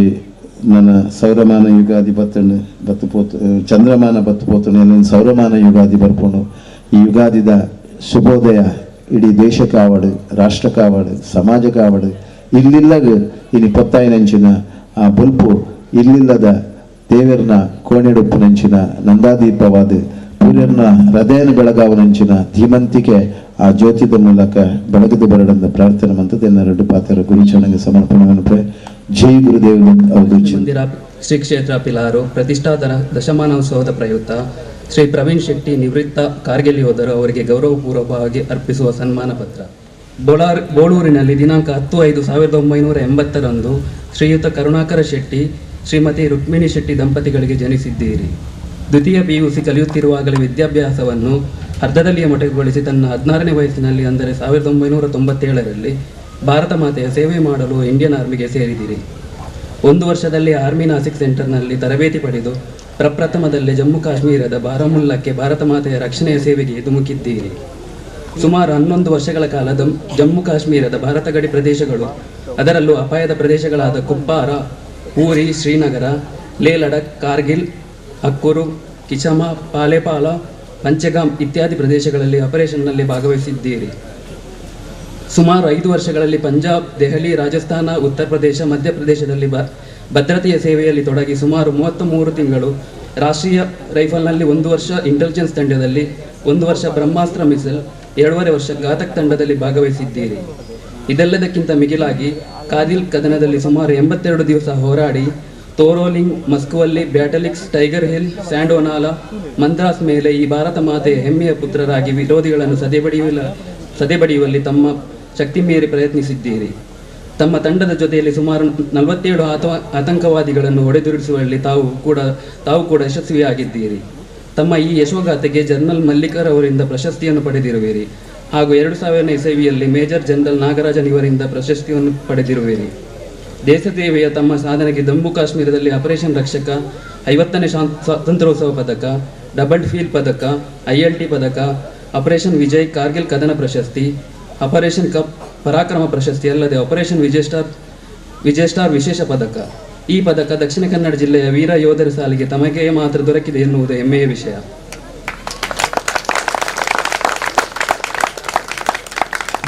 ನನ್ನ ಸೌರಮಾನ ಯುಗಾದಿ ಬತ್ತಣ್ಣು ಬತ್ತು ಪೋತು ಚಂದ್ರಮಾನ ಬತ್ತು ಪೋತಣ್ಣು ಎಲ್ಲ ಸೌರಮಾನ ಯುಗಾದಿ ಬರ್ಕೊಂಡು ಈ ಯುಗಾದಿದ ಶುಭೋದಯ ಇಡೀ ದೇಶಕ್ಕಾವಡು ರಾಷ್ಟ್ರಕ್ಕಾವಡು ಸಮಾಜಕ್ಕಾವಡು ಇಲ್ಲಿಲ್ಲಗ ಇನಿ ಪೊತ್ತಾಯಿನಂಚಿನ ಆ ಬುಲ್ಪು ಇಲ್ಲಿಲ್ಲದ ದೇವರನ ಕೋಣೆಡುಪ್ಪುನಂಚಿನ ನಂದಾದೀಪವಾದ ಪೂರ್ಯನ ಹೃದಯನ ಬೆಳಗಾವನಂಚಿನ ಧೀಮಂತಿಕೆ ಆ ಜ್ಯೋತಿದ ಮೂಲಕ ಬೆಳಗದು ಬರಡಂದ ಪ್ರಾರ್ಥನೆ ಮಂತದೆಲ್ಲ ಎರಡು ಪಾತ್ರ ಗುರುಚರಣೆಗೆ ಸಮರ್ಪಣೆ. ಜೈ ಗುರುದೇವ. ಮಂದಿರ ಶ್ರೀ ಕ್ಷೇತ್ರ ಪಿಲಾರು ಪ್ರತಿಷ್ಠಾ ದಶಮಾನೋತ್ಸವದ ಪ್ರಯುಕ್ತ ಶ್ರೀ ಪ್ರವೀಣ್ ಶೆಟ್ಟಿ ನಿವೃತ್ತ ಕಾರ್ಗಿಲ್ ಯೋಧರು ಅವರಿಗೆ ಗೌರವಪೂರ್ವಕವಾಗಿ ಅರ್ಪಿಸುವ ಸನ್ಮಾನ ಪತ್ರ. ಬೋಳೂರಿನಲ್ಲಿ ದಿನಾಂಕ 10/5/1980 ಶ್ರೀಯುತ Karunakara Shetty Shrimati Rukmini Shetty ದಂಪತಿಗಳಿಗೆ ಜನಿಸಿದ್ದೀರಿ. ದ್ವಿತೀಯ ಪಿಯುಸಿ ಕಲಿಯುತ್ತಿರುವಾಗಲೇ ವಿದ್ಯಾಭ್ಯಾಸವನ್ನು ಅರ್ಧದಲ್ಲಿಯೇ ಮೊಟಕುಗೊಳಿಸಿ ತನ್ನ 16ನೇ ವಯಸ್ಸಿನಲ್ಲಿ ಅಂದರೆ 1997ರಲ್ಲಿ ಭಾರತ ಮಾತೆಯ ಸೇವೆ ಮಾಡಲು ಇಂಡಿಯನ್ ಆರ್ಮಿಗೆ ಸೇರಿದಿರಿ. ಒಂದು ವರ್ಷದಲ್ಲಿ ಆರ್ಮಿ ನಾಸಿಕ್ ಸೆಂಟರ್ನಲ್ಲಿ ತರಬೇತಿ ಪಡೆದು ಪ್ರಪ್ರಥಮದಲ್ಲಿ ಜಮ್ಮು ಕಾಶ್ಮೀರದ ಬಾರಾಮುಲ್ಲಕ್ಕೆ ಭಾರತ ಮಾತೆಯ ರಕ್ಷಣೆಯ ಸೇವೆಗೆ ಧುಮುಕಿದ್ದೀರಿ. ಸುಮಾರು 11 ವರ್ಷಗಳ ಕಾಲ ಜಮ್ಮು ಕಾಶ್ಮೀರದ ಭಾರತ ಗಡಿ ಪ್ರದೇಶಗಳು, ಅದರಲ್ಲೂ ಅಪಾಯದ ಪ್ರದೇಶಗಳಾದ ಕುಪ್ವಾರ, ಪೂರಿ, ಶ್ರೀನಗರ, ಲೇ ಲಡಖ್, ಕಾರ್ಗಿಲ್, ಅಕ್ಕೂರು, ಕಿಚಮ, ಪಾಲೆಪಾಲ, ಪಂಚಗಾಮ್ ಇತ್ಯಾದಿ ಪ್ರದೇಶಗಳಲ್ಲಿ ಆಪರೇಷನ್ನಲ್ಲಿ ಭಾಗವಹಿಸಿದ್ದೀರಿ. ಸುಮಾರು 5 ವರ್ಷಗಳಲ್ಲಿ ಪಂಜಾಬ್, ದೆಹಲಿ, ರಾಜಸ್ಥಾನ, ಉತ್ತರ ಪ್ರದೇಶ, ಮಧ್ಯಪ್ರದೇಶದಲ್ಲಿ ಭದ್ರತೆಯ ಸೇವೆಯಲ್ಲಿ ತೊಡಗಿ ಸುಮಾರು 33 ತಿಂಗಳು ರಾಷ್ಟ್ರೀಯ ರೈಫಲ್ನಲ್ಲಿ, 1 ವರ್ಷ ಇಂಟೆಲಿಜೆನ್ಸ್ ತಂಡದಲ್ಲಿ, 1 ವರ್ಷ ಬ್ರಹ್ಮಾಸ್ತ್ರ ಮಿಸೈಲ್, 2.5 ವರ್ಷ ಘಾತಕ್ ತಂಡದಲ್ಲಿ ಭಾಗವಹಿಸಿದ್ದೀರಿ. ಇದೆಲ್ಲದಕ್ಕಿಂತ ಮಿಗಿಲಾಗಿ ಕಾರ್ಗಿಲ್ ಕದನದಲ್ಲಿ ಸುಮಾರು 82 ದಿವಸ ಹೋರಾಡಿ ತೋರೋಲಿಂಗ್, ಮಸ್ಕುವಲ್ಲಿ, ಬ್ಯಾಟಲಿಕ್ಸ್, ಟೈಗರ್ ಹಿಲ್, ಸ್ಯಾಂಡೋನಾಲಾ, ಮಂದ್ರಾಸ್ ಮೇಲೆ ಈ ಭಾರತ ಮಾತೆಯ ಹೆಮ್ಮೆಯ ಪುತ್ರರಾಗಿ ವಿರೋಧಿಗಳನ್ನು ಸದೆಬಡಿಯುವಲ್ಲಿ ತಮ್ಮ ಶಕ್ತಿ ಮೀರಿ ಪ್ರಯತ್ನಿಸಿದ್ದೀರಿ. ತಮ್ಮ ತಂಡದ ಜೊತೆಯಲ್ಲಿ ಸುಮಾರು 47 ಆತಂಕವಾದಿಗಳನ್ನು ಹೊಡೆದುರುಳಿಸುವಲ್ಲಿ ತಾವು ಕೂಡ ಯಶಸ್ವಿಯಾಗಿದ್ದೀರಿ. ತಮ್ಮ ಈ ಯಶೋಗಾಥೆಗೆ ಜನರಲ್ ಮಲ್ಲಿಕರ್ ಅವರಿಂದ ಪ್ರಶಸ್ತಿಯನ್ನು ಪಡೆದಿರುವಿರಿ ಹಾಗೂ 2000ನೇ ಇಸವಿಯಲ್ಲಿ ಮೇಜರ್ ಜನರಲ್ ನಾಗರಾಜನ್ ಇವರಿಂದ ಪ್ರಶಸ್ತಿಯನ್ನು ಪಡೆದಿರುವಿರಿ. ದೇಶ ಸೇವೆಯ ತಮ್ಮ ಸಾಧನೆಗೆ ಜಮ್ಮು ಕಾಶ್ಮೀರದಲ್ಲಿ ಆಪರೇಷನ್ ರಕ್ಷಕ, 50ನೇ ಸ್ವಾತಂತ್ರ್ಯೋತ್ಸವ ಪದಕ, ಡಬಲ್ ಫೀಲ್ಡ್ ಪದಕ, ILT ಪದಕ, ಆಪರೇಷನ್ ವಿಜಯ್ ಕಾರ್ಗಿಲ್ ಕದನ ಪ್ರಶಸ್ತಿ, ಆಪರೇಷನ್ ಕಪ್ ಪರಾಕ್ರಮ ಪ್ರಶಸ್ತಿ ಅಲ್ಲದೆ ಆಪರೇಷನ್ ವಿಜಯ್ ಸ್ಟಾರ್ ವಿಶೇಷ ಪದಕ. ಈ ಪದಕ ದಕ್ಷಿಣ ಕನ್ನಡ ಜಿಲ್ಲೆಯ ವೀರ ಯೋಧರ ಸಾಲಿಗೆ ತಮಗೇ ಮಾತ್ರ ದೊರಕಿದೆ ಎನ್ನುವುದು ಹೆಮ್ಮೆಯ ವಿಷಯ.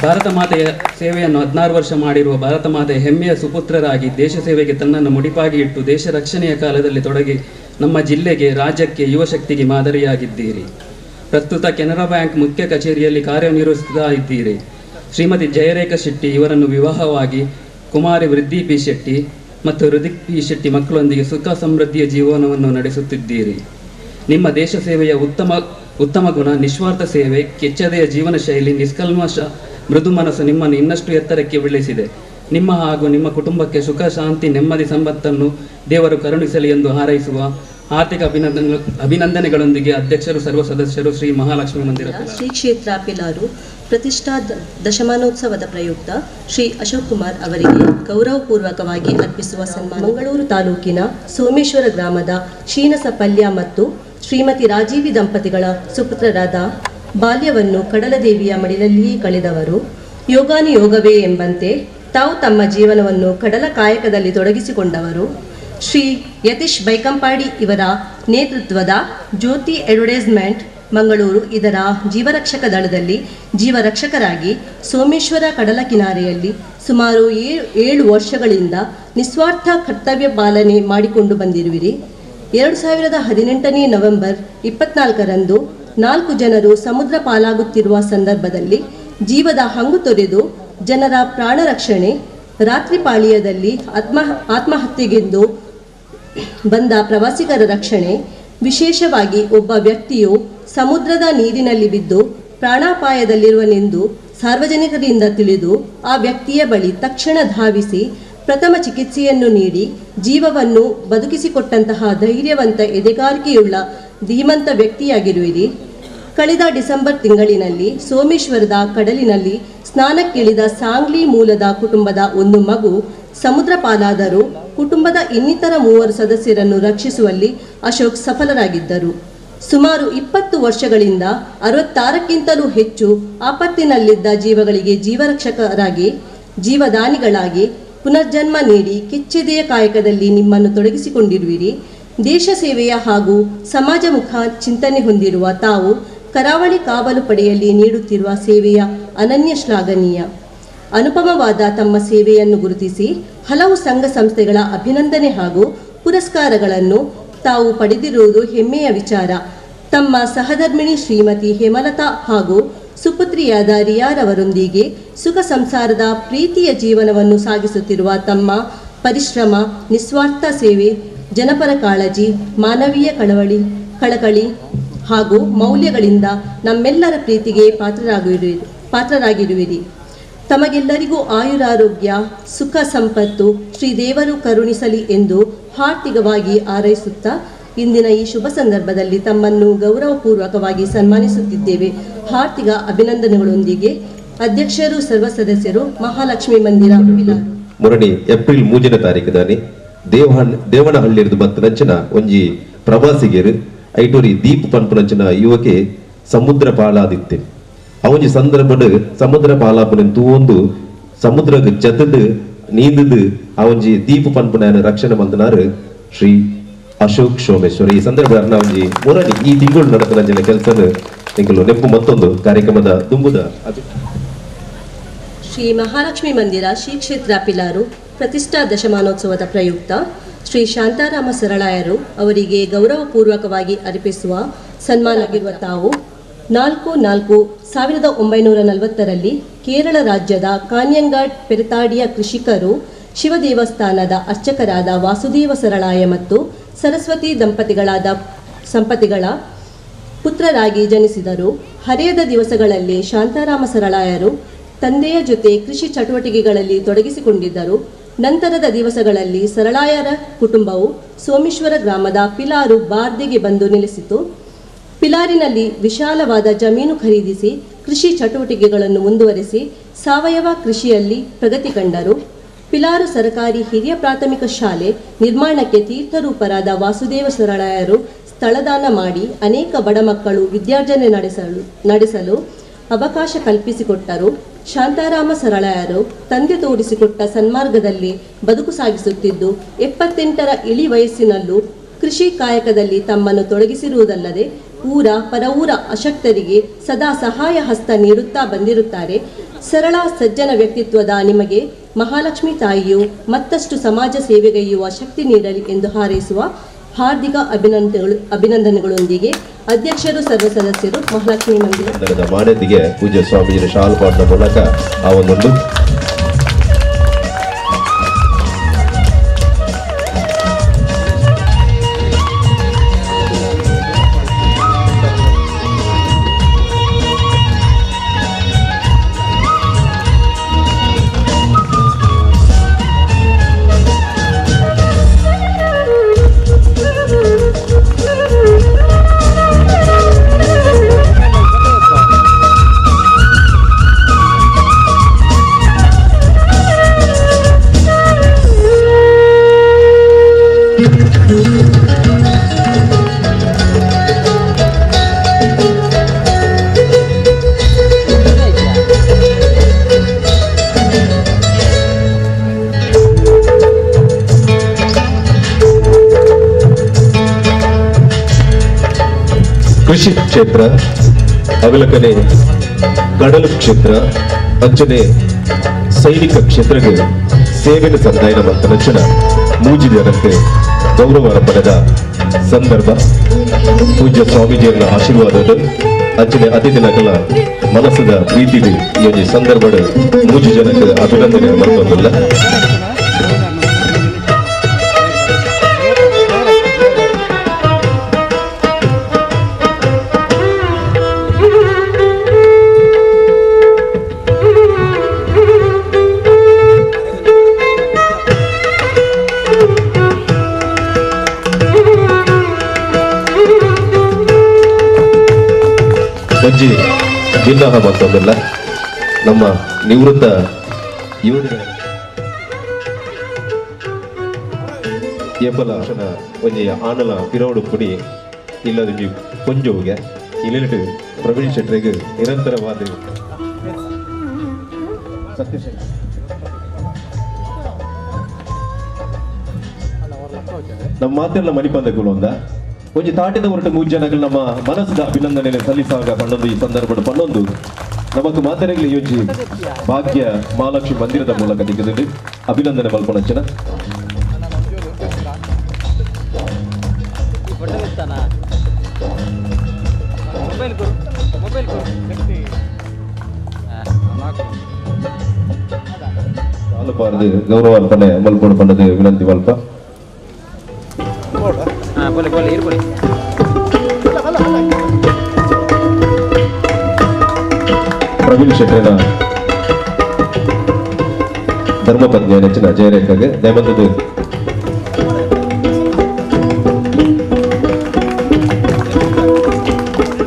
ಭಾರತ ಮಾತೆಯ ಸೇವೆಯನ್ನು 16 ವರ್ಷ ಮಾಡಿರುವ ಭಾರತ ಮಾತೆಯ ಹೆಮ್ಮೆಯ ಸುಪುತ್ರರಾಗಿ ದೇಶ ಸೇವೆಗೆ ತನ್ನನ್ನು ಮುಡಿಪಾಗಿ ಇಟ್ಟು ದೇಶ ರಕ್ಷಣೆಯ ಕಾಲದಲ್ಲಿ ತೊಡಗಿ ನಮ್ಮ ಜಿಲ್ಲೆಗೆ, ರಾಜ್ಯಕ್ಕೆ, ಯುವಶಕ್ತಿಗೆ ಮಾದರಿಯಾಗಿದ್ದೀರಿ. ಪ್ರಸ್ತುತ ಕೆನರಾ ಬ್ಯಾಂಕ್ ಮುಖ್ಯ ಕಚೇರಿಯಲ್ಲಿ ಕಾರ್ಯನಿರ್ವಹಿಸುತ್ತಾ ಇದ್ದೀರಿ. ಶ್ರೀಮತಿ ಜಯರೇಖಾ ಶೆಟ್ಟಿ ಇವರನ್ನು ವಿವಾಹವಾಗಿ ಕುಮಾರಿ ವೃದ್ಧಿ ಪಿ ಶೆಟ್ಟಿ ಮತ್ತು ಹೃದಿಕ್ ಪಿ ಶೆಟ್ಟಿ ಮಕ್ಕಳೊಂದಿಗೆ ಸುಖ ಸಮೃದ್ಧಿಯ ಜೀವನವನ್ನು ನಡೆಸುತ್ತಿದ್ದೀರಿ. ನಿಮ್ಮ ದೇಶ ಸೇವೆಯ ಉತ್ತಮ ಗುಣ, ನಿಸ್ವಾರ್ಥ ಸೇವೆ, ಕೆಚ್ಚದೆಯ ಜೀವನ ಶೈಲಿ, ನಿಷ್ಕಲ್ಮಶ ಮೃದು ಮನಸ್ಸು ನಿಮ್ಮನ್ನು ಇನ್ನಷ್ಟು ಎತ್ತರಕ್ಕೆ ಬೆಳೆಸಿದೆ. ನಿಮ್ಮ ಹಾಗೂ ನಿಮ್ಮ ಕುಟುಂಬಕ್ಕೆ ಸುಖ, ಶಾಂತಿ, ನೆಮ್ಮದಿ, ಸಂಪತ್ತನ್ನು ದೇವರು ಕರುಣಿಸಲಿ ಎಂದು ಹಾರೈಸುವ ಆರ್ಥಿಕ ಅಭಿನಂದನೆಗಳೊಂದಿಗೆ ಅಧ್ಯಕ್ಷರು, ಸರ್ವ ಸದಸ್ಯರು, ಶ್ರೀ ಮಹಾಲಕ್ಷ್ಮಿ ಮಂದಿರ, ಶ್ರೀ ಕ್ಷೇತ್ರ ಪಿಲಾರು ಪ್ರತಿಷ್ಠಾ ದಶಮಾನೋತ್ಸವದ ಪ್ರಯುಕ್ತ ಶ್ರೀ ಅಶೋಕ್ ಕುಮಾರ್ ಅವರಿಗೆ ಗೌರವಪೂರ್ವಕವಾಗಿ ಅರ್ಪಿಸುವ ಸನ್ಮಾನ. ಮಂಗಳೂರು ತಾಲೂಕಿನ ಸೋಮೇಶ್ವರ ಗ್ರಾಮದ ಶೀನಸಪಲ್ಯ ಮತ್ತು ಶ್ರೀಮತಿ ರಾಜೀವಿ ದಂಪತಿಗಳ ಸುಪುತ್ರರಾದ, ಬಾಲ್ಯವನ್ನು ಕಡಲದೇವಿಯ ಮಡಿಲಲ್ಲಿಯೇ ಕಳೆದವರು, ಯೋಗಾನುಯೋಗವೇ ಎಂಬಂತೆ ತಾವು ತಮ್ಮ ಜೀವನವನ್ನು ಕಡಲ ಕಾಯಕದಲ್ಲಿ ತೊಡಗಿಸಿಕೊಂಡವರು ಶ್ರೀ ಯತೀಶ್ ಬೈಕಂಪಾಡಿ ಇವರ ನೇತೃತ್ವದ ಜ್ಯೋತಿ ಅಡ್ವರ್ಟೈಸ್ಮೆಂಟ್ ಮಂಗಳೂರು ಇದರ ಜೀವರಕ್ಷಕ ದಳದಲ್ಲಿ ಜೀವರಕ್ಷಕರಾಗಿ ಸೋಮೇಶ್ವರ ಕಡಲ ಕಿನಾರೆಯಲ್ಲಿ ಸುಮಾರು 7 ವರ್ಷಗಳಿಂದ ನಿಸ್ವಾರ್ಥ ಕರ್ತವ್ಯ ಪಾಲನೆ ಮಾಡಿಕೊಂಡು ಬಂದಿರುವಿರಿ. 2018 ನವೆಂಬರ್ 24ರಂದು 4 ಜನರು ಸಮುದ್ರ ಪಾಲಾಗುತ್ತಿರುವ ಸಂದರ್ಭದಲ್ಲಿ ಜೀವದ ಹಂಗು ತೊರೆದು ಜನರ ಪ್ರಾಣ ರಕ್ಷಣೆ, ರಾತ್ರಿ ಪಾಳಿಯದಲ್ಲಿ ಆತ್ಮಹತ್ಯೆಗೆಂದು ಬಂದ ಪ್ರವಾಸಿಗರ ರಕ್ಷಣೆ, ವಿಶೇಷವಾಗಿ ಒಬ್ಬ ವ್ಯಕ್ತಿಯು ಸಮುದ್ರದ ನೀರಿನಲ್ಲಿ ಬಿದ್ದು ಪ್ರಾಣಾಪಾಯದಲ್ಲಿರುವನೆಂದು ಸಾರ್ವಜನಿಕರಿಂದ ತಿಳಿದು ಆ ವ್ಯಕ್ತಿಯ ಬಳಿ ತಕ್ಷಣ ಧಾವಿಸಿ ಪ್ರಥಮ ಚಿಕಿತ್ಸೆಯನ್ನು ನೀಡಿ ಜೀವವನ್ನು ಬದುಕಿಸಿಕೊಟ್ಟಂತಹ ಧೈರ್ಯವಂತ ಎದೆಗಾರಿಕೆಯುಳ್ಳ ಧೀಮಂತ ವ್ಯಕ್ತಿಯಾಗಿರುವಿರಿ. ಕಳೆದ ಡಿಸೆಂಬರ್ ತಿಂಗಳಿನಲ್ಲಿ ಸೋಮೇಶ್ವರದ ಕಡಲಿನಲ್ಲಿ ಸ್ನಾನಕ್ಕಿಳಿದ ಸಾಂಗ್ಲಿ ಮೂಲದ ಕುಟುಂಬದ ಒಂದು ಮಗು ಸಮುದ್ರ ಪಾಲಾದರೂ ಕುಟುಂಬದ ಇನ್ನಿತರ 3 ಸದಸ್ಯರನ್ನು ರಕ್ಷಿಸುವಲ್ಲಿ ಅಶೋಕ್ ಸಫಲರಾಗಿದ್ದರು. ಸುಮಾರು 20 ವರ್ಷಗಳಿಂದ 66ಕ್ಕಿಂತಲೂ ಹೆಚ್ಚು ಆಪತ್ತಿನಲ್ಲಿದ್ದ ಜೀವಗಳಿಗೆ ಜೀವರಕ್ಷಕರಾಗಿ, ಜೀವದಾನಿಗಳಾಗಿ ಪುನರ್ಜನ್ಮ ನೀಡಿ ಕೆಚ್ಚೆದೆಯ ಕಾಯಕದಲ್ಲಿ ನಿಮ್ಮನ್ನು ತೊಡಗಿಸಿಕೊಂಡಿರುವಿರಿ. ದೇಶ ಸೇವೆಯ ಹಾಗೂ ಸಮಾಜಮುಖ ಚಿಂತನೆ ಹೊಂದಿರುವ ತಾವು ಕರಾವಳಿ ಕಾವಲು ಪಡೆಯಲ್ಲಿ ನೀಡುತ್ತಿರುವ ಸೇವೆಯ ಅನನ್ಯ ಶ್ಲಾಘನೀಯ. ಅನುಪಮವಾದ ತಮ್ಮ ಸೇವೆಯನ್ನು ಗುರುತಿಸಿ ಹಲವು ಸಂಘ ಸಂಸ್ಥೆಗಳ ಅಭಿನಂದನೆ ಹಾಗೂ ಪುರಸ್ಕಾರಗಳನ್ನು ತಾವು ಪಡೆದಿರುವುದು ಹೆಮ್ಮೆಯ ವಿಚಾರ. ತಮ್ಮ ಸಹಧರ್ಮಿಣಿ ಶ್ರೀಮತಿ ಹೇಮಲತಾ ಹಾಗೂ ಸುಪುತ್ರಿಯಾದ ರಿಯಾರವರೊಂದಿಗೆ ಸುಖ ಸಂಸಾರದ ಪ್ರೀತಿಯ ಜೀವನವನ್ನು ಸಾಗಿಸುತ್ತಿರುವ ತಮ್ಮ ಪರಿಶ್ರಮ, ನಿಸ್ವಾರ್ಥ ಸೇವೆ, ಜನಪರ ಕಾಳಜಿ, ಮಾನವೀಯ ಕಳಕಳಿ ಹಾಗೂ ಮೌಲ್ಯಗಳಿಂದ ನಮ್ಮೆಲ್ಲರ ಪ್ರೀತಿಗೆ ಪಾತ್ರರಾಗಿರುವಿರಿ. ತಮಗೆಲ್ಲರಿಗೂ ಆಯುರಾರೋಗ್ಯ, ಸುಖ ಸಂಪತ್ತು ಶ್ರೀದೇವರು ಕರುಣಿಸಲಿ ಎಂದು ಹಾರ್ದಿಕವಾಗಿ ಹಾರೈಸುತ್ತಾ ಇಂದಿನ ಈ ಶುಭ ಸಂದರ್ಭದಲ್ಲಿ ತಮ್ಮನ್ನು ಗೌರವಪೂರ್ವಕವಾಗಿ ಸನ್ಮಾನಿಸುತ್ತಿದ್ದೇವೆ. ಹಾರ್ದಿಕ ಅಭಿನಂದನೆಗಳೊಂದಿಗೆ ಅಧ್ಯಕ್ಷರು, ಸರ್ವ ಸದಸ್ಯರು, ಮಹಾಲಕ್ಷ್ಮಿ ಮಂದಿರ ಪಿಲಾರು. ಮುರಣಿ ಏಪ್ರಿಲ್ 3ನೇ ತಾರೀಕು ದಾನಿ ದೇವನಹಳ್ಳಿರ್ದು ಬತ್ತನಂಚಿನ ಒಂಜಿ ಪ್ರವಾಸಿಗರು ಐಟೋರಿ ದೀಪ್ ಪನ್ಪುನಂಚಿನ ಯುವಕೆ ಸಮುದ್ರ ಪಾಲಾದಿತ್ತೆ. ಆ ಒಂಜಿ ಸಂದರ್ಭಡ್ ಸಮುದ್ರ ಪಾಲಾಪುನ ತೂವೊಂದು ಸಮುದ್ರ ಜತದು ನೀಂದುದು ಆ ಒಂಜಿ ದೀಪ್ ಪನ್ಪುನ ರಕ್ಷಣೆ ಮಂದನಾರು ಶ್ರೀ ಅಶೋಕ್ ಸೋಮೇಶ್ವರ. ಈ ಸಂದರ್ಭ ಒಂಜಿ ಮುರಣಿ ಈ ತಿಂಗಳು ನಡಪನಂಚಿನ ಕೆಲಸದ ತಿಂಗಳು ನೆಪ್ಪು ಮತ್ತೊಂದು ಕಾರ್ಯಕ್ರಮದ ದುಂಬುದ ಶ್ರೀ ಮಹಾಲಕ್ಷ್ಮಿ ಮಂದಿರ ಶ್ರೀ ಕ್ಷೇತ್ರ ಪಿಲಾರು ಪ್ರತಿಷ್ಠಾ ದಶಮಾನೋತ್ಸವದ ಪ್ರಯುಕ್ತ ಶ್ರೀ ಶಾಂತಾರಾಮ ಸರಳಾಯರು ಅವರಿಗೆ ಗೌರವಪೂರ್ವಕವಾಗಿ ಅರ್ಪಿಸುವ ಸನ್ಮಾನವಾಗಿರುವ ತಾವು 4/4/1940ರಲ್ಲಿ ಕೇರಳ ರಾಜ್ಯದ ಕಾನ್ಯಂಗಾಡ್ ಪೆರತಾಡಿಯ ಕೃಷಿಕರು ಶಿವದೇವಸ್ಥಾನದ ಅರ್ಚಕರಾದ ವಾಸುದೇವ ಸರಳಾಯ ಮತ್ತು ಸರಸ್ವತಿ ದಂಪತಿಗಳ ಪುತ್ರರಾಗಿ ಜನಿಸಿದರು. ಹರೆಯದ ದಿವಸಗಳಲ್ಲಿ ಶಾಂತಾರಾಮ ಸರಳಾಯರು ತಂದೆಯ ಜೊತೆ ಕೃಷಿ ಚಟುವಟಿಕೆಗಳಲ್ಲಿ ತೊಡಗಿಸಿಕೊಂಡಿದ್ದರು. ನಂತರದ ದಿವಸಗಳಲ್ಲಿ ಸರಳಾಯರ ಕುಟುಂಬವು ಸೋಮೇಶ್ವರ ಗ್ರಾಮದ ಪಿಲಾರು ಬಾರ್ದೆಗೆ ಬಂದು ನೆಲೆಸಿತು. ಪಿಲಾರಿನಲ್ಲಿ ವಿಶಾಲವಾದ ಜಮೀನು ಖರೀದಿಸಿ ಕೃಷಿ ಚಟುವಟಿಕೆಗಳನ್ನು ಮುಂದುವರೆಸಿ ಸಾವಯವ ಕೃಷಿಯಲ್ಲಿ ಪ್ರಗತಿ ಕಂಡರು. ಪಿಲಾರು ಸರಕಾರಿ ಹಿರಿಯ ಪ್ರಾಥಮಿಕ ಶಾಲೆ ನಿರ್ಮಾಣಕ್ಕೆ ತೀರ್ಥರೂಪರಾದ ವಾಸುದೇವ ಸರಳಾಯರು ಸ್ಥಳದಾನ ಮಾಡಿ ಅನೇಕ ಬಡ ಮಕ್ಕಳು ವಿದ್ಯಾರ್ಜನೆ ನಡೆಸಲು ಅವಕಾಶ ಕಲ್ಪಿಸಿಕೊಟ್ಟರು. ಶಾಂತಾರಾಮ ಸರಳಾಯರು ತಂದೆ ತೋರಿಸಿಕೊಟ್ಟ ಸನ್ಮಾರ್ಗದಲ್ಲಿ ಬದುಕು ಸಾಗಿಸುತ್ತಿದ್ದು 78ರ ಇಳಿ ವಯಸ್ಸಿನಲ್ಲೂ ಕೃಷಿ ಕಾಯಕದಲ್ಲಿ ತಮ್ಮನ್ನು ತೊಡಗಿಸಿರುವುದಲ್ಲದೆ ಊರ ಪರವೂರ ಅಶಕ್ತರಿಗೆ ಸದಾ ಸಹಾಯ ಹಸ್ತ ನೀಡುತ್ತಾ ಬಂದಿರುತ್ತಾರೆ. ಸರಳ ಸಜ್ಜನ ವ್ಯಕ್ತಿತ್ವದ ನಿಮಗೆ ಮಹಾಲಕ್ಷ್ಮಿ ತಾಯಿಯು ಮತ್ತಷ್ಟು ಸಮಾಜ ಸೇವೆಗೈಯುವ ಶಕ್ತಿ ನೀಡಲಿ ಎಂದು ಹಾರೈಸುವ ಹಾರ್ದಿಕ ಅಭಿನಂದನೆಗಳೊಂದಿಗೆ ಅಧ್ಯಕ್ಷರು, ಸರ್ವ ಸದಸ್ಯರು, ಮಹಾಲಕ್ಷ್ಮಿ ಮಂದಿರ ಮಾನ್ಯತೆಗೆ ಪೂಜ್ಯ ಸ್ವಾಮೀಜಿಯ ಶಾಲು ಪಾಠದ ಮೂಲಕ ಆ ಒಂದೊಂದು ಕೃಷಿ ಕ್ಷೇತ್ರ, ಅವಲಕನೆ ಕಡಲು ಕ್ಷೇತ್ರ, ಅಂಚನೆ ಸೈನಿಕ ಕ್ಷೇತ್ರಕ್ಕೆ ಸೇವೆನ ಸಂದಾಯನ ಮತ್ತು ರಚನ ಮೂಜಿ ಜನಕ್ಕೆ ಗೌರವ ಪಡೆದ ಸಂದರ್ಭ. ಪೂಜ್ಯ ಸ್ವಾಮೀಜಿಯವರ ಆಶೀರ್ವಾದದ ಅಂಚನೆ ಅತಿಥಿನಕಲ ಮನಸ್ಸದ ಪ್ರೀತಿಗೆ ಈ ಒಂದು ಸಂದರ್ಭದ ಮೂಜಿ ಜನಕ್ಕೆ ಅಭಿನಂದನೆ ಮತ್ತೊಂದಿಲ್ಲ. ಒಂಜಿ ಭಿನ್ನಹ ಮತ್ತೊಂದಿಲ್ಲ ನಮ್ಮ ನಿವೃತ್ತ ಯೋಧರ ಏಪಲ ಒಂಜಿ ಆನಲ ಪಿರೋಡು ಪುಡಿ ಇಲ್ಲದೊಂಜಿ ಕೊಂಜೋಗೆ ಇಲ್ಲಿಟ್ಟು ಪ್ರವೀಣ್ ಶೆಟ್ಟರಿಗೆ ನಿರಂತರವಾದ ಸತ್ಯಶೆಟ್ಟಿ ನಮ್ಮ ಮಾತೆಲ್ಲ ಮಣಿಪಂದ ಕುಲೊಂದ ಒಂಜಿ ತಾಟಿದ ಹೊರಟು ಮೂರು ಜನಗಳು ನಮ್ಮ ಮನಸ್ಸದ ಅಭಿನಂದನೆ ಸಲ್ಲಿಸಾಗ ಪಣ್ಣೊಂದು ಈ ಸಂದರ್ಭದ ಪಣ್ಣೊಂದು ನಮಕ್ ಮಾತೆರೆಗ್ಲಿ ಯೋಜಿ ಭಾಗ್ಯ ಮಹಾಲಕ್ಷ್ಮಿ ಮಂದಿರದ ಮೂಲಕ ದಿಕ್ಕದಲ್ಲಿ ಅಭಿನಂದನೆ ಮಲ್ಪಣಂಚನ. ಗೌರವ ಅರ್ಪಣೆ ಮಲ್ಪೊಡು ಪಣ್ಣದು ವಿನಂತಿ ಮಲ್ಪ. ಪ್ರವೀಣ್ ಶೆಟ್ಟರ್ನ ಧರ್ಮಪತ್ನಿ ನೆಚ್ಚಿನ ಜಯರೇಖಾಗೆ ದಯಮಂತದ್ದು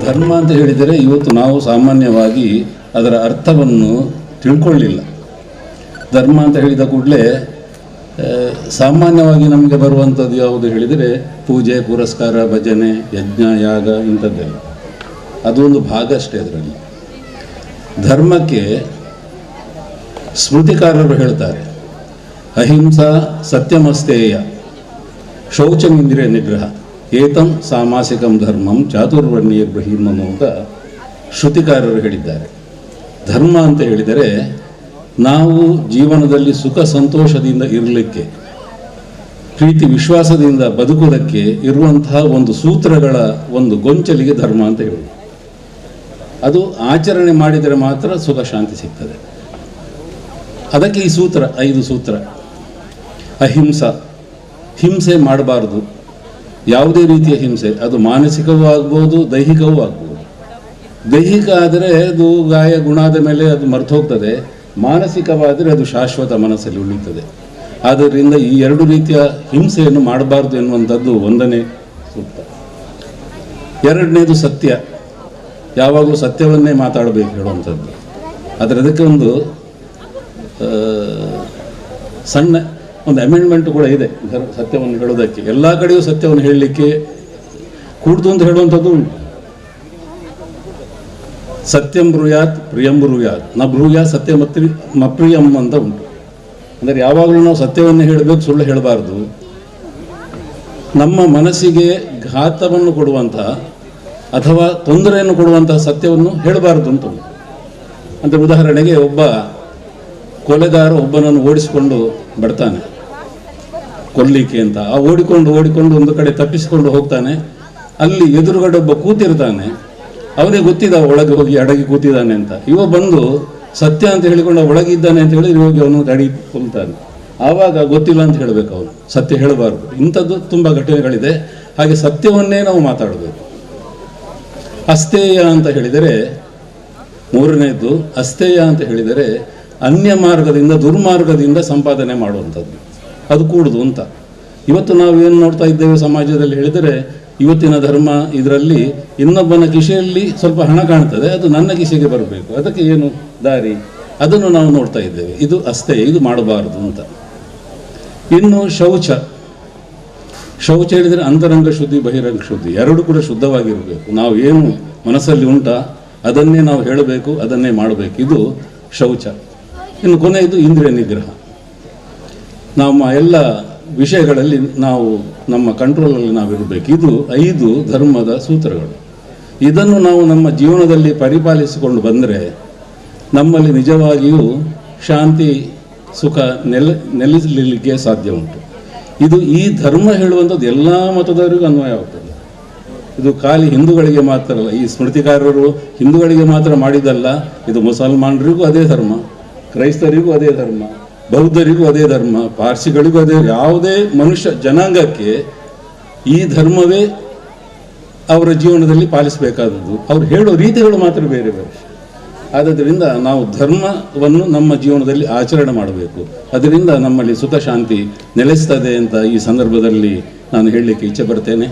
ಧರ್ಮ ಅಂತ ಹೇಳಿದರೆ ಇವತ್ತು ನಾವು ಸಾಮಾನ್ಯವಾಗಿ ಅದರ ಅರ್ಥವನ್ನು ತಿಳ್ಕೊಳ್ಳಿಲ್ಲ. ಧರ್ಮ ಅಂತ ಹೇಳಿದ ಕೂಡಲೇ ಸಾಮಾನ್ಯವಾಗಿ ನಮಗೆ ಬರುವಂಥದ್ದು ಯಾವುದು ಹೇಳಿದರೆ ಪೂಜೆ, ಪುರಸ್ಕಾರ, ಭಜನೆ, ಯಜ್ಞ, ಯಾಗ ಇಂಥದ್ದೆಲ್ಲ. ಅದೊಂದು ಭಾಗ ಅಷ್ಟೇ. ಅದರಲ್ಲಿ ಧರ್ಮಕ್ಕೆ ಸ್ಮೃತಿಕಾರರು ಹೇಳ್ತಾರೆ, ಅಹಿಂಸಾ ಸತ್ಯಮಸ್ತೇಯ ಶೌಚಮಿಂದ್ರಿಯ ನಿಗ್ರಹ ಏತಂ ಸಾಮಾಸಿಕಂ ಧರ್ಮಂ ಚಾತುರ್ವರ್ಣೀಯ ಬ್ರಹೀಮ್ ಅನ್ನುವಂಥ ಶ್ರುತಿಕಾರರು ಹೇಳಿದ್ದಾರೆ. ಧರ್ಮ ಅಂತ ಹೇಳಿದರೆ ನಾವು ಜೀವನದಲ್ಲಿ ಸುಖ ಸಂತೋಷದಿಂದ ಇರಲಿಕ್ಕೆ, ಪ್ರೀತಿ ವಿಶ್ವಾಸದಿಂದ ಬದುಕುವುದಕ್ಕೆ ಇರುವಂತಹ ಒಂದು ಸೂತ್ರಗಳ ಒಂದು ಗೊಂಚಲಿಗೆ ಧರ್ಮ ಅಂತ ಹೇಳುವುದು. ಅದು ಆಚರಣೆ ಮಾಡಿದರೆ ಮಾತ್ರ ಸುಖ ಶಾಂತಿ ಸಿಗ್ತದೆ. ಅದಕ್ಕೆ ಈ ಸೂತ್ರ, 5 ಸೂತ್ರ. ಅಹಿಂಸಾ, ಹಿಂಸೆ ಮಾಡಬಾರ್ದು, ಯಾವುದೇ ರೀತಿಯ ಹಿಂಸೆ, ಅದು ಮಾನಸಿಕವೂ ಆಗ್ಬೋದು, ದೈಹಿಕವೂ ಆಗ್ಬೋದು. ದೈಹಿಕ ಆದರೆ ಅದು ಗಾಯ ಗುಣಾದ ಮೇಲೆ ಅದು ಮರೆತು ಹೋಗ್ತದೆ, ಮಾನಸಿಕವಾದರೆ ಅದು ಶಾಶ್ವತ ಮನಸ್ಸಲ್ಲಿ ಉಳಿಯುತ್ತದೆ. ಆದ್ದರಿಂದ ಈ 2 ರೀತಿಯ ಹಿಂಸೆಯನ್ನು ಮಾಡಬಾರ್ದು ಎನ್ನುವಂಥದ್ದು 1ನೇ ಸೂಕ್ತ. 2ನೇದು ಸತ್ಯ, ಯಾವಾಗಲೂ ಸತ್ಯವನ್ನೇ ಮಾತಾಡಬೇಕು ಹೇಳುವಂಥದ್ದು. ಆದರೆ ಅದಕ್ಕೆ ಒಂದು ಸಣ್ಣ ಒಂದು ಅಮೆಂಡ್ಮೆಂಟ್ ಕೂಡ ಇದೆ ಸತ್ಯವನ್ನು ಹೇಳೋದಕ್ಕೆ. ಎಲ್ಲ ಕಡೆಯೂ ಸತ್ಯವನ್ನು ಹೇಳಲಿಕ್ಕೆ ಕೂಡ್ದು ಅಂತ ಹೇಳುವಂಥದ್ದು ಉಂಟು. ಸತ್ಯಂ ಬ್ರೂಯಾತ್ ಪ್ರಿಯಂ ಬ್ರೂಯಾತ್ ನ ಬ್ರೂಯಾತ್ ಸತ್ಯಮತ್ರಿ ಮಪ್ರಿಯಂ ಅಂತ ಉಂಟು. ಅಂದರೆ ಯಾವಾಗಲೂ ನಾವು ಸತ್ಯವನ್ನೇ ಹೇಳಬೇಕು, ಸುಳ್ಳು ಹೇಳಬಾರ್ದು. ನಮ್ಮ ಮನಸ್ಸಿಗೆ ಘಾತವನ್ನು ಕೊಡುವಂತಹ ಅಥವಾ ತೊಂದರೆಯನ್ನು ಕೊಡುವಂತಹ ಸತ್ಯವನ್ನು ಹೇಳಬಾರ್ದು ಅಂತ ಉಂಟು. ಅಂದರೆ ಉದಾಹರಣೆಗೆ ಒಬ್ಬ ಕೊಲೆಗಾರ ಒಬ್ಬನನ್ನು ಓಡಿಸಿಕೊಂಡು ಬರ್ತಾನೆ ಕೊಲ್ಲಿಕ್ಕೆ ಅಂತ. ಆ ಓಡಿಕೊಂಡು ಓಡಿಕೊಂಡು ಒಂದು ಕಡೆ ತಪ್ಪಿಸಿಕೊಂಡು ಹೋಗ್ತಾನೆ. ಅಲ್ಲಿ ಎದುರುಗಡೆ ಒಬ್ಬ ಕೂತಿರ್ತಾನೆ, ಅವನಿಗೆ ಗೊತ್ತಿದ್ದ ಒಳಗೆ ಹೋಗಿ ಅಡಗಿ ಕೂತಿದ್ದಾನೆ ಅಂತ. ಇವ ಬಂದು ಸತ್ಯ ಅಂತ ಹೇಳಿಕೊಂಡು ಒಳಗಿದ್ದಾನೆ ಅಂತ ಹೇಳಿ ಹೋಗಿ ಅವನು ಅಡಗಿ ಕೊಲ್ತಾನೆ. ಆವಾಗ ಗೊತ್ತಿಲ್ಲ ಅಂತ ಹೇಳಬೇಕು, ಅವನು ಸತ್ಯ ಹೇಳಬಾರ್ದು. ಇಂಥದ್ದು ತುಂಬ ಘಟನೆಗಳಿದೆ. ಹಾಗೆ ಸತ್ಯವನ್ನೇ ನಾವು ಮಾತಾಡಬೇಕು. ಅಸ್ಥೇಯ ಅಂತ ಹೇಳಿದರೆ 3ನೇದ್ದು, ಅಸ್ಥೇಯ ಅಂತ ಹೇಳಿದರೆ ಅನ್ಯ ಮಾರ್ಗದಿಂದ ದುರ್ಮಾರ್ಗದಿಂದ ಸಂಪಾದನೆ ಮಾಡುವಂಥದ್ದು, ಅದು ಕೂಡುದು ಅಂತ. ಇವತ್ತು ನಾವು ಏನು ನೋಡ್ತಾ ಇದ್ದೇವೆ ಸಮಾಜದಲ್ಲಿ ಹೇಳಿದರೆ, ಇವತ್ತಿನ ಧರ್ಮ ಇದರಲ್ಲಿ ಇನ್ನೊಬ್ಬನ ಕಿಸೆಯಲ್ಲಿ ಸ್ವಲ್ಪ ಹಣ ಕಾಣ್ತದೆ, ಅದು ನನ್ನ ಕಿಸೆಗೆ ಬರಬೇಕು, ಅದಕ್ಕೆ ಏನು ದಾರಿ, ಅದನ್ನು ನಾವು ನೋಡ್ತಾ ಇದ್ದೇವೆ. ಇದು ಅಸ್ಥೇಯ, ಇದು ಮಾಡಬಾರದು ಅಂತ. ಇನ್ನು ಶೌಚ, ಶೌಚ ಹೇಳಿದರೆ ಅಂತರಂಗ ಶುದ್ಧಿ, ಬಹಿರಂಗ ಶುದ್ಧಿ ಎರಡೂ ಕೂಡ ಶುದ್ಧವಾಗಿರಬೇಕು. ನಾವು ಏನು ಮನಸ್ಸಲ್ಲಿ ಉಂಟಾ ಅದನ್ನೇ ನಾವು ಹೇಳಬೇಕು, ಅದನ್ನೇ ಮಾಡಬೇಕು. ಇದು ಶೌಚ. ಇನ್ನು ಕೊನೆಯದು ಇಂದ್ರಿಯ ನಿಗ್ರಹ. ನಮ್ಮ ಎಲ್ಲ ವಿಷಯಗಳಲ್ಲಿ ನಾವು ನಮ್ಮ ಕಂಟ್ರೋಲಲ್ಲಿ ನಾವಿರಬೇಕು. ಇದು 5 ಧರ್ಮದ ಸೂತ್ರಗಳು. ಇದನ್ನು ನಾವು ನಮ್ಮ ಜೀವನದಲ್ಲಿ ಪರಿಪಾಲಿಸಿಕೊಂಡು ಬಂದರೆ ನಮ್ಮಲ್ಲಿ ನಿಜವಾಗಿಯೂ ಶಾಂತಿ ಸುಖ ನೆಲೆಸಲಿಕ್ಕೆ ಸಾಧ್ಯ ಉಂಟು. ಇದು ಈ ಧರ್ಮ ಹೇಳುವಂಥದ್ದು ಎಲ್ಲ ಮತದವರಿಗೂ ಅನ್ವಯವಾಗ್ತದೆ. ಇದು ಖಾಲಿ ಹಿಂದೂಗಳಿಗೆ ಮಾತ್ರ ಅಲ್ಲ, ಈ ಸ್ಮೃತಿಕಾರರು ಹಿಂದೂಗಳಿಗೆ ಮಾತ್ರ ಮಾಡಿದ್ದಲ್ಲ. ಇದು ಮುಸಲ್ಮಾನರಿಗೂ ಅದೇ ಧರ್ಮ, ಕ್ರೈಸ್ತರಿಗೂ ಅದೇ ಧರ್ಮ, ಬೌದ್ಧರಿಗೂ ಅದೇ ಧರ್ಮ, ಪಾರ್ಸಿಗಳಿಗೂ ಅದೇ. ಯಾವುದೇ ಮನುಷ್ಯ ಜನಾಂಗಕ್ಕೆ ಈ ಧರ್ಮವೇ ಅವರ ಜೀವನದಲ್ಲಿ ಪಾಲಿಸಬೇಕಾದದ್ದು. ಅವ್ರು ಹೇಳೋ ರೀತಿಗಳು ಮಾತ್ರ ಬೇರೆ ಬೇರೆ. ಆದ್ದರಿಂದ ನಾವು ಧರ್ಮವನ್ನು ನಮ್ಮ ಜೀವನದಲ್ಲಿ ಆಚರಣೆ ಮಾಡಬೇಕು. ಅದರಿಂದ ನಮ್ಮಲ್ಲಿ ಸುಖ ಶಾಂತಿ ನೆಲೆಸ್ತದೆ ಅಂತ ಈ ಸಂದರ್ಭದಲ್ಲಿ ನಾನು ಹೇಳಲಿಕ್ಕೆ ಇಚ್ಛೆ ಪಡ್ತೇನೆ.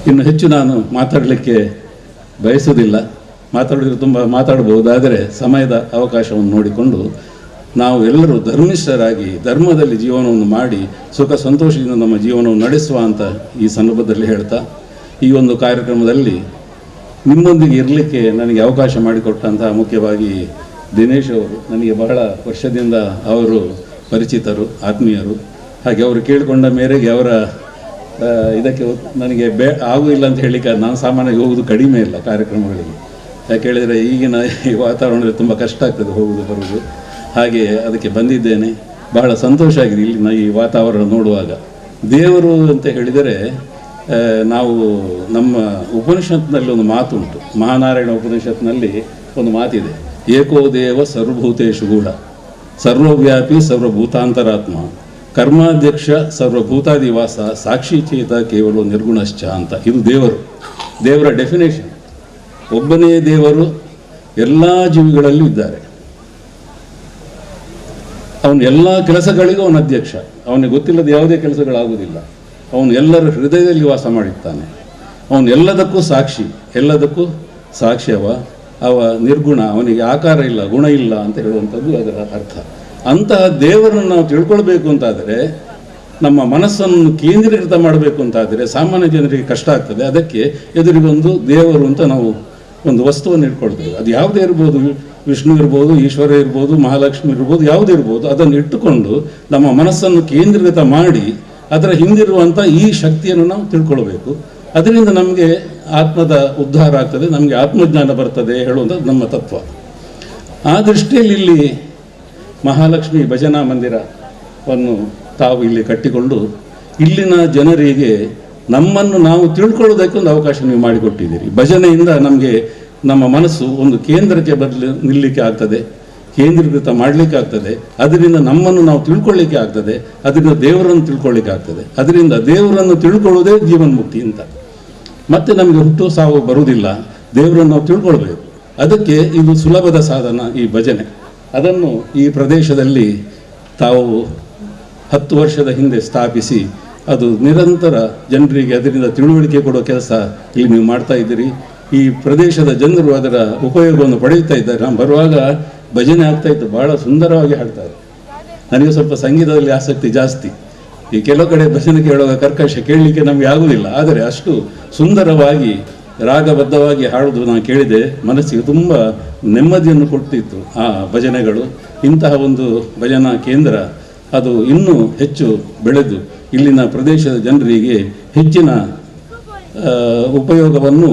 ಇನ್ನು ಹೆಚ್ಚು ನಾನು ಮಾತಾಡಲಿಕ್ಕೆ ಬಯಸುವುದಿಲ್ಲ. ಮಾತಾಡಿದರೆ ತುಂಬ ಮಾತಾಡಬಹುದಾದರೆ ಸಮಯದ ಅವಕಾಶವನ್ನು ನೋಡಿಕೊಂಡು ನಾವು ಎಲ್ಲರೂ ಧರ್ಮಿಷ್ಠರಾಗಿ ಧರ್ಮದಲ್ಲಿ ಜೀವನವನ್ನು ಮಾಡಿ ಸುಖ ಸಂತೋಷದಿಂದ ನಮ್ಮ ಜೀವನವನ್ನು ನಡೆಸುವ ಅಂತ ಈ ಸಂದರ್ಭದಲ್ಲಿ ಹೇಳ್ತಾ, ಈ ಒಂದು ಕಾರ್ಯಕ್ರಮದಲ್ಲಿ ನಿಮ್ಮೊಂದಿಗೆ ಇರಲಿಕ್ಕೆ ನನಗೆ ಅವಕಾಶ ಮಾಡಿಕೊಟ್ಟಂತಹ ಮುಖ್ಯವಾಗಿ ದಿನೇಶ್ ಅವರು, ನನಗೆ ಬಹಳ ವರ್ಷದಿಂದ ಅವರು ಪರಿಚಿತರು, ಆತ್ಮೀಯರು. ಹಾಗೆ ಅವರು ಕೇಳಿಕೊಂಡ ಮೇರೆಗೆ ಅವರ ಇದಕ್ಕೆ ನನಗೆ ಆಗುವುದಿಲ್ಲ ಅಂತ ಹೇಳಲಿಕ್ಕೆ ನಾನು ಸಾಮಾನ್ಯವಾಗಿ ಹೋಗುವುದು ಕಡಿಮೆ ಇಲ್ಲ ಕಾರ್ಯಕ್ರಮಗಳಿಗೆ. ಯಾಕೆ ಹೇಳಿದರೆ ಈಗಿನ ಈ ವಾತಾವರಣದಲ್ಲಿ ತುಂಬ ಕಷ್ಟ ಆಗ್ತದೆ ಹೋಗುವುದು ಬರುವುದು. ಹಾಗೆ ಅದಕ್ಕೆ ಬಂದಿದ್ದೇನೆ. ಬಹಳ ಸಂತೋಷ ಆಗಿದೆ ಇಲ್ಲಿನ ಈ ವಾತಾವರಣ ನೋಡುವಾಗ. ದೇವರು ಅಂತ ಹೇಳಿದರೆ ನಾವು ನಮ್ಮ ಉಪನಿಷತ್ನಲ್ಲಿ ಒಂದು ಮಾತುಂಟು, ಮಹಾನಾರಾಯಣ ಉಪನಿಷತ್ನಲ್ಲಿ ಒಂದು ಮಾತಿದೆ, ಏಕೋ ದೇವ ಸರ್ವಭೂತೇಶು ಗೂಢ ಸರ್ವವ್ಯಾಪಿ ಸರ್ವಭೂತಾಂತರಾತ್ಮ ಕರ್ಮಾಧ್ಯಕ್ಷ ಸರ್ವಭೂತಾದಿವಾಸ ಸಾಕ್ಷಿ ಚೇತ ಕೇವಲ ನಿರ್ಗುಣಶ್ಚ ಅಂತ. ಇದು ದೇವರು, ದೇವರ ಡೆಫಿನೇಷನ್. ಒಬ್ಬನೇ ದೇವರು ಎಲ್ಲ ಜೀವಿಗಳಲ್ಲೂ ಇದ್ದಾರೆ. ಅವನು ಎಲ್ಲ ಕೆಲಸಗಳಿಗೂ ಅವನ ಅಧ್ಯಕ್ಷ, ಅವನಿಗೆ ಗೊತ್ತಿಲ್ಲದ ಯಾವುದೇ ಕೆಲಸಗಳಾಗುವುದಿಲ್ಲ. ಅವನು ಎಲ್ಲರ ಹೃದಯದಲ್ಲಿ ವಾಸ ಮಾಡಿರ್ತಾನೆ. ಅವನು ಎಲ್ಲದಕ್ಕೂ ಸಾಕ್ಷಿ, ಎಲ್ಲದಕ್ಕೂ ಸಾಕ್ಷಿ. ಅವ ನಿರ್ಗುಣ, ಅವನಿಗೆ ಆಕಾರ ಇಲ್ಲ, ಗುಣ ಇಲ್ಲ ಅಂತ ಹೇಳುವಂಥದ್ದು ಅದರ ಅರ್ಥ. ಅಂತಹ ದೇವರನ್ನು ನಾವು ತಿಳ್ಕೊಳ್ಬೇಕು ಅಂತಾದರೆ, ನಮ್ಮ ಮನಸ್ಸನ್ನು ಕೇಂದ್ರೀಕೃತ ಮಾಡಬೇಕು ಅಂತಾದರೆ ಸಾಮಾನ್ಯ ಜನರಿಗೆ ಕಷ್ಟ ಆಗ್ತದೆ. ಅದಕ್ಕೆ ಎದುರಿಗೊಂದು ದೇವರು ಅಂತ ನಾವು ಒಂದು ವಸ್ತುವನ್ನು ಇಟ್ಕೊಳ್ತೇವೆ. ಅದು ಯಾವುದೇ ಇರ್ಬೋದು, ವಿಷ್ಣು ಇರ್ಬೋದು, ಈಶ್ವರ ಇರ್ಬೋದು, ಮಹಾಲಕ್ಷ್ಮಿ ಇರ್ಬೋದು, ಯಾವುದೇ ಇರ್ಬೋದು. ಅದನ್ನು ಇಟ್ಟುಕೊಂಡು ನಮ್ಮ ಮನಸ್ಸನ್ನು ಕೇಂದ್ರೀಕೃತ ಮಾಡಿ ಅದರ ಹಿಂದಿರುವಂಥ ಈ ಶಕ್ತಿಯನ್ನು ನಾವು ತಿಳ್ಕೊಳ್ಬೇಕು. ಅದರಿಂದ ನಮಗೆ ಆತ್ಮದ ಉದ್ಧಾರ ಆಗ್ತದೆ, ನಮಗೆ ಆತ್ಮಜ್ಞಾನ ಬರ್ತದೆ ಹೇಳುವಂಥದ್ದು ನಮ್ಮ ತತ್ವ. ಆ ದೃಷ್ಟಿಯಲ್ಲಿ ಇಲ್ಲಿ ಮಹಾಲಕ್ಷ್ಮಿ ಭಜನಾ ಮಂದಿರವನ್ನು ತಾವು ಇಲ್ಲಿ ಕಟ್ಟಿಕೊಂಡು ಇಲ್ಲಿನ ಜನರಿಗೆ ನಮ್ಮನ್ನು ನಾವು ತಿಳ್ಕೊಳ್ಳೋದಕ್ಕೆ ಒಂದು ಅವಕಾಶ ನೀವು ಮಾಡಿಕೊಟ್ಟಿದ್ದೀರಿ. ಭಜನೆಯಿಂದ ನಮಗೆ ನಮ್ಮ ಮನಸ್ಸು ಒಂದು ಕೇಂದ್ರಕ್ಕೆ ಬದಲು ನಿಲ್ಲಲಿಕ್ಕೆ ಆಗ್ತದೆ, ಕೇಂದ್ರೀಕೃತ ಮಾಡಲಿಕ್ಕೆ ಆಗ್ತದೆ. ಅದರಿಂದ ನಮ್ಮನ್ನು ನಾವು ತಿಳ್ಕೊಳ್ಳಿಕ್ಕೆ ಆಗ್ತದೆ, ಅದರಿಂದ ದೇವರನ್ನು ತಿಳ್ಕೊಳ್ಳಿಕ್ಕೆ ಆಗ್ತದೆ. ಅದರಿಂದ ದೇವರನ್ನು ತಿಳ್ಕೊಳ್ಳೋದೇ ಜೀವನ್ಮುಕ್ತಿ ಅಂತ. ಮತ್ತೆ ನಮಗೆ ಹುಟ್ಟು ಸಾವು ಬರುವುದಿಲ್ಲ, ದೇವರನ್ನು ನಾವು ತಿಳ್ಕೊಳ್ಬೇಕು. ಅದಕ್ಕೆ ಇದು ಸುಲಭದ ಸಾಧನ ಈ ಭಜನೆ. ಅದನ್ನು ಈ ಪ್ರದೇಶದಲ್ಲಿ ತಾವು 10 ವರ್ಷದ ಹಿಂದೆ ಸ್ಥಾಪಿಸಿ ಅದು ನಿರಂತರ ಜನರಿಗೆ ಅದರಿಂದ ತಿಳುವಳಿಕೆ ಕೊಡೋ ಕೆಲಸ ಇಲ್ಲಿ ನೀವು ಮಾಡ್ತಾ ಇದ್ದೀರಿ. ಈ ಪ್ರದೇಶದ ಜನರು ಅದರ ಉಪಯೋಗವನ್ನು ಪಡೆಯುತ್ತಾ ಇದ್ದಾರೆ. ನಾನು ಬರುವಾಗ ಭಜನೆ ಆಗ್ತಾಯಿತ್ತು, ಭಾಳ ಸುಂದರವಾಗಿ ಹಾಡ್ತಾರೆ. ನನಗೆ ಸ್ವಲ್ಪ ಸಂಗೀತದಲ್ಲಿ ಆಸಕ್ತಿ ಜಾಸ್ತಿ. ಈ ಕೆಲವು ಕಡೆ ಭಜನೆ ಕೇಳುವಾಗ ಕರ್ಕಶ ಕೇಳಲಿಕ್ಕೆ ನಮಗೆ ಆಗುವುದಿಲ್ಲ, ಆದರೆ ಅಷ್ಟು ಸುಂದರವಾಗಿ ರಾಗಬದ್ಧವಾಗಿ ಹಾಡೋದು ನಾನು ಕೇಳಿದೆ. ಮನಸ್ಸಿಗೆ ತುಂಬ ನೆಮ್ಮದಿಯನ್ನು ಕೊಡ್ತಿತ್ತು ಆ ಭಜನೆಗಳು. ಇಂತಹ ಒಂದು ಭಜನಾ ಕೇಂದ್ರ ಅದು ಇನ್ನೂ ಹೆಚ್ಚು ಬೆಳೆದು ಇಲ್ಲಿನ ಪ್ರದೇಶದ ಜನರಿಗೆ ಹೆಚ್ಚಿನ ಉಪಯೋಗವನ್ನು,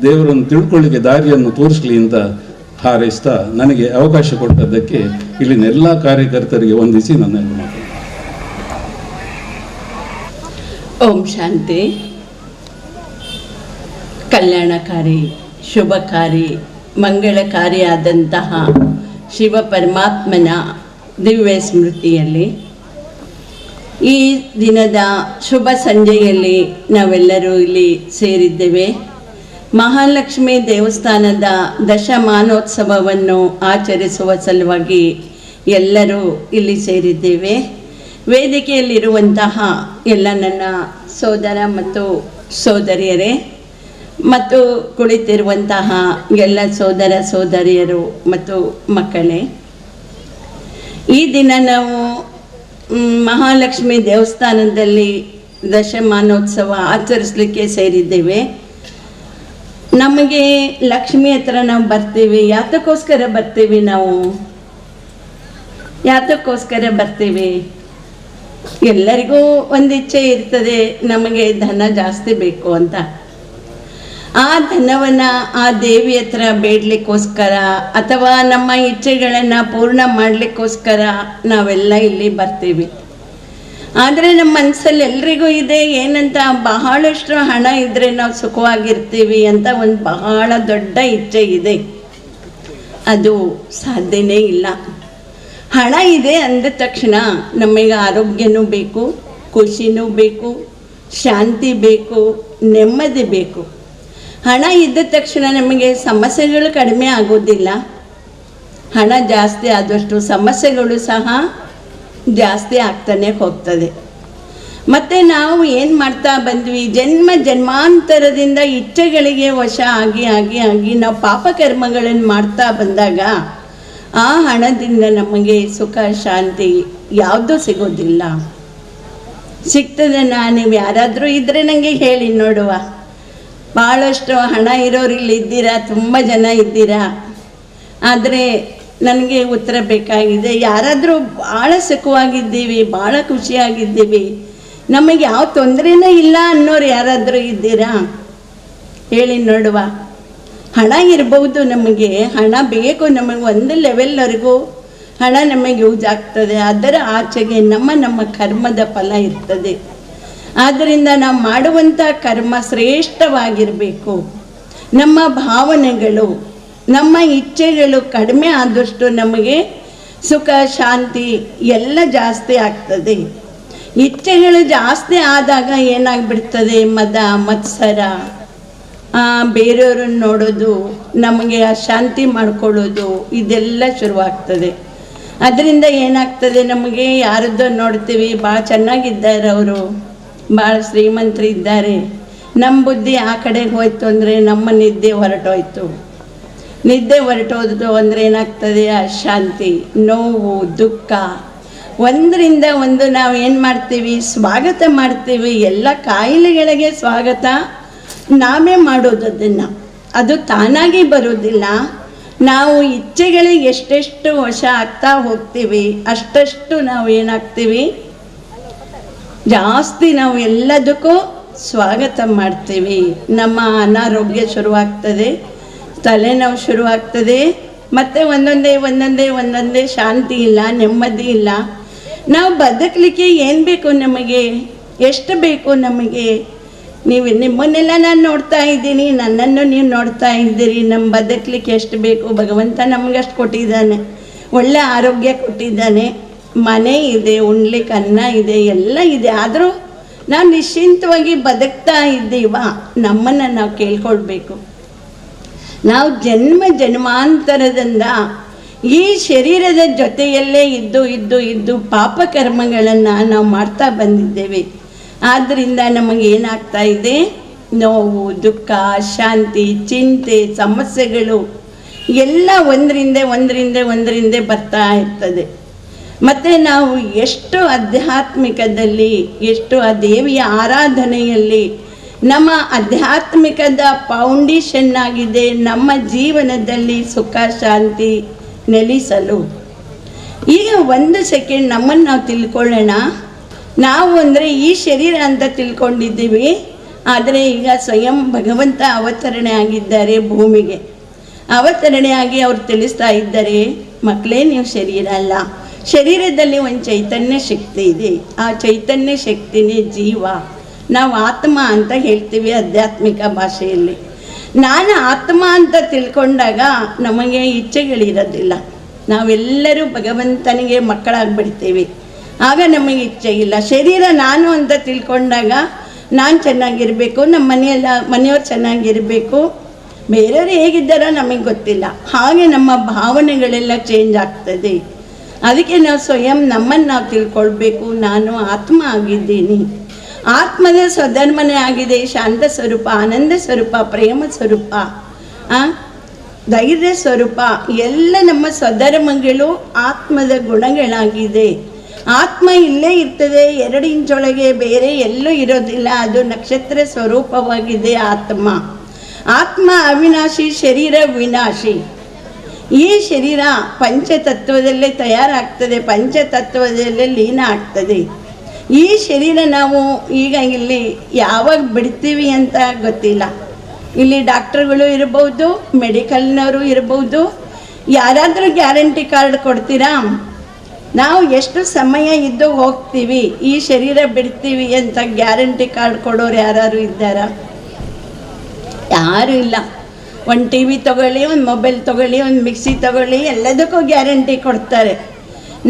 ದೇವರನ್ನು ತಿಳ್ಕೊಳ್ಳಿಕ್ಕೆ ದಾರಿಯನ್ನು ತೋರಿಸಲಿ ಅಂತ ಹಾರೈಸ್ತಾ ನನಗೆ ಅವಕಾಶ ಕೊಟ್ಟದ್ದಕ್ಕೆ ಇಲ್ಲಿನ ಎಲ್ಲ ಕಾರ್ಯಕರ್ತರಿಗೆ ವಂದಿಸಿ ನನ್ನ ಮಾತು. ಓಂ ಶಾಂತಿ. ಕಲ್ಯಾಣಕಾರಿ, ಶುಭಕಾರಿ, ಮಂಗಳಕಾರಿಯಾದಂತಹ ಶಿವ ಪರಮಾತ್ಮನ ದಿವ್ಯ ಸ್ಮೃತಿಯಲ್ಲಿ ಈ ದಿನದ ಶುಭ ಸಂಜೆಯಲ್ಲಿ ನಾವೆಲ್ಲರೂ ಇಲ್ಲಿ ಸೇರಿದ್ದೇವೆ. ಮಹಾಲಕ್ಷ್ಮಿ ದೇವಸ್ಥಾನದ ದಶಮಾನೋತ್ಸವವನ್ನು ಆಚರಿಸುವ ಸಲುವಾಗಿ ಎಲ್ಲರೂ ಇಲ್ಲಿ ಸೇರಿದ್ದೇವೆ. ವೇದಿಕೆಯಲ್ಲಿರುವಂತಹ ಎಲ್ಲ ನನ್ನ ಸೋದರ ಮತ್ತು ಸೋದರಿಯರೇ ಮತ್ತು ಕುಳಿತಿರುವಂತಹ ಎಲ್ಲ ಸೋದರ ಸೋದರಿಯರು ಮತ್ತು ಮಕ್ಕಳೇ, ಈ ದಿನ ನಾವು ಮಹಾಲಕ್ಷ್ಮಿ ದೇವಸ್ಥಾನದಲ್ಲಿ ದಶಮಾನೋತ್ಸವ ಆಚರಿಸಲಿಕ್ಕೆ ಸೇರಿದ್ದೇವೆ. ನಮಗೆ ಲಕ್ಷ್ಮಿ ಹತ್ರ ನಾವು ಬರ್ತೀವಿ. ಯಾತಕ್ಕೋಸ್ಕರ ಬರ್ತೀವಿ ನಾವು? ಯಾತಕ್ಕೋಸ್ಕರ ಬರ್ತೀವಿ? ಎಲ್ಲರಿಗೂ ಒಂದು ಇಚ್ಛೆ ಇರ್ತದೆ, ನಮಗೆ ಧನ ಜಾಸ್ತಿ ಬೇಕು ಅಂತ. ಆ ಧನವನ್ನು ಆ ದೇವಿ ಹತ್ರ ಬೇಡಲಿಕ್ಕೋಸ್ಕರ ಅಥವಾ ನಮ್ಮ ಇಚ್ಛೆಗಳನ್ನು ಪೂರ್ಣ ಮಾಡಲಿಕ್ಕೋಸ್ಕರ ನಾವೆಲ್ಲ ಇಲ್ಲಿ ಬರ್ತೀವಿ. ಆದರೆ ನಮ್ಮ ಮನಸ್ಸಲ್ಲಿ ಎಲ್ರಿಗೂ ಇದೆ ಏನಂತ, ಬಹಳಷ್ಟು ಹಣ ಇದ್ದರೆ ನಾವು ಸುಖವಾಗಿರ್ತೀವಿ ಅಂತ ಒಂದು ಬಹಳ ದೊಡ್ಡ ಇಚ್ಛೆ ಇದೆ. ಅದು ಸಾಧ್ಯನೇ ಇಲ್ಲ. ಹಣ ಇದೆ ಅಂದ ತಕ್ಷಣ ನಮಗೆ ಆರೋಗ್ಯನೂ ಬೇಕು, ಖುಷಿನೂ ಬೇಕು, ಶಾಂತಿ ಬೇಕು, ನೆಮ್ಮದಿ ಬೇಕು. ಹಣ ಇದ್ದ ತಕ್ಷಣ ನಮಗೆ ಸಮಸ್ಯೆಗಳು ಕಡಿಮೆ ಆಗೋದಿಲ್ಲ. ಹಣ ಜಾಸ್ತಿ ಆದಷ್ಟು ಸಮಸ್ಯೆಗಳು ಸಹ ಜಾಸ್ತಿ ಆಗ್ತಾನೆ ಹೋಗ್ತದೆ. ಮತ್ತು ನಾವು ಏನು ಮಾಡ್ತಾ ಬಂದ್ವಿ, ಜನ್ಮ ಜನ್ಮಾಂತರದಿಂದ ಇಚ್ಛೆಗಳಿಗೆ ವಶ ಆಗಿ ಆಗಿ ಆಗಿ ನಾವು ಪಾಪಕರ್ಮಗಳನ್ನು ಮಾಡ್ತಾ ಬಂದಾಗ ಆ ಹಣದಿಂದ ನಮಗೆ ಸುಖ ಶಾಂತಿ ಯಾವುದೂ ಸಿಗೋದಿಲ್ಲ. ಸಿಗ್ತದನಾ? ನೀವು ಯಾರಾದರೂ ಇದ್ದರೆ ನನಗೆ ಹೇಳಿ ನೋಡುವ. ಭಾಳಷ್ಟು ಹಣ ಇರೋರು ಇಲ್ಲಿ ಇದ್ದೀರಾ, ತುಂಬ ಜನ ಇದ್ದೀರಾ, ಆದರೆ ನನಗೆ ಉತ್ತರ ಬೇಕಾಗಿದೆ. ಯಾರಾದರೂ ಭಾಳ ಸುಖವಾಗಿದ್ದೀವಿ, ಭಾಳ ಖುಷಿಯಾಗಿದ್ದೀವಿ, ನಮಗೆ ಯಾವ ತೊಂದರೆನೇ ಇಲ್ಲ ಅನ್ನೋರು ಯಾರಾದರೂ ಇದ್ದೀರಾ? ಹೇಳಿ ನೋಡುವ. ಹಣ ಇರ್ಬೋದು, ನಮಗೆ ಹಣ ಬೇಕು, ನಮಗೆ ಒಂದು ಲೆವೆಲ್ವರೆಗೂ ಹಣ ನಮಗೆ ಯೂಸ್ ಆಗ್ತದೆ. ಅದರ ಆಚೆಗೆ ನಮ್ಮ ನಮ್ಮ ಕರ್ಮದ ಫಲ ಇರ್ತದೆ. ಆದ್ದರಿಂದ ನಾವು ಮಾಡುವಂಥ ಕರ್ಮ ಶ್ರೇಷ್ಠವಾಗಿರಬೇಕು. ನಮ್ಮ ಭಾವನೆಗಳು, ನಮ್ಮ ಇಚ್ಛೆಗಳು ಕಡಿಮೆ ಆದಷ್ಟು ನಮಗೆ ಸುಖ ಶಾಂತಿ ಎಲ್ಲ ಜಾಸ್ತಿ ಆಗ್ತದೆ. ಇಚ್ಛೆಗಳು ಜಾಸ್ತಿ ಆದಾಗ ಏನಾಗ್ಬಿಡ್ತದೆ, ಮದ ಮತ್ಸರ, ಬೇರೆಯವ್ರನ್ನ ನೋಡೋದು, ನಮಗೆ ಅಶಾಂತಿ ಮಾಡ್ಕೊಳ್ಳೋದು, ಇದೆಲ್ಲ ಶುರುವಾಗ್ತದೆ. ಅದರಿಂದ ಏನಾಗ್ತದೆ ನಮಗೆ, ಯಾರದ್ದೋ ನೋಡ್ತೀವಿ, ಭಾಳ ಚೆನ್ನಾಗಿದ್ದಾರೆ ಅವರು, ಭಾಳ ಶ್ರೀಮಂತರು ಇದ್ದಾರೆ, ನಮ್ಮ ಬುದ್ಧಿ ಆ ಕಡೆಗೆ ಹೋಯ್ತು ಅಂದರೆ ನಮ್ಮ ನಿದ್ದೆ ಹೊರಟೋಯ್ತು. ನಿದ್ದೆ ಹೊರಟೋದು ಅಂದರೆ ಏನಾಗ್ತದೆ, ಅಶಾಂತಿ, ನೋವು, ದುಃಖ, ಒಂದರಿಂದ ಒಂದು ನಾವು ಏನು ಮಾಡ್ತೀವಿ, ಸ್ವಾಗತ ಮಾಡ್ತೀವಿ. ಎಲ್ಲ ಕಾಯಿಲೆಗಳಿಗೆ ಸ್ವಾಗತ ನಾವೇ ಮಾಡೋದು, ಅದನ್ನು ಅದು ತಾನಾಗಿ ಬರೋದಿಲ್ಲ. ನಾವು ಇಚ್ಛೆಗಳಿಗೆ ಎಷ್ಟೆಷ್ಟು ವಶ ಆಗ್ತಾ ಹೋಗ್ತೀವಿ ಅಷ್ಟಷ್ಟು ನಾವು ಏನಾಗ್ತೀವಿ, ಜಾಸ್ತಿ ನಾವು ಎಲ್ಲದಕ್ಕೂ ಸ್ವಾಗತ ಮಾಡ್ತೀವಿ. ನಮ್ಮ ಅನಾರೋಗ್ಯ ಶುರುವಾಗ್ತದೆ, ತಲೆನೋವು ಶುರುವಾಗ್ತದೆ, ಮತ್ತು ಒಂದೊಂದೇ ಒಂದೊಂದೇ ಒಂದೊಂದೇ ಶಾಂತಿ ಇಲ್ಲ, ನೆಮ್ಮದಿ ಇಲ್ಲ. ನಾವು ಬದುಕಲಿಕ್ಕೆ ಏನು ಬೇಕು ನಮಗೆ, ಎಷ್ಟು ಬೇಕು ನಮಗೆ? ನೀವು ನಿಮ್ಮನ್ನೆಲ್ಲ ನಾನು ನೋಡ್ತಾ ಇದ್ದೀನಿ, ನನ್ನನ್ನು ನೀವು ನೋಡ್ತಾ ಇದ್ದೀರಿ. ನಮ್ಮ ಬದುಕಲಿಕ್ಕೆ ಎಷ್ಟು ಬೇಕು ಭಗವಂತ ನಮಗಷ್ಟು ಕೊಟ್ಟಿದ್ದಾನೆ, ಒಳ್ಳೆ ಆರೋಗ್ಯ ಕೊಟ್ಟಿದ್ದಾನೆ, ಮನೆ ಇದೆ, ಉಣ್ಲಿಕ್ಕೆ ಅನ್ನ ಇದೆ, ಎಲ್ಲ ಇದೆ. ಆದರೂ ನಾವು ನಿಶ್ಚಿಂತವಾಗಿ ಬದುಕ್ತಾ ಇದ್ದೀವಾ? ನಮ್ಮನ್ನು ನಾವು ಕೇಳ್ಕೊಳ್ಬೇಕು. ನಾವು ಜನ್ಮ ಜನ್ಮಾಂತರದಿಂದ ಈ ಶರೀರದ ಜೊತೆಯಲ್ಲೇ ಇದ್ದು ಇದ್ದು ಇದ್ದು ಪಾಪಕರ್ಮಗಳನ್ನು ನಾವು ಮಾಡ್ತಾ ಬಂದಿದ್ದೇವೆ. ಆದ್ದರಿಂದ ನಮಗೆ ಏನಾಗ್ತಾ ಇದೆ, ನೋವು, ದುಃಖ, ಶಾಂತಿ, ಚಿಂತೆ, ಸಮಸ್ಯೆಗಳು ಎಲ್ಲ ಒಂದರಿಂದ ಒಂದರಿಂದ ಒಂದರಿಂದ ಬರ್ತಾ ಇರ್ತದೆ. ಮತ್ತು ನಾವು ಎಷ್ಟು ಆಧ್ಯಾತ್ಮಿಕದಲ್ಲಿ, ಎಷ್ಟು ಆ ದೇವಿಯ ಆರಾಧನೆಯಲ್ಲಿ ನಮ್ಮ ಆಧ್ಯಾತ್ಮಿಕದ ಫೌಂಡೇಶನ್ ಆಗಿದೆ ನಮ್ಮ ಜೀವನದಲ್ಲಿ ಸುಖ ಶಾಂತಿ ನೆಲೆಸಲು. ಈಗ ಒಂದು ಸೆಕೆಂಡ್ ನಮ್ಮನ್ನು ನಾವು ತಿಳ್ಕೊಳ್ಳೋಣ. ನಾವು ಅಂದರೆ ಈ ಶರೀರ ಅಂತ ತಿಳ್ಕೊಂಡಿದ್ದೀವಿ, ಆದರೆ ಈಗ ಸ್ವಯಂ ಭಗವಂತ ಅವತರಣೆ ಆಗಿದ್ದಾರೆ ಭೂಮಿಗೆ. ಅವತರಣೆಯಾಗಿ ಅವರು ತಿಳಿಸ್ತಾ ಇದ್ದಾರೆ, ಮಕ್ಕಳೇ ನೀವು ಶರೀರ ಅಲ್ಲ, ಶರೀರದಲ್ಲಿ ಒಂದು ಚೈತನ್ಯ ಶಕ್ತಿ ಇದೆ, ಆ ಚೈತನ್ಯ ಶಕ್ತಿನೇ ಜೀವ. ನಾವು ಆತ್ಮ ಅಂತ ಹೇಳ್ತೀವಿ ಆಧ್ಯಾತ್ಮಿಕ ಭಾಷೆಯಲ್ಲಿ. ನಾನು ಆತ್ಮ ಅಂತ ತಿಳ್ಕೊಂಡಾಗ ನಮಗೆ ಇಚ್ಛೆಗಳಿರೋದಿಲ್ಲ, ನಾವೆಲ್ಲರೂ ಭಗವಂತನಿಗೆ ಮಕ್ಕಳಾಗ್ಬಿಡ್ತೀವಿ. ಆಗ ನಮಗೆ ಇಚ್ಛೆ ಇಲ್ಲ. ಶರೀರ ನಾನು ಅಂತ ತಿಳ್ಕೊಂಡಾಗ ನಾನು ಚೆನ್ನಾಗಿರಬೇಕು, ನಮ್ಮ ಮನೆಯವ್ರು ಚೆನ್ನಾಗಿರಬೇಕು, ಬೇರೆಯವರು ಹೇಗಿದ್ದಾರೋ ನಮಗೆ ಗೊತ್ತಿಲ್ಲ. ಹಾಗೆ ನಮ್ಮ ಭಾವನೆಗಳೆಲ್ಲ ಚೇಂಜ್ ಆಗ್ತದೆ. ಅದಕ್ಕೆ ನಾವು ಸ್ವಯಂ ನಮ್ಮನ್ನು ನಾವು ತಿಳ್ಕೊಳ್ಬೇಕು, ನಾನು ಆತ್ಮ ಆಗಿದ್ದೀನಿ, ಆತ್ಮದ ಸ್ವಧರ್ಮನೇ ಆಗಿದೆ, ಶಾಂತ ಸ್ವರೂಪ, ಆನಂದ ಸ್ವರೂಪ, ಪ್ರೇಮ ಸ್ವರೂಪ, ಧೈರ್ಯ ಸ್ವರೂಪ, ಎಲ್ಲ ನಮ್ಮ ಸ್ವಧರ್ಮಗಳು ಆತ್ಮದ ಗುಣಗಳಾಗಿದೆ. ಆತ್ಮ ಇಲ್ಲೇ ಇರ್ತದೆ, 2 ಇಂಚೊಳಗೆ, ಬೇರೆ ಎಲ್ಲೂ ಇರೋದಿಲ್ಲ. ಅದು ನಕ್ಷತ್ರ ಸ್ವರೂಪವಾಗಿದೆ ಆತ್ಮ. ಆತ್ಮ ಅವಿನಾಶಿ, ಶರೀರ ವಿನಾಶಿ. ಈ ಶರೀರ ಪಂಚತತ್ವದಲ್ಲೇ ತಯಾರಾಗ್ತದೆ, ಪಂಚತತ್ವದಲ್ಲೇ ಲೀನ ಆಗ್ತದೆ. ಈ ಶರೀರ ನಾವು ಈಗ ಇಲ್ಲಿ ಯಾವಾಗ ಬಿಡ್ತೀವಿ ಅಂತ ಗೊತ್ತಿಲ್ಲ. ಇಲ್ಲಿ ಡಾಕ್ಟ್ರುಗಳು ಇರ್ಬೋದು, ಮೆಡಿಕಲ್ನವರು ಇರ್ಬೋದು, ಯಾರಾದರೂ ಗ್ಯಾರಂಟಿ ಕಾರ್ಡ್ ಕೊಡ್ತೀರಾ? ನಾವು ಎಷ್ಟು ಸಮಯ ಇದ್ದು ಹೋಗ್ತೀವಿ, ಈ ಶರೀರ ಬಿಡ್ತೀವಿ ಅಂತ ಗ್ಯಾರಂಟಿ ಕಾರ್ಡ್ ಕೊಡೋರು ಯಾರು ಇದ್ದಾರಾ? ಯಾರೂ ಇಲ್ಲ. ಒಂದು ಟಿ ವಿ ತೊಗೊಳ್ಳಿ, ಒಂದು ಮೊಬೈಲ್ ತೊಗೊಳ್ಳಿ, ಒಂದು ಮಿಕ್ಸಿ ತೊಗೊಳ್ಳಿ, ಎಲ್ಲದಕ್ಕೂ ಗ್ಯಾರಂಟಿ ಕೊಡ್ತಾರೆ.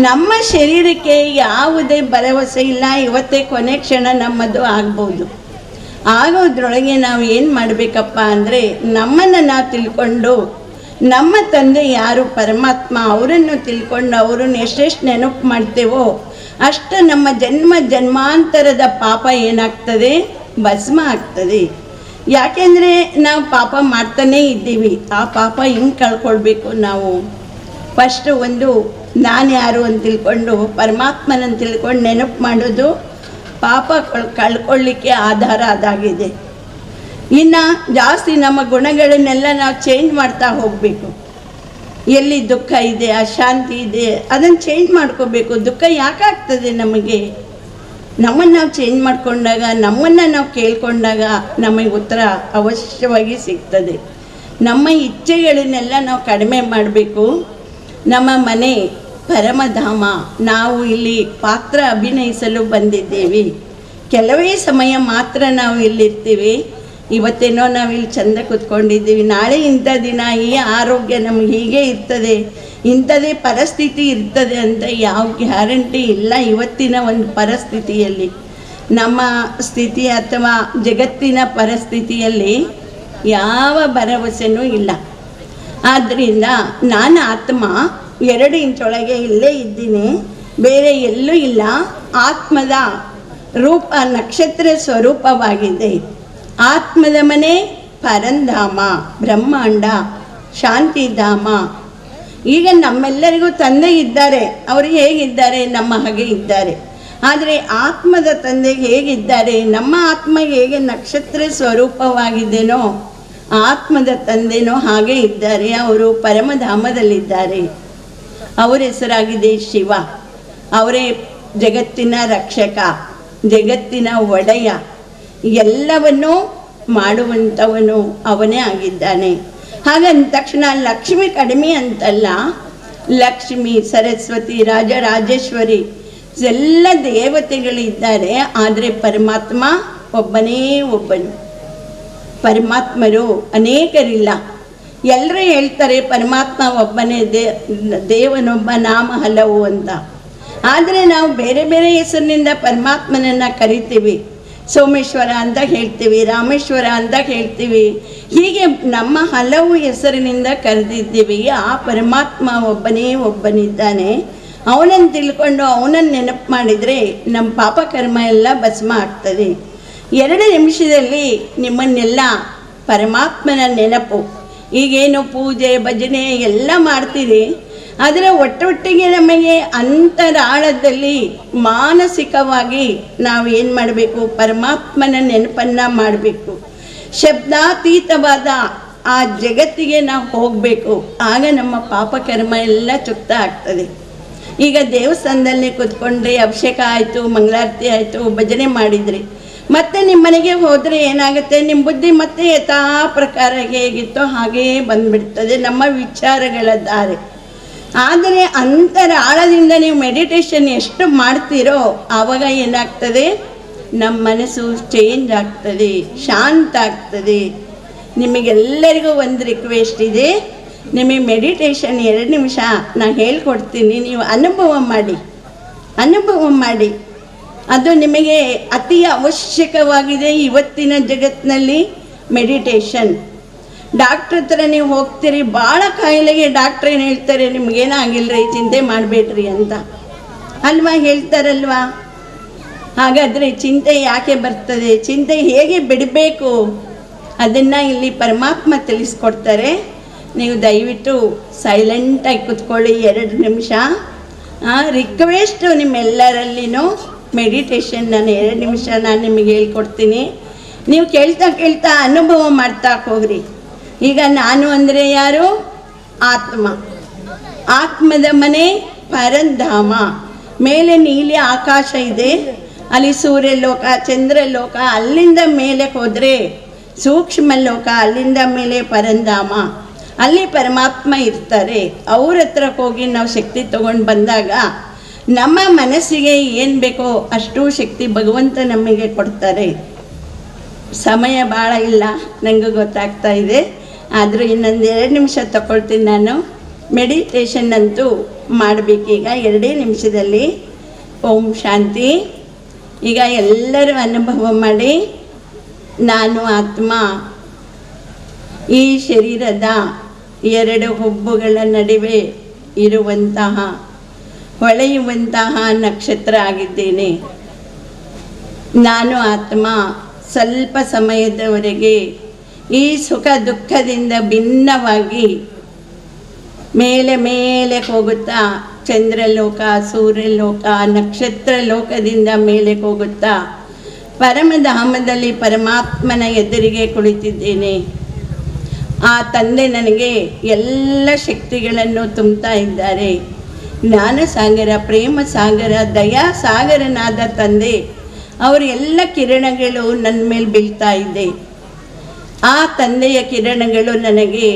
ನಮ್ಮ ಶರೀರಕ್ಕೆ ಯಾವುದೇ ಭರವಸೆ ಇಲ್ಲ. ಇವತ್ತೇ ಕೊನೆ ಕ್ಷಣ ನಮ್ಮದು ಆಗ್ಬೋದು. ಆಗೋದ್ರೊಳಗೆ ನಾವು ಏನು ಮಾಡಬೇಕಪ್ಪ ಅಂದರೆ, ನಮ್ಮನ್ನು ನಾವು ತಿಳ್ಕೊಂಡು, ನಮ್ಮ ತಂದೆ ಯಾರು ಪರಮಾತ್ಮ ಅವರನ್ನು ತಿಳ್ಕೊಂಡು ಅವರನ್ನು ಎಷ್ಟೆಷ್ಟು ನೆನಪು ಮಾಡ್ತೇವೋ ಅಷ್ಟು ನಮ್ಮ ಜನ್ಮ ಜನ್ಮಾಂತರದ ಪಾಪ ಏನಾಗ್ತದೆ, ಭಸ್ಮ ಆಗ್ತದೆ. ಯಾಕೆಂದರೆ ನಾವು ಪಾಪ ಮಾಡ್ತಾನೇ ಇದ್ದೀವಿ. ಆ ಪಾಪ ಹಿಂಗೆ ಕಳ್ಕೊಳ್ಬೇಕು ನಾವು? ಫಸ್ಟು ಒಂದು ನಾನು ಯಾರು ಅಂತ ತಿಳ್ಕೊಂಡು, ಪರಮಾತ್ಮನನ್ನು ತಿಳ್ಕೊಂಡು ನೆನಪು ಮಾಡೋದು ಪಾಪ ಕಳ್ಕೊಳ್ಳಿಕ್ಕೆ ಆಧಾರ ಅದಾಗಿದೆ. ಇನ್ನು ಜಾಸ್ತಿ ನಮ್ಮ ಗುಣಗಳನ್ನೆಲ್ಲ ನಾವು ಚೇಂಜ್ ಮಾಡ್ತಾ ಹೋಗಬೇಕು. ಎಲ್ಲಿ ದುಃಖ ಇದೆ, ಅಶಾಂತಿ ಇದೆ, ಅದನ್ನು ಚೇಂಜ್ ಮಾಡ್ಕೋಬೇಕು. ದುಃಖ ಯಾಕಾಗ್ತದೆ ನಮಗೆ? ನಮ್ಮನ್ನು ನಾವು ಚೇಂಜ್ ಮಾಡಿಕೊಂಡಾಗ, ನಮ್ಮನ್ನು ನಾವು ಕೇಳ್ಕೊಂಡಾಗ ನಮಗೆ ಉತ್ತರ ಅವಶ್ಯವಾಗಿ ಸಿಗ್ತದೆ. ನಮ್ಮ ಇಚ್ಛೆಗಳನ್ನೆಲ್ಲ ನಾವು ಕಡಿಮೆ ಮಾಡಬೇಕು. ನಮ್ಮ ಮನೆ ಪರಮಧಾಮ, ನಾವು ಇಲ್ಲಿ ಪಾತ್ರ ಅಭಿನಯಿಸಲು ಬಂದಿದ್ದೇವೆ. ಕೆಲವೇ ಸಮಯ ಮಾತ್ರ ನಾವು ಇಲ್ಲಿರ್ತೀವಿ. ಇವತ್ತೇನೋ ನಾವಿಲ್ಲಿ ಚಂದ ಕೂತ್ಕೊಂಡಿದ್ದೀವಿ, ನಾಳೆ ಇಂಥ ದಿನ ಈ ಆರೋಗ್ಯ ನಮ್ಗೆ ಹೀಗೆ ಇರ್ತದೆ, ಇಂಥದೇ ಪರಿಸ್ಥಿತಿ ಇರ್ತದೆ ಅಂತ ಯಾವ ಗ್ಯಾರಂಟಿ ಇಲ್ಲ. ಇವತ್ತಿನ ಒಂದು ಪರಿಸ್ಥಿತಿಯಲ್ಲಿ, ನಮ್ಮ ಸ್ಥಿತಿ ಅಥವಾ ಜಗತ್ತಿನ ಪರಿಸ್ಥಿತಿಯಲ್ಲಿ ಯಾವ ಭರವಸೆನೂ ಇಲ್ಲ. ಆದ್ದರಿಂದ ನಾನು ಆತ್ಮ, 2 ಇಂಚೊಳಗೆ ಇಲ್ಲೇ ಇದ್ದೀನಿ, ಬೇರೆ ಎಲ್ಲೂ ಇಲ್ಲ. ಆತ್ಮದ ರೂಪ ನಕ್ಷತ್ರ ಸ್ವರೂಪವಾಗಿದೆ. ಆತ್ಮದ ಮನೆ ಪರಂಧಾಮ, ಬ್ರಹ್ಮಾಂಡ, ಶಾಂತಿಧಾಮ. ಈಗ ನಮ್ಮೆಲ್ಲರಿಗೂ ತಂದೆ ಇದ್ದಾರೆ, ಅವರು ಹೇಗಿದ್ದಾರೆ? ನಮ್ಮ ಹಾಗೆ ಇದ್ದಾರೆ. ಆದರೆ ಆತ್ಮದ ತಂದೆ ಹೇಗಿದ್ದಾರೆ? ನಮ್ಮ ಆತ್ಮ ಹೇಗೆ ನಕ್ಷತ್ರ ಸ್ವರೂಪವಾಗಿದ್ದೇನೋ ಆತ್ಮದ ತಂದೆನೋ ಹಾಗೆ ಇದ್ದಾರೆ. ಅವರು ಪರಮಧಾಮದಲ್ಲಿದ್ದಾರೆ. ಅವರ ಹೆಸರಾಗಿದೆ ಶಿವ. ಅವರೇ ಜಗತ್ತಿನ ರಕ್ಷಕ, ಜಗತ್ತಿನ ಒಡೆಯ, ಎಲ್ಲವನ್ನೂ ಮಾಡುವಂಥವನು ಅವನೇ ಆಗಿದ್ದಾನೆ. ಹಾಗಂದ ತಕ್ಷಣ ಲಕ್ಷ್ಮಿ ಕಡಿಮೆ ಅಂತಲ್ಲ, ಲಕ್ಷ್ಮಿ, ಸರಸ್ವತಿ, ರಾಜರಾಜೇಶ್ವರಿ ಎಲ್ಲ ದೇವತೆಗಳಿದ್ದಾರೆ. ಆದರೆ ಪರಮಾತ್ಮ ಒಬ್ಬನೇ ಒಬ್ಬನು. ಪರಮಾತ್ಮರು ಅನೇಕರಿಲ್ಲ. ಎಲ್ಲರೂ ಹೇಳ್ತಾರೆ ಪರಮಾತ್ಮ ಒಬ್ಬನೇ, ದೇವನೊಬ್ಬ, ನಾಮ ಹಲವು ಅಂತ. ಆದರೆ ನಾವು ಬೇರೆ ಬೇರೆ ಹೆಸರಿನಿಂದ ಪರಮಾತ್ಮನನ್ನು ಕರಿತೀವಿ. ಸೋಮೇಶ್ವರ ಅಂತ ಹೇಳ್ತೀವಿ, ರಾಮೇಶ್ವರ ಅಂತ ಹೇಳ್ತೀವಿ. ಹೀಗೆ ನಮ್ಮ ಹಲವು ಹೆಸರಿನಿಂದ ಕರೆದಿದ್ದೀವಿ. ಆ ಪರಮಾತ್ಮ ಒಬ್ಬನೇ ಒಬ್ಬನಿದ್ದಾನೆ. ಅವನನ್ನು ತಿಳ್ಕೊಂಡು ಅವನನ್ನು ನೆನಪು ಮಾಡಿದರೆ ನಮ್ಮ ಪಾಪಕರ್ಮ ಎಲ್ಲ ಭಸ್ಮ ಆಗ್ತದೆ. 2 ನಿಮಿಷದಲ್ಲಿ ನಿಮ್ಮನ್ನೆಲ್ಲ ಪರಮಾತ್ಮನ ನೆನಪು. ಈಗೇನು ಪೂಜೆ ಭಜನೆ ಎಲ್ಲ ಮಾಡ್ತೀರಿ, ಆದರೆ ಒಟ್ಟೊಟ್ಟಿಗೆ ನಮಗೆ ಅಂತರಾಳದಲ್ಲಿ ಮಾನಸಿಕವಾಗಿ ನಾವು ಏನು ಮಾಡಬೇಕು? ಪರಮಾತ್ಮನ ನೆನಪನ್ನು ಮಾಡಬೇಕು. ಶಬ್ದಾತೀತವಾದ ಆ ಜಗತ್ತಿಗೆ ನಾವು ಹೋಗಬೇಕು. ಆಗ ನಮ್ಮ ಪಾಪಕರ್ಮ ಎಲ್ಲ ಚುಕ್ತ ಆಗ್ತದೆ. ಈಗ ದೇವಸ್ಥಾನದಲ್ಲಿ ಕೂತ್ಕೊಂಡ್ರೆ ಅಭಿಷೇಕ ಆಯಿತು, ಮಂಗಳಾರತಿ ಆಯಿತು, ಭಜನೆ ಮಾಡಿದ್ರಿ, ಮತ್ತೆ ನಿಮ್ಮ ಮನೆಗೆ ಹೋದರೆ ಏನಾಗುತ್ತೆ? ನಿಮ್ಮ ಬುದ್ಧಿ ಮತ್ತೆ ಯಥಾ ಪ್ರಕಾರ ಹೇಗಿತ್ತೋ ಹಾಗೇ ಬಂದುಬಿಡ್ತದೆ, ನಮ್ಮ ವಿಚಾರಗಳ ದಾರಿ. ಆದರೆ ಅಂತರಾಳದಿಂದ ನೀವು ಮೆಡಿಟೇಷನ್ ಎಷ್ಟು ಮಾಡ್ತೀರೋ ಆವಾಗ ಏನಾಗ್ತದೆ? ನಮ್ಮ ಮನಸ್ಸು ಚೇಂಜ್ ಆಗ್ತದೆ, ಶಾಂತ ಆಗ್ತದೆ. ನಿಮಗೆಲ್ಲರಿಗೂ ಒಂದು ರಿಕ್ವೆಸ್ಟ್ ಇದೆ, ನಿಮಗೆ ಮೆಡಿಟೇಷನ್ 2 ನಿಮಿಷ ನಾನು ಹೇಳ್ಕೊಡ್ತೀನಿ, ನೀವು ಅನುಭವ ಮಾಡಿ, ಅನುಭವ ಮಾಡಿ. ಅದು ನಿಮಗೆ ಅತಿ ಅವಶ್ಯಕವಾಗಿದೆ ಇವತ್ತಿನ ಜಗತ್ತಿನಲ್ಲಿ ಮೆಡಿಟೇಷನ್. ಡಾಕ್ಟ್ರ್ ಹತ್ರ ನೀವು ಹೋಗ್ತೀರಿ, ಭಾಳ ಕಾಯಿಲೆಗೆ ಡಾಕ್ಟ್ರ್ ಏನು ಹೇಳ್ತಾರೆ? ನಿಮಗೇನಾಗಿಲ್ಲರಿ, ಚಿಂತೆ ಮಾಡಬೇಡ್ರಿ ಅಂತ ಅಲ್ವಾ ಹೇಳ್ತಾರಲ್ವಾ? ಹಾಗಾದರೆ ಚಿಂತೆ ಯಾಕೆ ಬರ್ತದೆ, ಚಿಂತೆ ಹೇಗೆ ಬಿಡಬೇಕು, ಅದನ್ನು ಇಲ್ಲಿ ಪರಮಾತ್ಮ ತಿಳಿಸ್ಕೊಡ್ತಾರೆ. ನೀವು ದಯವಿಟ್ಟು ಸೈಲೆಂಟಾಗಿ ಕೂತ್ಕೊಳ್ಳಿ 2 ನಿಮಿಷ. ರಿಕ್ವೆಸ್ಟು ನಿಮ್ಮೆಲ್ಲರಲ್ಲಿನೂ ಮೆಡಿಟೇಷನ್ ನಾನು 2 ನಿಮಿಷ ನಾನು ನಿಮಗೆ ಹೇಳ್ಕೊಡ್ತೀನಿ. ನೀವು ಕೇಳ್ತಾ ಕೇಳ್ತಾ ಅನುಭವ ಮಾಡ್ತಾ ಹೋಗ್ರಿ. ಈಗ ನಾನು ಅಂದರೆ ಯಾರು? ಆತ್ಮ. ಆತ್ಮದ ಮನೆ ಪರಂಧಾಮ. ಮೇಲೆ ನೀಲಿ ಆಕಾಶ ಇದೆ, ಅಲ್ಲಿ ಸೂರ್ಯಲೋಕ, ಚಂದ್ರಲೋಕ, ಅಲ್ಲಿಂದ ಮೇಲೆ ಹೋದರೆ ಸೂಕ್ಷ್ಮ ಲೋಕ, ಅಲ್ಲಿಂದ ಮೇಲೆ ಪರಂಧಾಮ, ಅಲ್ಲಿ ಪರಮಾತ್ಮ ಇರ್ತಾರೆ. ಅವ್ರ ಹತ್ರ ಹೋಗಿ ನಾವು ಶಕ್ತಿ ತಗೊಂಡು ಬಂದಾಗ ನಮ್ಮ ಮನಸ್ಸಿಗೆ ಏನು ಬೇಕೋ ಅಷ್ಟು ಶಕ್ತಿ ಭಗವಂತ ನಮಗೆ ಕೊಡ್ತಾರೆ. ಸಮಯ ಭಾಳ ಇಲ್ಲ, ನನಗೂ ಗೊತ್ತಾಗ್ತಾ ಇದೆ, ಆದರೂ ಇನ್ನೊಂದು 2 ನಿಮಿಷ ತಗೊಳ್ತೀನಿ ನಾನು. ಮೆಡಿಟೇಷನ್ ಅಂತೂ ಮಾಡಬೇಕೀಗ 2 ನಿಮಿಷದಲ್ಲಿ. ಓಂ ಶಾಂತಿ. ಈಗ ಎಲ್ಲರೂ ಅನುಭವ ಮಾಡಿ, ನಾನು ಆತ್ಮ, ಈ ಶರೀರದ 2 ಹುಬ್ಬುಗಳ ನಡುವೆ ಇರುವಂತಹ ಹೊಳೆಯುವಂತಹ ನಕ್ಷತ್ರ ಆಗಿದ್ದೇನೆ. ನಾನು ಆತ್ಮ ಸ್ವಲ್ಪ ಸಮಯದವರೆಗೆ ಈ ಸುಖ ದುಃಖದಿಂದ ಭಿನ್ನವಾಗಿ ಮೇಲೆ ಮೇಲೆ ಹೋಗುತ್ತಾ ಚಂದ್ರಲೋಕ, ಸೂರ್ಯಲೋಕ, ನಕ್ಷತ್ರ ಲೋಕದಿಂದ ಮೇಲೆ ಹೋಗುತ್ತಾ ಪರಮಧಾಮದಲ್ಲಿ ಪರಮಾತ್ಮನ ಎದುರಿಗೆ ಕುಳಿತಿದ್ದೇನೆ. ಆ ತಂದೆ ನನಗೆ ಎಲ್ಲ ಶಕ್ತಿಗಳನ್ನು ತುಂಬ್ತಾ ಇದ್ದಾರೆ. ಜ್ಞಾನಸಾಗರ, ಪ್ರೇಮ ಸಾಗರ, ದಯಾ ಸಾಗರನಾದ ತಂದೆ, ಅವರೆಲ್ಲ ಕಿರಣಗಳು ನನ್ನ ಮೇಲೆ ಬೀಳ್ತಾ ಇದೆ. ಆ ತಂದೆಯ ಕಿರಣಗಳು ನನಗೆ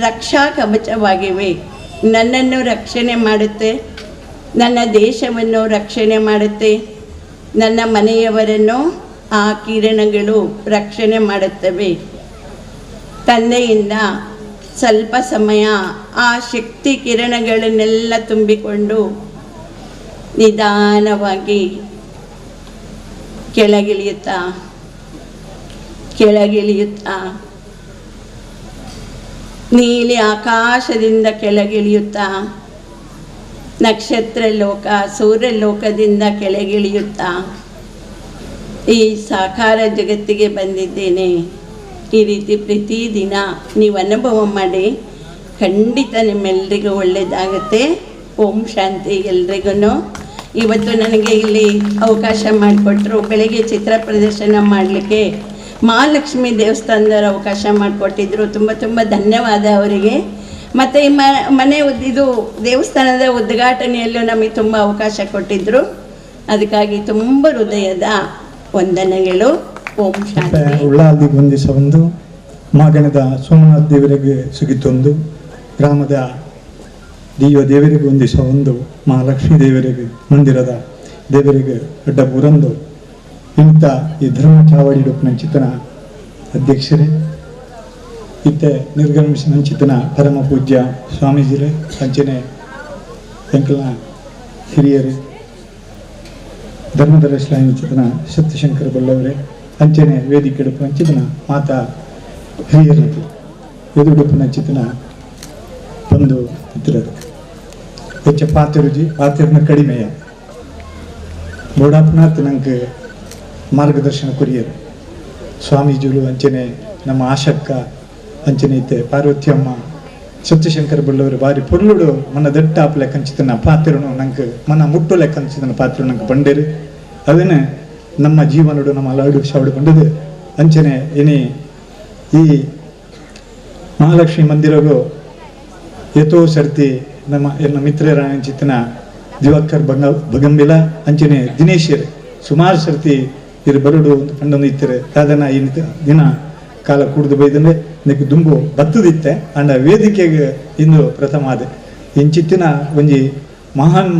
ರಕ್ಷಾ ಕವಚವಾಗಿವೆ. ನನ್ನನ್ನು ರಕ್ಷಣೆ ಮಾಡುತ್ತೆ, ನನ್ನ ದೇಶವನ್ನು ರಕ್ಷಣೆ ಮಾಡುತ್ತೆ, ನನ್ನ ಮನೆಯವರನ್ನು ಆ ಕಿರಣಗಳು ರಕ್ಷಣೆ ಮಾಡುತ್ತವೆ. ತಂದೆಯಿಂದ ಸ್ವಲ್ಪ ಸಮಯ ಆ ಶಕ್ತಿ ಕಿರಣಗಳನ್ನೆಲ್ಲ ತುಂಬಿಕೊಂಡು ನಿಧಾನವಾಗಿ ಕೆಳಗಿಳಿಯುತ್ತಾ ಕೆಳಗಿಳಿಯುತ್ತಾ ನೀಲಿ ಆಕಾಶದಿಂದ ಕೆಳಗಿಳಿಯುತ್ತಾ ನಕ್ಷತ್ರ ಲೋಕ, ಸೂರ್ಯಲೋಕದಿಂದ ಕೆಳಗಿಳಿಯುತ್ತಾ ಈ ಸಾಕಾರ ಜಗತ್ತಿಗೆ ಬಂದಿದ್ದೇನೆ. ಈ ರೀತಿ ಪ್ರತಿದಿನ ನೀವು ಅನುಭವ ಮಾಡಿ, ಖಂಡಿತ ನಿಮ್ಮೆಲ್ಲರಿಗೂ ಒಳ್ಳೆಯದಾಗುತ್ತೆ. ಓಂ ಶಾಂತಿ ಎಲ್ರಿಗೂ. ಇವತ್ತು ನನಗೆ ಇಲ್ಲಿ ಅವಕಾಶ ಮಾಡಿಕೊಟ್ರು. ಬೆಳಗ್ಗೆ ಚಿತ್ರ ಪ್ರದರ್ಶನ ಮಾಡಲಿಕ್ಕೆ ಮಹಾಲಕ್ಷ್ಮಿ ದೇವಸ್ಥಾನದವರು ಅವಕಾಶ ಮಾಡಿಕೊಟ್ಟಿದ್ರು. ತುಂಬ ತುಂಬ ಧನ್ಯವಾದ ಅವರಿಗೆ. ಮತ್ತು ಈ ಮನೆ ಇದು ದೇವಸ್ಥಾನದ ಉದ್ಘಾಟನೆಯಲ್ಲೂ ನಮಗೆ ತುಂಬ ಅವಕಾಶ ಕೊಟ್ಟಿದ್ದರು. ಅದಕ್ಕಾಗಿ ತುಂಬ ಹೃದಯದ ವಂದನೆಗಳು. ಓಂ ಶಾಂತಿ. ಉಳ್ಳಾಲ್ದಿ ಒಂದಿಸ ಒಂದು ಮಾಗಣದ ಸೋಮನಾಥ ದೇವರಿಗೆ ಸುಗಿತೊಂದು, ಗ್ರಾಮದ ದೀವ ದೇವರಿಗೆ ಒಂದಿಸ ಒಂದು, ಮಹಾಲಕ್ಷ್ಮೀ ದೇವರಿಗೆ ಮಂದಿರದ ದೇವರಿಗೆ ಅಡ್ಡ ಬುರಂದು ಇಂಥ ಈ ಧರ್ಮ ಚಾವಡಿ ನಂಚಿತನ ಅಧ್ಯಕ್ಷರೇ, ಇತ್ತೆ ನಿರ್ಗಮಿಸಿ ನಂಚಿತನ ಪರಮ ಪೂಜ್ಯ ಸ್ವಾಮೀಜಿರೇ, ಅಂಚನೆ ಎಂಕಲ್ನ ಹಿರಿಯರೇ, ಧರ್ಮದ ಚಿತನ ಸತ್ಯಶಂಕರ ಬಲ್ಲವರೇ, ಅಂಚನೆ ವೇದಿಕೆ ನಂಚಿತನ ಮಾತಾ ಹಿರಿಯರು, ಎದುರುಡುಪಿನ ಚಿತನ ಬಂದು ಮಿತ್ರರು, ಹೆಚ್ಚ ಪಾತಿರುಜಿ ಪಾತಿರನ ಕಡಿಮೆಯ ಬೋಡಾಪನಾಥ್ ನಂಗೆ ಮಾರ್ಗದರ್ಶನ ಕೊರಿಯರು ಸ್ವಾಮೀಜಿಗಳು, ಅಂಚನೆ ನಮ್ಮ ಆಶಕ್ಕ, ಅಂಚನೆ ಇತ್ತೆ ಪಾರ್ವತಿಯಮ್ಮ, ಸತ್ಯಶಂಕರ ಬಳ್ಳವರು ಬಾರಿ ಪೊರ್ಲುಡು ಮನ ದಟ್ಟ ಲೆಕ್ಕಂಚಿತನ ಪಾತಿರನು ನಂಗೆ ಮನ ಮುಟ್ಟು ಲೆಕ್ಕಂಚಿತನ ಪಾತ್ರ ನಂಗೆ ಬಂಡೇರು. ಅದನ್ನೇ ನಮ್ಮ ಜೀವನಡು ನಮ್ಮ ಅಲಾಡು ಶಾವಡು ಬಂಡದು. ಅಂಚನೆ ಇನಿ ಈ ಮಹಾಲಕ್ಷ್ಮಿ ಮಂದಿರಗೂ ಏತೋ ಸರ್ತಿ ನಮ್ಮ ಎನ್ನ ಮಿತ್ರರ ಅಂಚಿತನ ದಿವಾಕರ್ ಬಗಂಬಿಲ, ಅಂಚನೆ ದಿನೇಶರ್ ಸುಮಾರು ಸರ್ತಿ ಇರು ಬರುಡು ಪಂಡೊಂದು ಇತ್ತರೆ ಸಾಧನ ಈ ದಿನ ಕಾಲ ಕೂಡ್ದು ಬೈದಂದ್ರೆ ಇದಕ್ಕೆ ದುಂಬು ಬತ್ತದಿತ್ತೆ. ಅಂಡ ವೇದಿಕೆಗೆ ಇಂದು ಪ್ರಥಮ ಆದ ಇಂಚಿತ್ತಿನ ಒಂಜಿ ಮಹಾನ್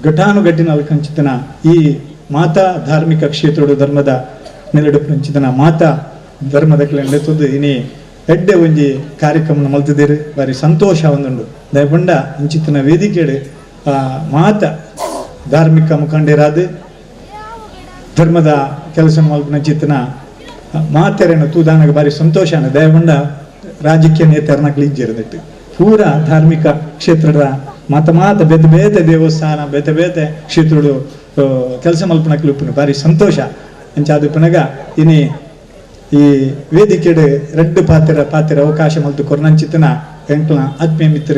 ಘಟಾನುಘಟಿನ ಅಲ್ಕಂಚಿತನ ಈ ಮಾತಾ ಧಾರ್ಮಿಕ ಕ್ಷೇತ್ರೋಡು ಧರ್ಮದ ನೆಲೆಡುಪಂಚಿತನ ಮಾತಾ ಧರ್ಮದ ನೆಲೆತೊಂದು ಇನಿ ಎಡ್ಡೆ ಒಂಜಿ ಕಾರ್ಯಕ್ರಮ ಮಲ್ತಿದ್ದೀರಿ. ಬಾರಿ ಸಂತೋಷ ಒಂದುಂಡು. ದಯಪಂಡ ಇಂಚಿತ್ತಿನ ವೇದಿಕೆಡು ಮಾತಾ ಧಾರ್ಮಿಕ ಮುಖಂಡರಾದ ಧರ್ಮದ ಕೆಲಸ ಮಲ್ಪನಂಚಿತ್ತಿನ ಮಾತೆರೆನ ತೂದಾನಗ ಬಾರಿ ಸಂತೋಷ. ದಯಪಂಡ ರಾಜಕೀಯ ನೇತರನ ಕ್ಲೀಜಿರದಿಟ್ಟು ಪೂರ ಧಾರ್ಮಿಕ ಕ್ಷೇತ್ರದ ಮಾತ ಮಾತ ಬೇತೆ ಬೇತೆ ದೇವಸ್ಥಾನ ಬೇತೆ ಬೇತೆ ಕ್ಷೇತ್ರಡು ಕೆಲಸ ಮಲ್ಪನಕ್ಲು ಬಾರಿ ಸಂತೋಷ. ಅಂಚಾದ ಪನಗ ಇನಿ ಈ ವೇದಿಕೆಡು ರಡ್ಡು ಪಾತ್ರ ಪಾತ್ರ ಅವಕಾಶ ಮಲ್ತು ಕೊರ್ನಂಚಿತನ ಎಂಕ್ಲ ಆತ್ಮೀಯ ಮಿತ್ರ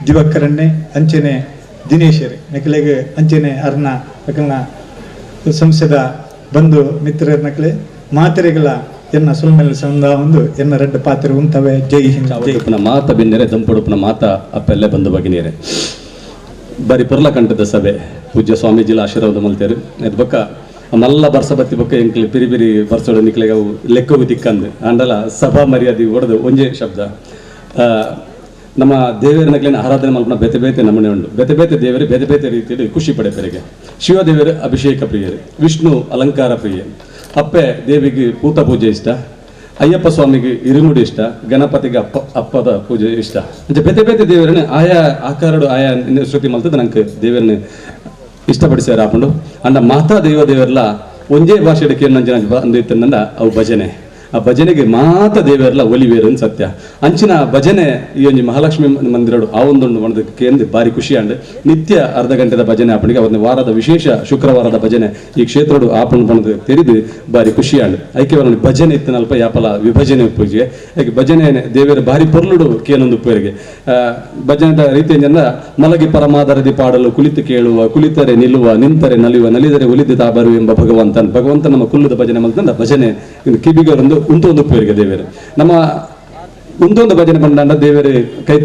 ದಿವಾಕರನ್ನೇ, ಅಂಚನೆ ದಿನೇಶರ್ ನಕಲೆಗೆ, ಅಂಚನೆ ಅರ್ನ ನಕಲ್ನ ಸಂಸದ ಬಂಧು ಮಿತ್ರರ ನಕಲೆ ಮಾತೆರೆಗಳ ಎನ್ನ ಸುಲ್ಮೆಲ್ ಸಂದ ಒಂದು ಎನ್ನ ರಡ್ಡು ಪಾತ್ರ ಉಂತವೆ. ಜೈ ಹಿಂದ್. ಜೈ ಮಾತ ಬಿನ್ನೆರೆ ದಂಪಡುಪನ ಮಾತ ಅಪ್ಪೆಲ್ಲೆ ಬಂದು ಬಗಿನೇರೆ ಬಾರಿ ಪೊರ್ಲ ಕಂಠದ ಸಭೆ ಪೂಜ್ಯ ಸ್ವಾಮೀಜಿಲ ಆಶೀರ್ವಾದ ಮಲ್ತೇರು. ಇದು ಬೊಕ್ಕ ಮಲ್ಲ ಬರ್ಸ ಬತ್ತಿ ಬೊಕ್ಕ ಎಂಕ್ಲೆ ಪಿರಿ ಪಿರಿ ಬರ್ಸೋಡು ನಿಕ್ಲೆಗೆ ಅವು ಲೆಕ್ಕವು ತಿಕ್ಕಂದು ಅಂಡಲ ಸಭಾ ಮರ್ಯಾದೆ ಒಡೆದು ಒಂಜೇ ಶಬ್ದ. ನಮ್ಮ ದೇವರನಗ್ಲಿನ ಆರಾಧನೆ ಮಲ್ಪನ ಬೇತೆ ಬೇತೆ ನಮೂನೆ ಉಂಟು. ಬೇತೆ ಬೇತೆ ದೇವರು ಬೇತೆ ಬೇತೆ ರೀತಿಯಲ್ಲಿ ಖುಷಿ ಪಡೆಪರಿಗೆ. ಶಿವದೇವರು ಅಭಿಷೇಕ ಪ್ರಿಯರು, ವಿಷ್ಣು ಅಲಂಕಾರ ಪ್ರಿಯ, ಅಪ್ಪೆ ದೇವಿಗೆ ಪೂತ ಪೂಜೆ ಇಷ್ಟ, ಅಯ್ಯಪ್ಪ ಸ್ವಾಮಿಗೆ ಇರುಮುಡಿ ಇಷ್ಟ, ಗಣಪತಿಗೆ ಅಪ್ಪದ ಪೂಜೆ ಇಷ್ಟ. ಅಂಚೆ ಬೇತೆ ಬೇತೆ ದೇವರನ್ನ ಆಯಾ ಆಕಾರಡು ಆಯಾ ಶ್ರುತಿ ಮಲ್ತದ ನಂಗೆ ದೇವರನ್ನ ಇಷ್ಟಪಡಿಸ್ಯಾರ ಆಪುಂಡು. ಅಂಡ ಮಾತಾ ದೇವ ದೇವರೆಲ್ಲ ಒಂದೇ ಭಾಷೆ ಕೇಳಿನ ಅಂದ ಅವು ಭಜನೆ. ಆ ಭಜನೆಗೆ ಮಾತ ದೇವರೆಲ್ಲ ಒಲಿವೇರು ಸತ್ಯ. ಅಂಚಿನ ಭಜನೆ ಈ ಒಂಜಿ ಮಹಾಲಕ್ಷ್ಮಿ ಮಂದಿರಡು ಆ ಒಂದೊಂದು ಕೇಂದ್ರ ಬಾರಿ ಖುಷಿ ಅಂಡ್ ನಿತ್ಯ ಅರ್ಧ ಗಂಟೆದ ಭಜನೆ ಆಪಣಿಗೆ ಒಂದು ವಾರದ ವಿಶೇಷ ಶುಕ್ರವಾರದ ಭಜನೆ ಈ ಕ್ಷೇತ್ರಡು ಆಪಣ ಬಣ್ಣದ ತೆರೆದು ಬಾರಿ ಖುಷಿ ಅಂಡ್ ಐಕೆ ಭಜನೆ ಇತ್ತನಲ್ಪ ಯಾಪಲ ವಿಭಜನೆ ಪೂಜೆ ಯಾಕೆ ಭಜನೆ ದೇವರ ಬಾರಿ ಪೊರ್ಲುಡು ಕೇನೊಂದು ಉಪ್ಪರಿಗೆ ಭಜನೆದ ರೀತಿ ಜನ ಮಲಗಿ ಪರಮಾದರದಿ ಪಾಡಲು ಕುಳಿತು ಕೇಳುವ ಕುಳಿತರೆ ನಿಲ್ಲುವ ನಿಂತರೆ ನಲಿಯುವ ನಲಿದರೆ ಒಲಿದು ತಾಬರು ಎಂಬ ಭಗವಂತನ ಭಗವಂತ ನಮ್ಮ ಕುಲ್ಲದ ಭಜನೆ ಮಲ್ತಂದ ಭಜನೆ ಕಿಬಿಗರೊಂದು ಉಂಟೊಂದು ಉಪ್ಪರಿಗೆ ದೇವರು ನಮ್ಮ ಒಂದೊಂದು ಭಜನೆ ಬಂಡ ದೇವರೇ ಕೈ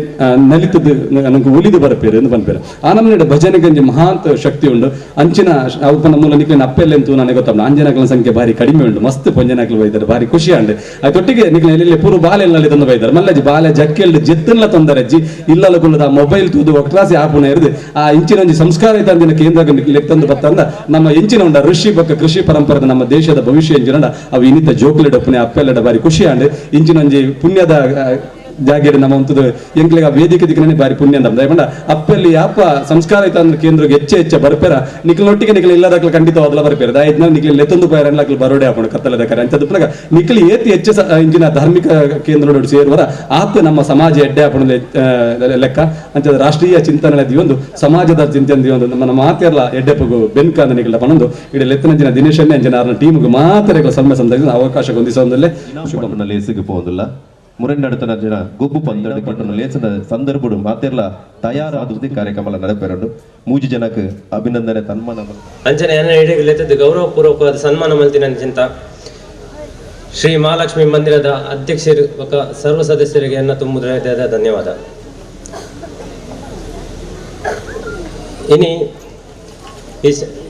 ನಲಿತದ್ದು ನಮಗೆ ಉಲಿದು ಬರಪೇರು ಎಂದು ಬಂದ್ಪೇರು. ಆ ನಮ್ಮನೆ ಭಜನೆ ಗಂಜಿ ಮಹಾಂತ ಶಕ್ತಿ ಉಂಡು. ಅಂಚಿನ ಅವನ ಮೂಲ ನಿಕ್ಲಿನ ಅಪ್ಪೆಲ್ಲ ಎಂತೂ ನನಗೆ ಗೊತ್ತಾಗ ಅಂಜನಗಳ ಸಂಖ್ಯೆ ಭಾರಿ ಕಡಿಮೆ ಉಂಟು. ಮಸ್ತ್ ಪಂಜನಾಕ್ಲು ಬೈತಾರೆ ಭಾರಿ ಖುಷಿ ಅಂಡು. ಅದೊಟ್ಟಿಗೆ ನಿಕ್ಲಿನ ಎಲ್ಲಿ ಪೂರ್ವ ಬಾಲೆ ತಂದು ಬೈತಾರೆ ಮಲ್ಲಜ್ಜಿ ಬಾಲೆ ಜಕ್ಕೆಲ್ಡು ಜಿತ್ತನ್ಲ ತೊಂದರೆ ಅಜ್ಜಿ ಇಲ್ಲಲ್ಲ ಕುಲ್ಲದ ಮೊಬೈಲ್ ತೂದು ಒಕ್ಲಾಸಿ ಆಪುಣ ಇರುದು ಆ ಇಂಚಿನ ಒಂಜಿ ಸಂಸ್ಕಾರ ಇದ್ದ ಕೇಂದ್ರ ತಂದು ಬತ್ತಂದ ನಮ್ಮ ಎಂಚಿನ ಉಂಡ ಋಷಿ ಬಕ್ಕ ಕೃಷಿ ಪರಂಪರೆದ ನಮ್ಮ ದೇಶದ ಭವಿಷ್ಯ ಎಂಚಿನ ಅವು ಇನ್ನಿತ ಜೋಕುಲೆಡಪ್ಪನೆ ಅಪ್ಪೆಲ್ಲಡ ಭಾರಿ ಖುಷಿ ಅಂಡು. ಇಂಚಿನ ಒಂಜಿ ಪುಣ್ಯದ ಜಾಗೆಡ್ ನಮ್ಮ ಉಂತುದು ಎಂಕ್ಲೆಗ ವೇದಿಕೆ ದಿಕ್ಕನೆ ಬಾರಿ ಪುಣ್ಯ ಅಂತ ದಯಪಂಡ ಅಪ್ಪಲ್ಲಿ ಯಾಪ ಸಂಸ್ಕಾರ ಐತ ಅಂದ್ರೆ ಕೇಂದ್ರಕ್ಕೆ ಹೆಚ್ಚೆ ಹೆಚ್ಚ ಬರ್ಪೇರ ನಿಕ್ಲೊಟ್ಟಿಗೆ ನಿಕ್ಲ ಇಲ್ಲದಾಕ್ಲ ಖಂಡಿತವಾದಲ ಬರ್ಪೇರ ದಾಯತ್ನ ನಿಕ್ಲ ಲೆತ್ತೊಂದು ಪೈರನ್ಲ ಅಕ್ಲ ಬರೋಡೆ ಆಪುಂಡು ಕತ್ತಲದ ಕರೆ ಅಂಚ ದುಪ್ಪನಗ ನಿಕ್ಲ ಏತಿ ಹೆಚ್ಚ ಇಂಚಿನ ಧಾರ್ಮಿಕ ಕೇಂದ್ರ ಸೇರುವರ ಆತ ನಮ್ಮ ಸಮಾಜ ಎಡ್ಡೆ ಆಪುಂಡು ಲೆಕ್ಕ ಅಂಚ ರಾಷ್ಟ್ರೀಯ ಚಿಂತನೆ ದಿಯೊಂದು ಸಮಾಜದ ಚಿಂತನೆ ದಿಯೊಂದು ನಮ್ಮ ಮಾತೆರ್ಲ ಎಡ್ಡೆ ಪಗು ಬೆನ್ಕ ಅಂದ ನಿಕ್ಲ ಪನೊಂದು ಇಡೀ ಲೆತ್ತನಂಚಿನ ದಿನೇಶನ್ನೇ ಅಂಚಿನ ಆರ್ನ ಟೀಮ್ಗೆ ಮಾತ್ರ ಸೊನ್ನೆ ಸಂದರ್ಭ ಅವಕಾಶ ಹೊಂದಿಸೋದಲ್ಲೇ ಶುಭ ಲೇಸಿಗೆ ಪೋದಿಲ್ಲ ಮುರೆಂಡಡತನ ಜನ ಗೊಬ್ಬು ಪಂದಡು ಪಟ್ಟಣ ಲೇಸದ ಸಂದರ್ಭಡು ಮಾತೆರ್ಲ ತಯಾರಾದ ಕಾರ್ಯಕ್ರಮ ನಡೆಪೆರಡು ಮೂಜಿ ಜನಕ್ಕೆ ಅಭಿನಂದನೆ ತನ್ಮಾನ ಅಂಚನೆ ಲೆತ್ತದ್ದು ಗೌರವಪೂರ್ವಕವಾದ ಸನ್ಮಾನ ಮಲ್ತಿನ ಚಿಂತ ಶ್ರೀ ಮಹಾಲಕ್ಷ್ಮಿ ಮಂದಿರದ ಅಧ್ಯಕ್ಷರು ಬೊಕ್ಕ ಸರ್ವ ಸದಸ್ಯರಿಗೆ ಎನ್ನ ತುಂಬುದ ಧನ್ಯವಾದ. ಇನಿ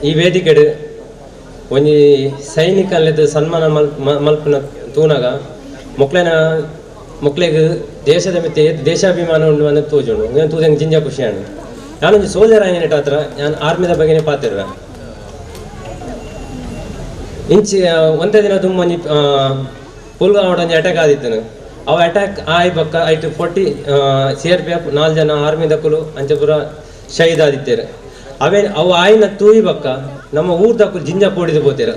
ಈ ವೇದಿಕೆಡು ಒಂಜಿ ಸೈನಿಕ ಸನ್ಮಾನ ಮಲ್ಪನ ತೂನಾಗ ಮೊಕ್ಲೆನ ಮೊಕ್ಲೆಗ್ ದೇಶದ ಮಿತ್ತೆ ದೇಶಾಭಿಮಾನ ಉಂಡು ಅನ್ನೋದು ತೋಜುಂಡು ನಾನು ತೂದಂಗೆ ಜಿಂಜ ಖುಷಿಯಾನು. ನಾನೊಂದು ಸೋಲ್ಜರ್ ಆಯ್ನೆಟ್ ಹತ್ರ ನಾನು ಆರ್ಮಿದ ಬಗ್ಗೆನೇ ಪಾತಿರುವೆ. ಇಂಚಿ ಒಂದೇ ದಿನ ತುಂಬ ಒಂಜಿ ಪುಲ್ಗಾಂವ್ ಒಂಜಿ ಅಟ್ಯಾಕ್ ಆದಿತ್ತನು. ಅವು ಅಟ್ಯಾಕ್ ಆಯ್ ಬಕ್ಕ ಐಟ್ 40 CRPF 4 ಜನ ಆರ್ಮಿದಕ್ಕಲು ಅಂಚ ಪೂರ ಶಹೀದ್ ಆದಿತ್ತೇರು. ಅವೇ ಅವು ಆಯ್ನ ತೂಯಿ ಬಕ್ಕ ನಮ್ಮ ಊರ್ದಕ್ಕಲು ಜಿಂಜ ಪೋಡಿದು ಪೋತೇರು.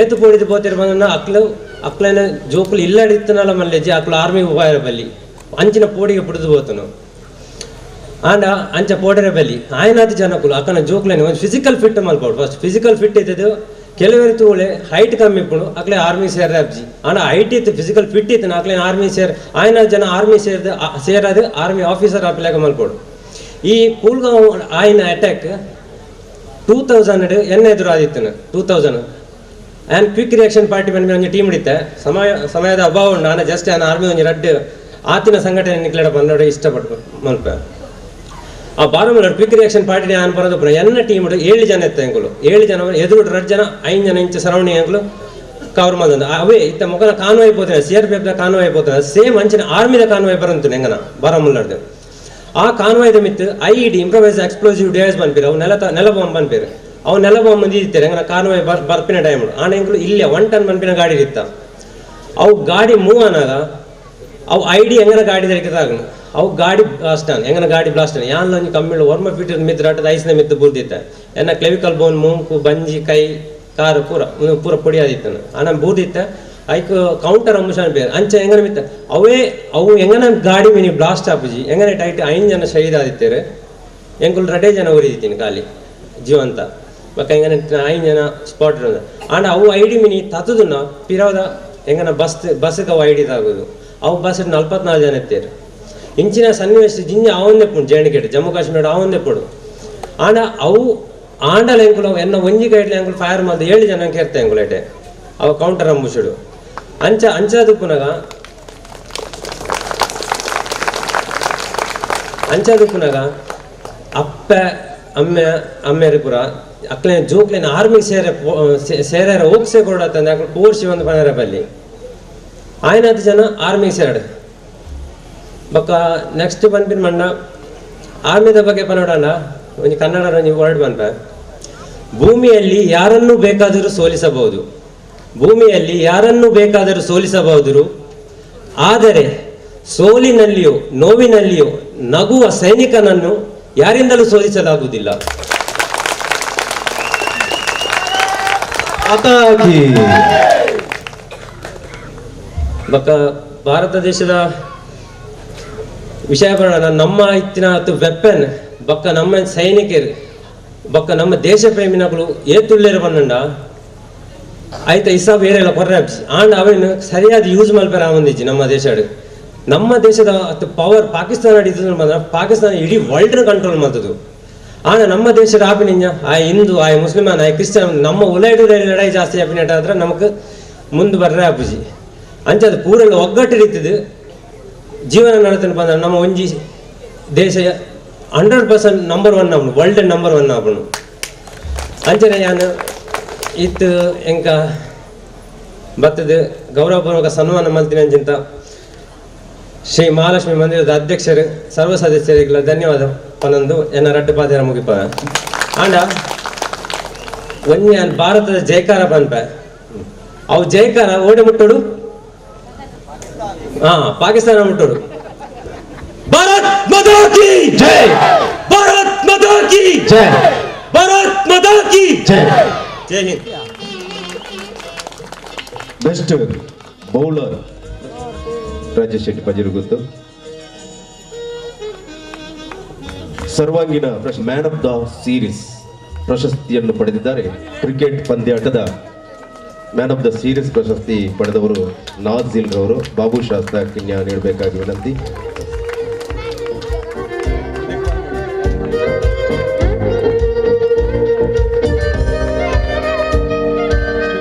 ಏತು ಪೋಡಿದು ಪೋತೇರು ಬಂದ ಅಕ್ಲು ಅಕ್ಲನ ಜೋಕುಲು ಇಲ್ಲಡಿತ್ತನಲ್ಲ ಮಲ್ಲೆಜ್ಜಿ ಅಕ್ಲು ಆರ್ಮಿ ಉಪಾಯ ಬಲ್ಲಿ ಅಂಚಿನ ಪೋಡಿಗೆ ಪುಡಿದು ಪೋತನು. ಆಂಡ ಅಂಚ ಪೋಡರೆ ಬಲ್ಲಿ ಆಯ್ನಾದ ಜನಕುಲು ಅಕ್ಕನ ಜೋಕುಲೇನೆ ಒಂದು ಫಿಸಿಕಲ್ ಫಿಟ್ ಮಲ್ಪೋಡು. First physical fit ಇದ್ದದ್ದು ಕೆಲವರು ತೂಳೆ ಹೈಟ್ ಕಮ್ಮಿ ಇಪ್ಪುಂಡು ಅಕ್ಲೆ ಆರ್ಮಿ ಸೇರ ಅಬ್ಜಿ. ಆಂಡ ಹೈಟ್ ಇತ್ತು ಫಿಸಿಕಲ್ ಫಿಟ್ ಇತ್ತು ಅಕ್ಲೆ ಆರ್ಮಿ ಸೇರ್ ಆಯ್ನ ಜನ ಆರ್ಮಿ ಸೇರ್ದು ಸೇರಾದ ಆರ್ಮಿ ಆಫೀಸರ್ ಆಪಿಲಾಗ ಮಲ್ಪೋಡು. ಈ ಪೂಲ್ಗಾಂವ್ ಆಯ್ನ ಅಟ್ಯಾಕ್ 2000 ಎನ್ನ ಎದುರು ಆದಿತ್ತನು 2000 and quick reaction party ಬಂದ ಒಂಜಿ ಟೀಮ್ ಹಿಡಿತೆ. ಸಮಯದ ಅಭಾವ ಉಂಡು ನಾನು ಜಸ್ಟ್ ನಾನು ಆರ್ಮಿ ಒಂಜಿ ರಡ್ಡು ಆತಿನ ಸಂಘಟನೆ ನಿಕ್ಲೆಡ ಬಂದೋಡೆ ಇಷ್ಟಪಟ್ಟು ಮಲ್ಪ. ಆ ಬಾರಮುಲ್ಲ quick reaction party ನಾನು ಬರೋದು ಎನ್ನ ಟೀಮ್ 7 ಜನ ಇತ್ತು ಎಂಕುಲು 7 ಜನ ಎದುರು 2 ಜನ 5 ಜನ ಇಂಚ ಸರೌಂಡಿಂಗ್ ಎಂಕುಲು ಕವರ್ ಮಾಡಿದ ಅವೇ ಇತ್ತ ಮುಖನ ಕಾನ್ವಾಯ್ ಪೋತೇನೆ CRPF the convoy ಪೋತೇನೆ same ಅಂಚಿನ ಆರ್ಮಿದ ಕಾನ್ವಾಯ್ ಬರಂತು ಎಂಗನ ಬಾರಾಮುಲ್ಲರ್ದು. ಆ ಕಾನ್ವಾಯ್ದ ಮಿತ್ತು IED improvise explosive device ಬಂದ್ಪೀರು ಅವು ನೆಲ ಬಾಂಬ್ ಬಂದ್ಪೀರು ಅವು ನೆಲ ಬಾಂಬ್ ಬಂದಿರ್ತಾರೆ ಹೆಂಗನ ಕಾನ್ವಾಯ್ ಬರ್ಪಿನ ಟೈಮ್ ಆಣ ಎಂಕುಲು ಇಲ್ಲ 1 ಟನ್ ಬಂಪಿನ ಗಾಡಿ ಇತ್ತ. ಅವು ಗಾಡಿ ಮೂವ್ ಅನ್ನಾಗ ಅವು ಐಡಿ ಹೆಂಗನ ಗಾಡಿ ದೊರಕಿದಾಗ ಅವು ಗಾಡಿ ಬ್ಲಾಸ್ಟ್ ಆನ್ ಹೆಂಗನ ಗಾಡಿ ಬ್ಲಾಸ್ಟ್ ಆನ್ ಯಾನ್ ಒಂಜಿ ಕಮ್ಮಿಳು ವರ್ಮ ಫೀಟ್ ಮಿತ್ರ ಆಟದ ಐಸ್ನ ಮಿತ್ತು ಬುರ್ದಿತ್ತ ಎನ್ನ ಕ್ಲೆವಿಕಲ್ ಬೋನ್ ಮೂಂಕು ಬಂಜಿ ಕೈ ಕಾರು ಪೂರ ಪೂರ ಪೊಡಿ ಆದಿತ್ತನು ಆನ ಬೂರ್ದಿತ್ತ ಐಕ್ ಕೌಂಟರ್ ಅಂಬುಷನ್ ಬೇರೆ ಅಂಚ ಹೆಂಗನ ಮಿತ್ತ ಅವೇ ಅವು ಹೆಂಗನ ಗಾಡಿ ಮಿನಿ ಬ್ಲಾಸ್ಟ್ ಆಪುಜಿ ಹೆಂಗನ ಟೈಟ್ 5 ಜನ ಶಹೀದ್ ಆದಿತ್ತೇರು ಎಂಕುಲು 2 ಜನ ಉರಿದಿತ್ತೀನಿ ಖಾಲಿ ಜೀವಂತ ಬೊಕ್ಕ ಹೆಂಗನ 5 ಜನ ಸ್ಪಾಟ್ ಆಂಡ ಅವು ಐಡಿ ಮಿನಿ ತತ್ತದನ್ನ ಪಿರವದ ಹೆಂಗನ ಬಸ್ಗೆ ಅವು ಐಡಿ ತಾಗೋದು ಅವು ಬಸ್ 44 ಜನ ಎತ್ತೇರು. ಇಂಚಿನ ಸನ್ನಿವೇಶ ಜಿಂಜ ಆವಂದೇ ಪುಂಡು ಜೇಣಿಕೆಟ್ ಜಮ್ಮು ಕಾಶ್ಮೀರ ಆವಂದೇ ಪುಡು ಆಂಡ ಅವು ಆಂಡಲ ಎಂಕುಲು ಎನ್ನ ಒಂಜಿ ಗೈಡ್ಲ ಎಂಕುಲು ಫೈರ್ ಮಲ್ದ 7 ಜನ ಕೇರ್ತೆ ಎಂಕುಲು ಐಟೆ ಅವು ಕೌಂಟರ್ ಅಂಬುಷುಡು ಅಂಚ ಅಂಚಾದುಪ್ಪುನಗ ಅಂಚಾದುಪ್ಪುನಗ ಅಪ್ಪೆ ಅಮ್ಮೆ ಅಮ್ಮೇರು ಪೂರ ಅಕ್ಲೆ ಜೋಕ್ಲೇನ ಆರ್ಮಿ ಸೇರೆ ಸೇರಾರ ಹೋಗ್ಸೆ ಕೊಡತ್ತಂದೆ ಅಕ್ಲು ಪೋರ್ಸಿ ಒಂದು ಪನರ ಬಲ್ಲಿ ಆಯ್ನಾದ ಜನ ಆರ್ಮಿ ಸೇರಡು. ಬೊಕ್ಕ ನೆಕ್ಸ್ಟ್ ಬಂದ್ಬಿನ ಮಣ್ಣ ಆರ್ಮಿದ ಬಗ್ಗೆ ಪನೋಡಣ ಒಂಜಿ ಕನ್ನಡ ಒಂಜಿ ವರ್ಡ್ ಬಂದ್ಪ. ಭೂಮಿಯಲ್ಲಿ ಯಾರನ್ನೂ ಬೇಕಾದರೂ ಸೋಲಿಸಬಹುದು, ಭೂಮಿಯಲ್ಲಿ ಯಾರನ್ನೂ ಬೇಕಾದರೂ ಸೋಲಿಸಬಹುದು, ಆದರೆ ಸೋಲಿನಲ್ಲಿಯೂ ನೋವಿನಲ್ಲಿಯೂ ನಗುವ ಸೈನಿಕನನ್ನು ಯಾರಿಂದಲೂ ಸೋಲಿಸಲಾಗುವುದಿಲ್ಲ. ಬೊಕ್ಕ ಭಾರತ ದೇಶದ ವಿಷಯ ಬರೋಣ ನಮ್ಮ ಇತ್ತಿನ ವೆಪನ್ ಬೊಕ್ಕ ನಮ್ಮ ಸೈನಿಕರು ಬೊಕ್ಕ ನಮ್ಮ ದೇಶ ಪ್ರೇಮಿನಗಳು ಏತುಳ್ಳೇರು ಬಂದಂಡ ಆಯ್ತ ಇಸ ಬೇರೆ ಎಲ್ಲ ಕೊರ್ರೆ ಆಂಡ ಅವನು ಸರಿಯಾದ ಯೂಸ್ ಮಲ್ಪೆರ ಆವಂದಿಜ್ಜಿ ನಮ್ಮ ದೇಶ. ನಮ್ಮ ದೇಶದ ಪವರ್ ಪಾಕಿಸ್ತಾನ ಹಿಡಿದು ಬಂದ್ರೆ ಪಾಕಿಸ್ತಾನ ಇಡೀ ವರ್ಲ್ಡ್ ಕಂಟ್ರೋಲ್ ಮಾಡ್ತದ್ದು. ಆಂಡ ನಮ್ಮ ದೇಶದ ಆಪಿನಿಂಜ ಆ ಹಿಂದೂ ಆ ಮುಸ್ಲಿಮಾನ್ ಆ ಕ್ರಿಶ್ಚಿಯನ್ ನಮ್ಮ ಉಲೈಡು ಲಡಾಯಿ ಜಾಸ್ತಿ ಆಪಿನೇಟ ಆದ್ರೆ ನಮಕ್ ಮುಂದೆ ಬರ್ರೆ ಆಪುಜಿ. ಅಂಚ ಅದು ಪೂರೆಲ್ಲ ಒಗ್ಗಟ್ಟು ಹಿಡಿತದೆ ಜೀವನ ನಡತನ ಬಂದ್ರೆ ನಮ್ಮ ಒಂಜಿ ದೇಶ 100% ನಂಬರ್ 1 ಆಪುಂಡು, ವರ್ಲ್ಡ್ ನಂಬರ್ 1 ಆಪುಂಡು. ಅಂಚನೆ ಯಾನ್ ಇತ್ತು ಎಂಕ ಬತ್ತದ ಗೌರವಪೂರ್ವಕ ಸನ್ಮಾನ ಮಲ್ತಿನ ಅಂಚಿಂತ ಶ್ರೀ ಮಹಾಲಕ್ಷ್ಮಿ ಮಂದಿರದ ಅಧ್ಯಕ್ಷರು ಸರ್ವ ಸದಸ್ಯರಿಗೆಲ್ಲ ಧನ್ಯವಾದ ಪನೊಂದು ಎನ್ನ ರಡ್ಡು ಪಾದರ ಮುಗಿಪ. ಆಂಡ ಒಂಜಿ ಭಾರತದ ಜಯಕಾರ ಪನ್ಪೆ ಅವು ಜಯಕಾರ ಓಡಿ ಮುಟ್ಟೋಡು, ಹಾ ಪಾಕಿಸ್ತಾನ ಮುಟ್ಟೋಡು. Bharat माता की जय, भारत माता की जय, भारत माता की जय, जय Hind. Best bowler Rajesh Shetty Pajiruguttu. ಸರ್ವಾಂಗೀಣ man of the series ಪ್ರಶಸ್ತಿಯನ್ನು ಪಡೆದಿದ್ದಾರೆ. ಕ್ರಿಕೆಟ್ ಪಂದ್ಯಾಟದ man of the series ಪ್ರಶಸ್ತಿ ಪಡೆದವರು ನಾಜಿಲ್ ರವರು. ಬಾಬು ಶಾಸ್ತ್ರ ಕಿನ್ಯಾ ನೀಡಬೇಕಾಗಿ ವಿನಂತಿ.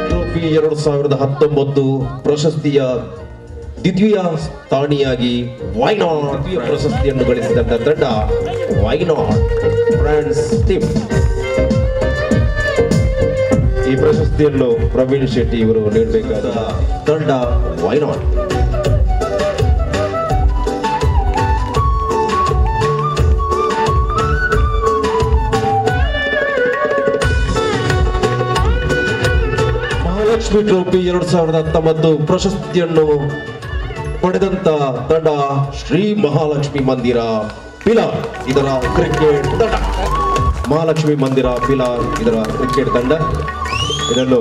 ಟ್ರೋಫಿ 2019 ಪ್ರಶಸ್ತಿಯ ದ್ವಿತೀಯ ಸ್ಥಾನಿಯಾಗಿ why not ಪ್ರಶಸ್ತಿಯನ್ನು ಗಳಿಸಿದ ತಂಡ why not France team. ಈ ಪ್ರಶಸ್ತಿಯನ್ನು ಪ್ರವೀಣ್ ಶೆಟ್ಟಿ ಇವರು ನೀಡಬೇಕಾದ ತಂಡ why not. Mahalakshmi trophy 2019 ಪ್ರಶಸ್ತಿಯನ್ನು ಪಡೆದಂತ ತಂಡ ಶ್ರೀ ಮಹಾಲಕ್ಷ್ಮಿ ಮಂದಿರ ಪಿಲಾರ್ ಇದರ ಕ್ರಿಕೆಟ್ ತಂಡ. ಮಹಾಲಕ್ಷ್ಮಿ ಮಂದಿರ ಪಿಲಾರ್ ಇದರ ಕ್ರಿಕೆಟ್ ತಂಡ. ಇದನ್ನು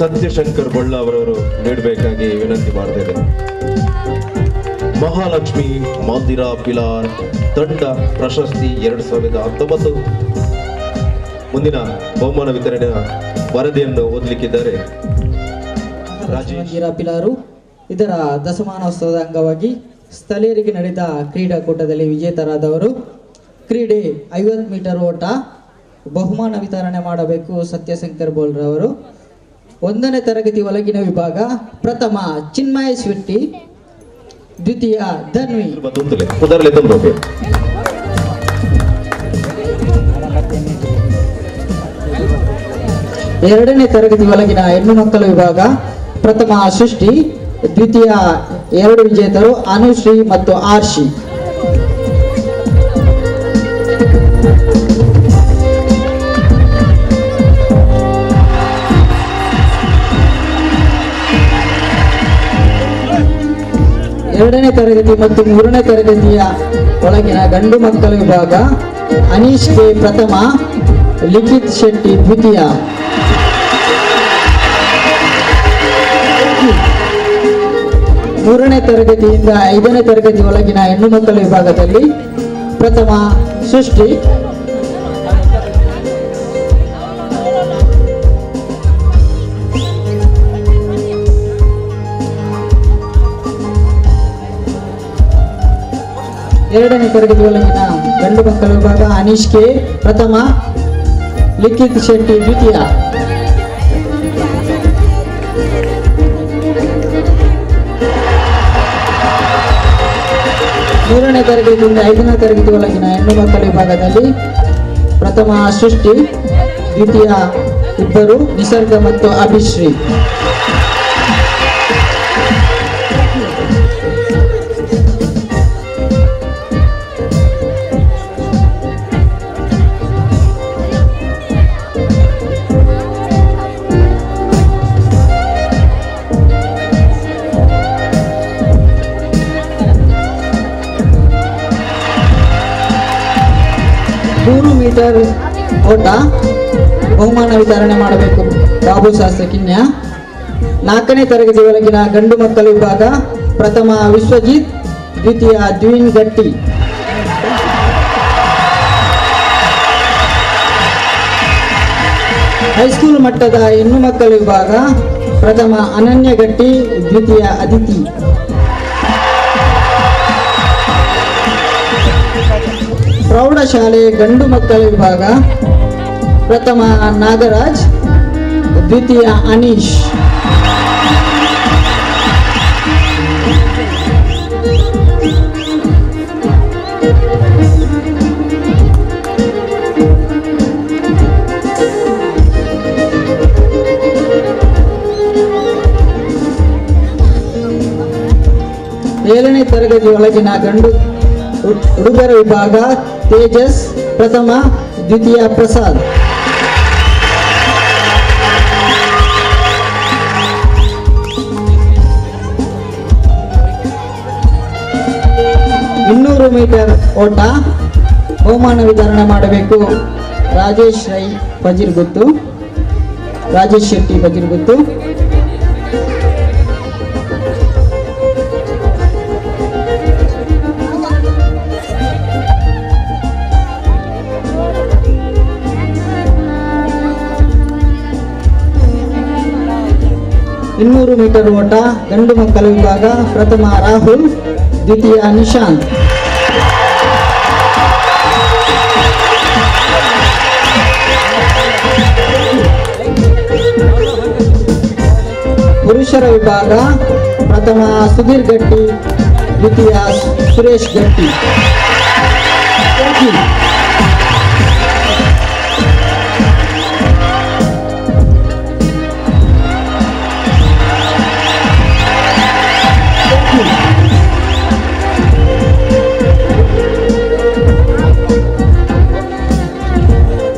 ಸತ್ಯಶಂಕರ್ ಬೊಳ್ಳ ಅವರವರು ನೀಡಬೇಕಾಗಿ ವಿನಂತಿ ಮಾಡ್ತಾ. ಮಹಾಲಕ್ಷ್ಮಿ ಮಂದಿರ ಪಿಲಾರ್ ತಂಡ ಪ್ರಶಸ್ತಿ 2019. ಮುಂದಿನ ಬಹುಮಾನ ವಿತರಣೆಯ ವರದಿಯನ್ನು ಓದಲಿಕ್ಕಿದ್ದಾರೆ ಮಂದಿರ ಪಿಲಾರು ಇದರ ದಶಮಾನೋತ್ಸವದ ಅಂಗವಾಗಿ ಸ್ಥಳೀಯರಿಗೆ ನಡೆದ ಕ್ರೀಡಾಕೂಟದಲ್ಲಿ ವಿಜೇತರಾದವರು. ಕ್ರೀಡೆ 50 ಮೀಟರ್ ಓಟ ಬಹುಮಾನ ವಿತರಣೆ ಮಾಡಬೇಕು ಸತ್ಯಶಂಕರ್ ಬೋಲ್ರವರು. 1ನೇ ತರಗತಿ ಒಳಗಿನ ವಿಭಾಗ ಪ್ರಥಮ ಚಿನ್ಮಯ ಶೆಟ್ಟಿ, ದ್ವಿತೀಯ ಧನ್ವಿ. 2ನೇ ತರಗತಿ ಒಳಗಿನ ಹೆಣ್ಣು ಮಕ್ಕಳ ವಿಭಾಗ ಪ್ರಥಮ ಸೃಷ್ಟಿ, ದ್ವಿತೀಯ 2 ವಿಜೇತರು ಅನುಶ್ರೀ ಮತ್ತು ಆರ್ಷಿ. ಎರಡನೇ ತರಗತಿ ಮತ್ತು 3ನೇ ತರಗತಿಯ ಒಳಗಿನ ಗಂಡು ಮಕ್ಕಳ ವಿಭಾಗ ಅನೀಶ್ ಕೆ ಪ್ರಥಮ, ಲಿಖಿತ್ ಶೆಟ್ಟಿ ದ್ವಿತೀಯ. 3ನೇ ತರಗತಿಯಿಂದ 5ನೇ ತರಗತಿ ಒಳಗಿನ ಹೆಣ್ಣು ಮಕ್ಕಳ ವಿಭಾಗದಲ್ಲಿ ಪ್ರಥಮ ಸೃಷ್ಟಿ, ಎರಡನೇ ತರಗತಿ ಒಳಗಿನ ಗಂಡು ಮಕ್ಕಳ ವಿಭಾಗ ಅನೀಶ್ ಕೆ ಪ್ರಥಮ, ಲಿಖಿತ್ ಶೆಟ್ಟಿ ದ್ವಿತೀಯ. 3ನೇ ತರಗತಿಯಿಂದ 5ನೇ ತರಗತಿ ಒಳಗಿನ ಹೆಣ್ಣು ಮಕ್ಕಳ ವಿಭಾಗದಲ್ಲಿ ಪ್ರಥಮ ಸೃಷ್ಟಿ, ದ್ವಿತೀಯ ಇಬ್ಬರು ನಿಸರ್ಗ ಮತ್ತು ಅಭಿಶ್ರೀ. ಮೀಟರ್ ಓಟ ಬಹುಮಾನ ವಿತರಣೆ ಮಾಡಬೇಕು ಬಾಬು ಶಾಸ್ತ್ರ ಕಿನ್ಯಾ. 4ನೇ ತರಗತಿ ಒಳಗಿನ ಗಂಡು ಮಕ್ಕಳ ವಿಭಾಗ ಪ್ರಥಮ ವಿಶ್ವಜಿತ್, ದ್ವಿತೀಯ ದ್ವಿನ್ ಗಟ್ಟಿ. ಹೈಸ್ಕೂಲ್ ಮಟ್ಟದ ಹೆಣ್ಣು ಮಕ್ಕಳ ವಿಭಾಗ ಪ್ರಥಮ ಅನನ್ಯ ಗಟ್ಟಿ, ದ್ವಿತೀಯ ಅದಿತಿ. ಪ್ರೌಢಶಾಲೆ ಗಂಡು ಮಕ್ಕಳ ವಿಭಾಗ ಪ್ರಥಮ ನಾಗರಾಜ್, ದ್ವಿತೀಯ ಅನೀಶ್. 7ನೇ ತರಗತಿ ಒಳಗಿನ ಗಂಡು ಹುಡುಗರ ವಿಭಾಗ ತೇಜಸ್ ಪ್ರಥಮ, ದ್ವಿತೀಯ ಪ್ರಸಾದ್. 500 metre ಓಟ ಬಹುಮಾನ ವಿತರಣೆ ಮಾಡಬೇಕು ರಾಜೇಶ್ ರೈ ಪಜಿರ್ಗುತ್ತು, ರಾಜೇಶ್ ಶೆಟ್ಟಿ ಪಜಿರ್ಗುತ್ತು. 200 ಮೀಟರ್ ಓಟ ಗಂಡು ಮಕ್ಕಳ ವಿಭಾಗ ಪ್ರಥಮ ರಾಹುಲ್, ದ್ವಿತೀಯ ನಿಶಾಂತ್. ಪುರುಷರ ವಿಭಾಗ ಪ್ರಥಮ ಸುಧೀರ್ ಗಟ್ಟಿ, ದ್ವಿತೀಯ ಸುರೇಶ್ ಗಟ್ಟಿ.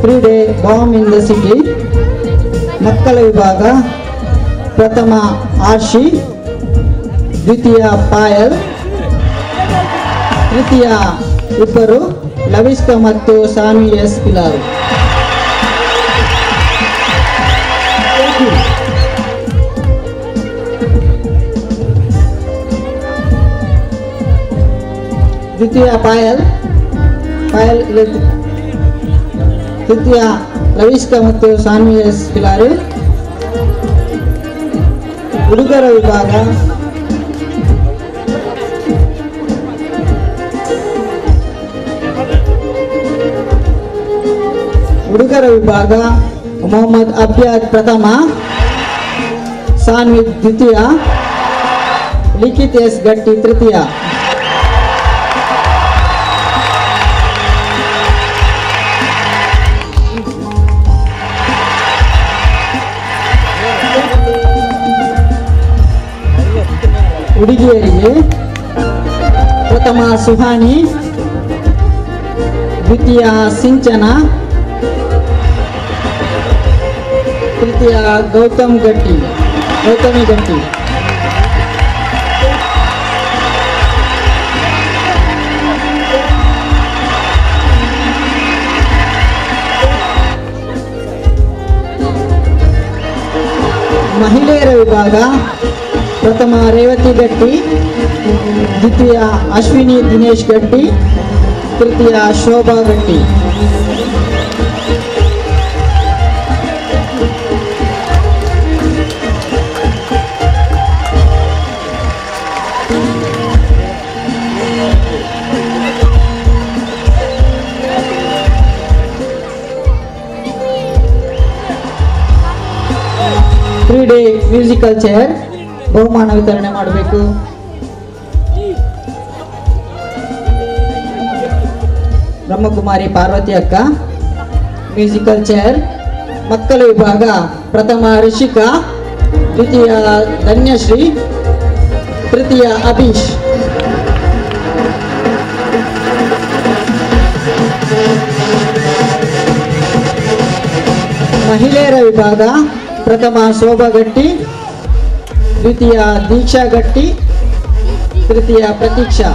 ಕ್ರೀಡೆ bomb in the city ಮಕ್ಕಳ ವಿಭಾಗ ಪ್ರಥಮ ಆರ್ಷಿ, ದ್ವಿತೀಯ ಪಾಯಲ್, ತೃತೀಯ ಇಬ್ಬರು ಲವಿಸ್ಕ ಮತ್ತು ಸಾನ್ವಿ ಎಸ್ ಪಿಲಾರು. ದ್ವಿತೀಯ ಪಾಯಲ್, ಪಾಯಲ್ ತೃತೀಯ ಲವಿಸ್ಕ ಮತ್ತು ಸಾನ್ವಿ ಎಸ್ ಪಿಲಾರು. ಹುಡುಗರ ವಿಭಾಗ ಮೊಹಮ್ಮದ್ ಅಬ್ಯಾದ್ ಪ್ರಥಮ, ಸಾನ್ವಿ ದ್ವಿತೀಯ, ಲಿಖಿತ್ ಎಸ್ ಗಟ್ಟಿ ತೃತೀಯ. ಹುಡುಗಿಯರಿಗೆ ಪ್ರಥಮ ಸುಹಾನಿ, ದ್ವಿತೀಯ ಸಿಂಚನ, ತೃತೀಯ ಗೌತಮ್ ಗಟ್ಟಿ, ಗೌತಮಿ ಗಟ್ಟಿ. ಮಹಿಳೆಯರ ವಿಭಾಗ ಪ್ರಥಮ ರೇವತಿ ಗಟ್ಟಿ, ದ್ವಿತೀಯ ಅಶ್ವಿನಿ ದಿನೇಶ್ ಗಟ್ಟಿ, ತೃತೀಯ Shobha Gatti. 3-day musical chair ಬಹುಮಾನ ವಿತರಣೆ ಮಾಡಬೇಕು ಬ್ರಹ್ಮಕುಮಾರಿ ಪಾರ್ವತಿ ಅಕ್ಕ. ಮ್ಯೂಸಿಕಲ್ ಚೇರ್ ಮಕ್ಕಳ ವಿಭಾಗ ಪ್ರಥಮ ರಿಷಿಕಾ, ದ್ವಿತೀಯ ಧನ್ಯಶ್ರೀ, ತೃತೀಯ ಅಭೀಶ್. ಮಹಿಳೆಯರ ವಿಭಾಗ ಪ್ರಥಮ ಶೋಭಾ ಗಟ್ಟಿ, ದ್ವಿತೀಯ ದೀಕ್ಷಾ ಗಟ್ಟಿ, ತೃತೀಯ ಪ್ರತೀಕ್ಷಾ.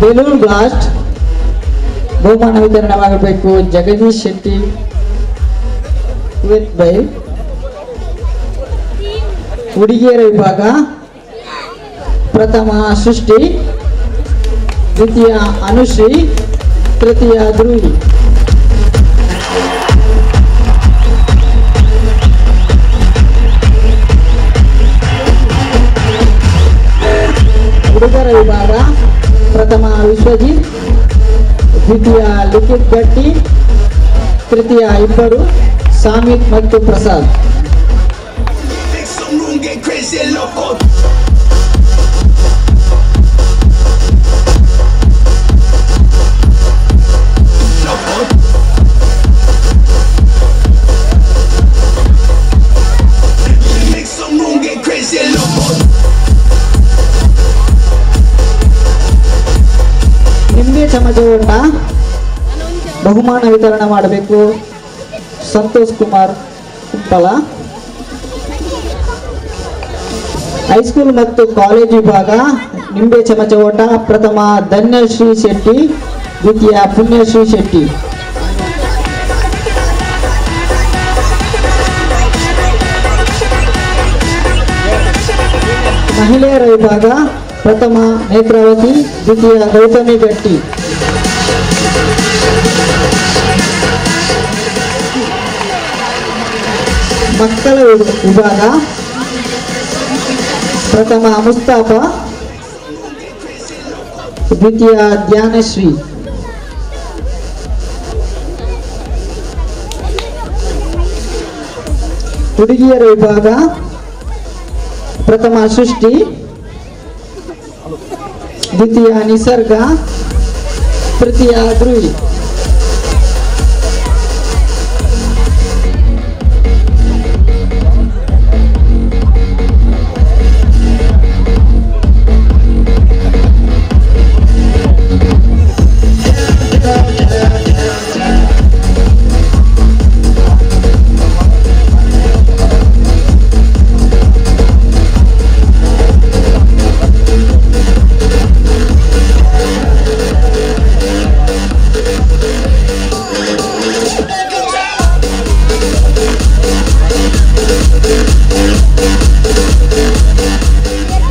ಬೆಲೂನ್ ಬ್ಲಾಸ್ಟ್ ಬಹುಮಾನ ವಿತರಣೆಯಾಗಬೇಕು ಜಗದೀಶ್ ಶೆಟ್ಟಿ ಕುವೆತ್ ಬೈ. ಹುಡುಗಿಯರ ವಿಭಾಗ ಪ್ರಥಮ ಸೃಷ್ಟಿ, ದ್ವಿತೀಯ ಅನುಶ್ರೀ, ತೃತೀಯ ಧ್ರುವಿ. ಹುಡುಗರ ವಿಭಾಗ ಪ್ರಥಮ ವಿಶ್ವಜಿತ್, ದ್ವಿತೀಯ ಲಿಖಿತ್ ಗಟ್ಟಿ, ತೃತೀಯ ಇಬ್ಬರು ಸಾಮಿತ್ ಮತ್ತು ಪ್ರಸಾದ್. ನಿಂಬೆ ಚಮಚ ಓಟ ಬಹುಮಾನ ವಿತರಣೆ ಮಾಡಬೇಕು ಸಂತೋಷ್ ಕುಮಾರ್ ಕುಂಪಲ. ಹೈಸ್ಕೂಲ್ ಮತ್ತು ಕಾಲೇಜು ವಿಭಾಗ ನಿಂಬೆ ಚಮಚ ಓಟ ಪ್ರಥಮ ಧನ್ಯಶ್ರೀ ಶೆಟ್ಟಿ, ದ್ವಿತೀಯ ಪುಣ್ಯಶ್ರೀ ಶೆಟ್ಟಿ. ಮಹಿಳೆಯರ ವಿಭಾಗ ಪ್ರಥಮ ನೇತ್ರಾವತಿ, ದ್ವಿತೀಯ ಗೌತಮಿ ಗಟ್ಟಿ. ಮಕ್ಕಳ ವಿಭಾಗ ಪ್ರಥಮ ಮುಸ್ತಾಫ, ದ್ವಿತೀಯ ಧ್ಯಾನಶ್ರೀ. ಹುಡುಗಿಯರ ವಿಭಾಗ ಪ್ರಥಮ ಸೃಷ್ಟಿ, ದ್ವಿತೀಯ ನಿಸರ್ಗ, ತೃತೀಯ ಧ್ರುವಿ.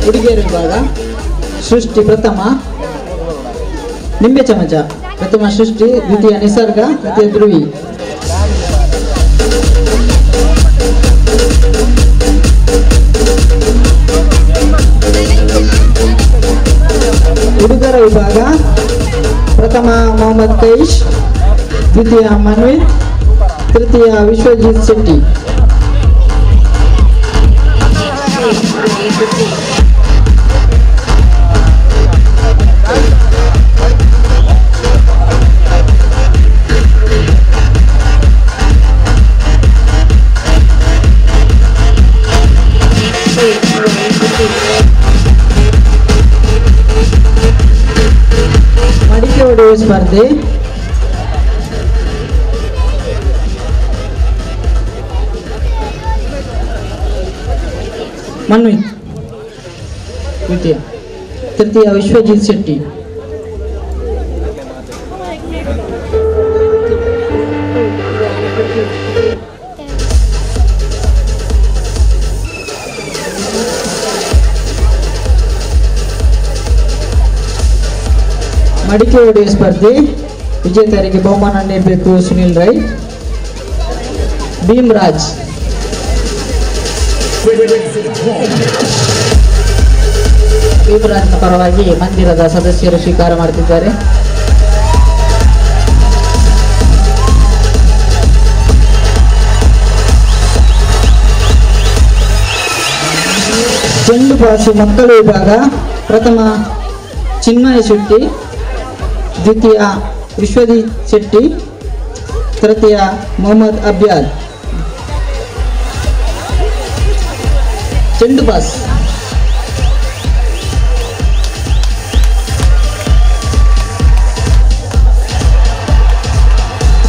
ಹುಡುಗಿಯರ ವಿಭಾಗ ಸೃಷ್ಟಿ ಪ್ರಥಮ, ನಿಂಬೆ ಚಮಚ ಪ್ರಥಮ ಸೃಷ್ಟಿ, ದ್ವಿತೀಯ ನಿಸರ್ಗ, ತೃತೀಯ ಧ್ರುವಿ. ಹುಡುಗರ ವಿಭಾಗ ಪ್ರಥಮ ಮೊಹಮ್ಮದ್ ಕೈಶ್, ದ್ವಿತೀಯ ಮನ್ವಿತ್, ತೃತೀಯ ವಿಶ್ವಜಿತ್ ಶೆಟ್ಟಿ. ಮಡಿಕೆ ಹೊಡೆಯುವ ಸ್ಪರ್ಧೆ ಮನ್ವಿತ್ ದ್ವಿತೀಯ, ತೃತೀಯ ವಿಶ್ವಜಿತ್ ಶೆಟ್ಟಿ. ಮಡಿಕೆ ಹೊಡೆಯುವ ಸ್ಪರ್ಧೆ ವಿಜೇತರಿಗೆ ಬಹುಮಾನ ನೀಡಬೇಕು ಸುನಿಲ್ ರೈ, ಭೀಮರಾಜ್. ಭೀಮರಾಜ್ನ ಪರವಾಗಿ ಮಂದಿರದ ಸದಸ್ಯರು ಸ್ವೀಕಾರ ಮಾಡುತ್ತಿದ್ದಾರೆ. ಚೆಂಡು ಪಾಸು ಮಕ್ಕಳ ವಿಭಾಗ ಪ್ರಥಮ ಚಿನ್ಮಯ ಶೆಟ್ಟಿ, ದ್ವಿತೀಯ ವಿಶ್ವದೀಪ್ ಶೆಟ್ಟಿ, ತೃತೀಯ ಮೊಹಮ್ಮದ್ ಅಬ್ಯಾಲ್. ಚೆಂಡು ಪಾಸ್